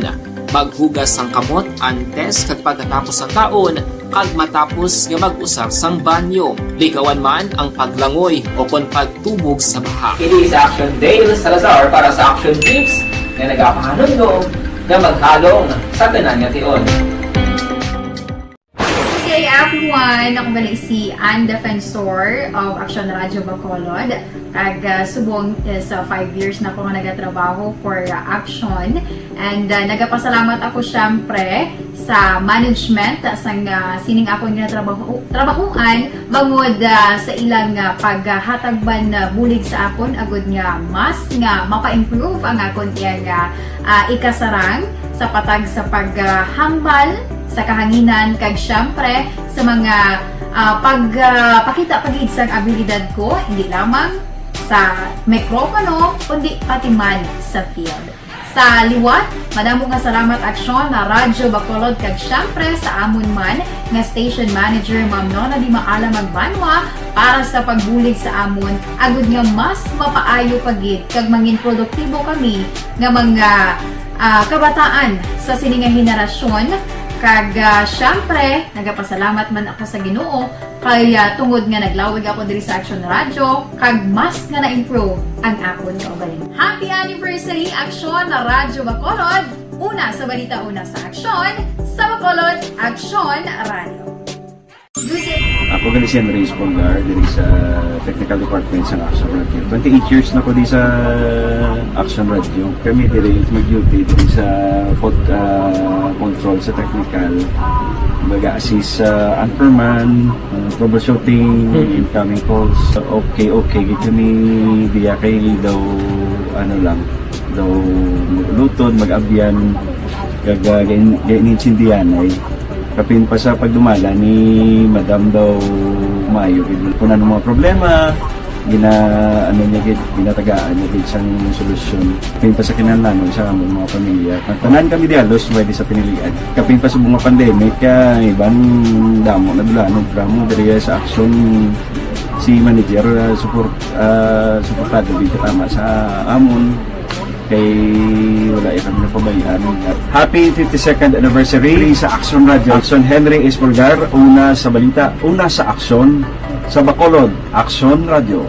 Maghugas sang kamot antes kag pagkatapos sang kaon kag matapos nga mag-usar sang banyo. Likawan man ang paglangoy o kon pagtubog sa baha. Ini si Action Dale Salazar para sa Action Tips nga nagapahanumdom nga maghalong sa tanan nga tion. Okay, everyone, ako gali si Ann Defensor of Action Radio Bacolod. Kag, ah, subong is, ah, five years na ako nga nagatrabaho for, ah, Action. And, ah, nagapasalamat ako, syempre, sa management, ah, sang, ah, sining akon nga trabaho, trabahoan, bangod, ah, sa ilang, ah, paghatag man, ah, bulig sa akon, agud nga mas nga mapa-improve ang akon iyang, ah, ah, ikasarang sa patag sa paghambal sa kahanginan, kag, syempre, sa mga, ah, pag, ah, pakita pa gid sang abilidad ko, hindi lamang sa mikropono, kundi pati man sa field. Sa liwat, madamo nga salamat, Action Radyo Bacolod, kag, syempre, sa amon man nga station manager, Ma'am Nona Di Maala Magbanwa, para sa pagbulig sa amon, agud nga mas mapaayo pa gid kag mangin produktibo kami nga mga, ah, kabataan sa sini nga henerasyon. Kag, ah, syempre, nagapasalamat man ako sa Ginoo kay, ah, tungod nga naglawig ako diri sa Action Radio, kag mas nga na-improve ang akon kaugalingon. Happy anniversary, Action Radyo Bacolod! Una sa balita, una sa aksyon, sa Bacolod, Action Radio. Ako gali si Henry Espolgar, diri sa technical department sa Action Radio. Twenty-eight years na ko di sa Action Radio. Kami diri mag-duty diri sa pod, ah, control sa technical. Baga assist sa anchorman, ah, troubleshooting, Mhm. incoming calls. Okay, okay, gid kami diya kay daw, ano lang, daw luton, mag-abyan, kag, ah, gain-, gain-, insindihan ay. Kapin pa sa pagdumala ni Madam daw maayo gid. Kung ano mga problema, gina-, ano niya gid, ginatagaan niya gid sang solusyon. Kapin pa sa kinahanglanon sa among mga pamilya. Ang tanan kami di halos pwede sa pinilian. Kapin pa sa mga pandemic, ah, iban damo na dula, no, drama diri sa aksyon si manager, ah, support, ah, suportado gid tama sa amon. Kay wala ya kami napabayaan. Happy fifty-second anniversary sa Action Radio. Action Henry Espolgar, una sa balita, una sa aksyon, sa Bacolod, Action Radio.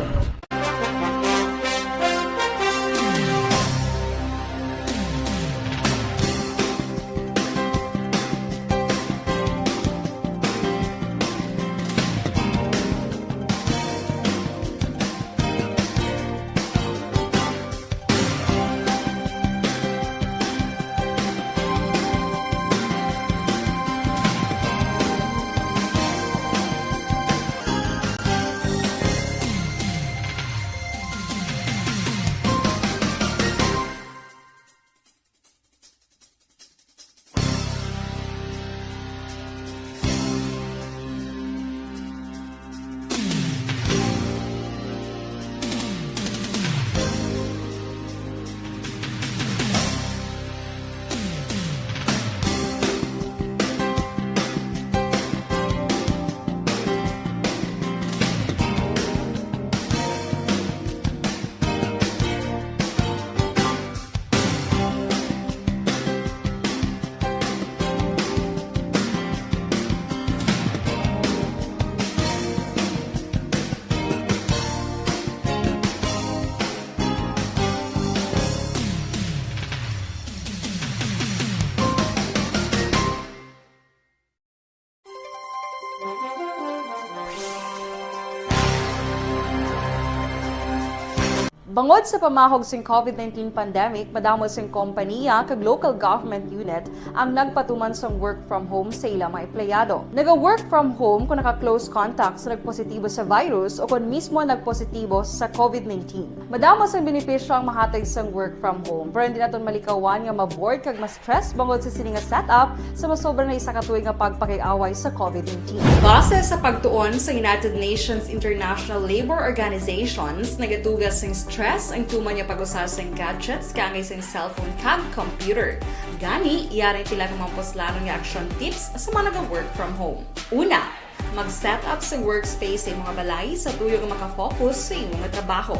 Bangod sa pamahog sing COVID nineteen pandemic, madamo sing kompaniya kag local government unit ang nagpatuman sang work from home sa ila mga empleyado. Naga-work from home kung naka-close contact sa nagpositibo sa virus o kon mismo nagpositibo sa COVID nineteen. Madamo sang benepisyo ang mahatag sang work from home, pero hindi naton malikawan nga ma-bored kag ma-stress bangod sa sini nga setup sa masobra na isa ka tuig nga pagpakig-away sa COVID nineteen. Base sa pagtuon sa United Nations International Labour Organizations, nagatuga sing stress ang tuman nga pag-usa sing gadgets kaangay sing cellphone kag computer. Gani, yari ang pila ka mga puslanon nga action tips sa mga naga-work from home. Una, mag-set up sa workspace sa imong balay sa tuyo nga makafocus sa imong trabaho.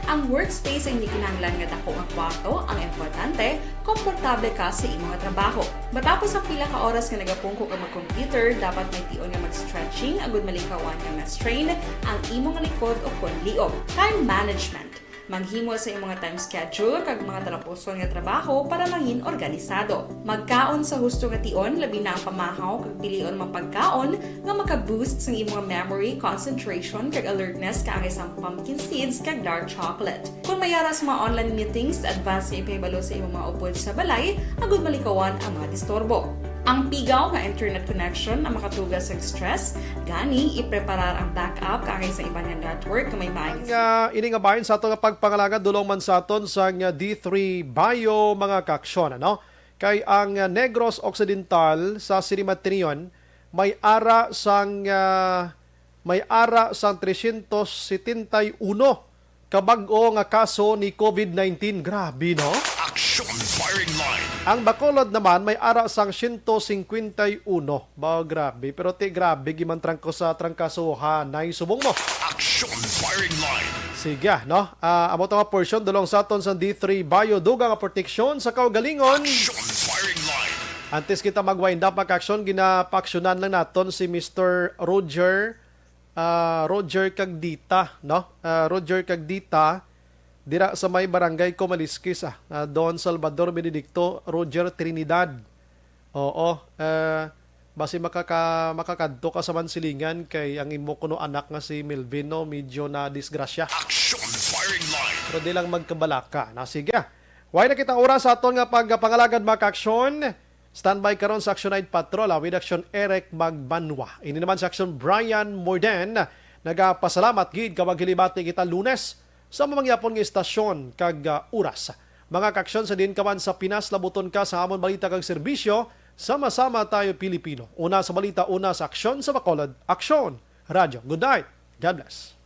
Ang workspace ay hindi kinahanglan nga dako nga kwarto, ang importante, komportable ka sa imong trabaho. Matapos ang pila ka oras nga nagapungko ka mag-computer, dapat may tion nga mag-stretching agud malikawan nga ma-strain ang imong likod o kon liog. Time management. Maghimo sa imong time schedule kag mga talapuson nga trabaho para mangin organisado. Magkaon sa husto nga tion, labi na ang pamahaw kag pilion mga pagkaon nga maka-boost sang imong memory, concentration kag alertness kaangay sang pumpkin seeds kag dark chocolate. Kung may ara sa mga online meetings, advance nga ipahibalo sa imong mga upod sa balay agud malikawan ang mga disturbo. Ang pigaw nga internet connection ang makatuga sa stress, gani ipreparar ang backup kaangay sa iban nga network nga may maayong Nga ini nga bahin sa ato nga pagpangalagad, dulong man sa aton sang D three Bio, mga kaaksyon, ano? Kay ang, ah, Negros Occidental sa Sirimatrion may ara sang, ah, may ara sang trescientos setenta y uno ka bag-o nga kaso ni COVID nineteen. Grabe, no? Action Firing Line. Ang Bacolod naman may ara sang siyento singkwenta y uno. Ba, grabe. Pero ti, grabe, giman trangko sa trangkasohan. Nay, subong mo. Action Firing Line. Sige, no? Ah, amo to nga portion, dulong sa aton sa D three Bio, dugang nga proteksyon sa kaugalingon. Action Firing Line. Antes kita mag-wind up, mga kaaksyon, ginapaaksyonan lang naton si Mister Roger, ah, Roger Cagdita, no? Ah, Roger Cagdita, dira sa may barangay Comalisques, ah, ah, Don Salvador Benedicto, Roger Trinidad. Oo, eh, basi makaka-, makakadto ka sa Mansilingan kay ang imo kuno anak nga si Melvin, no, medyo na disgrasya. Action Firing Line. Pero di lang magkabalaka. Na, sige. Way na kita oras sa aton nga pagpangalagad, mga kaaksyon. Standby karon sa Action Night Patrol, ah, with Action Eric Magbanwa. Ini naman sa Action Brian Morden. Nagapasalamat gid kag maghilibati kita Lunes sa mamangyapon nga istasyon kag, ah, oras. Mga kaaksyon, sa diin ka man sa Pinas, labuton ka sa amon balita kag serbisyo. Sama-sama tayo, Pilipino. Una sa balita, una sa aksyon sa Bacolod. Aksyon! Radyo. Good night. God bless.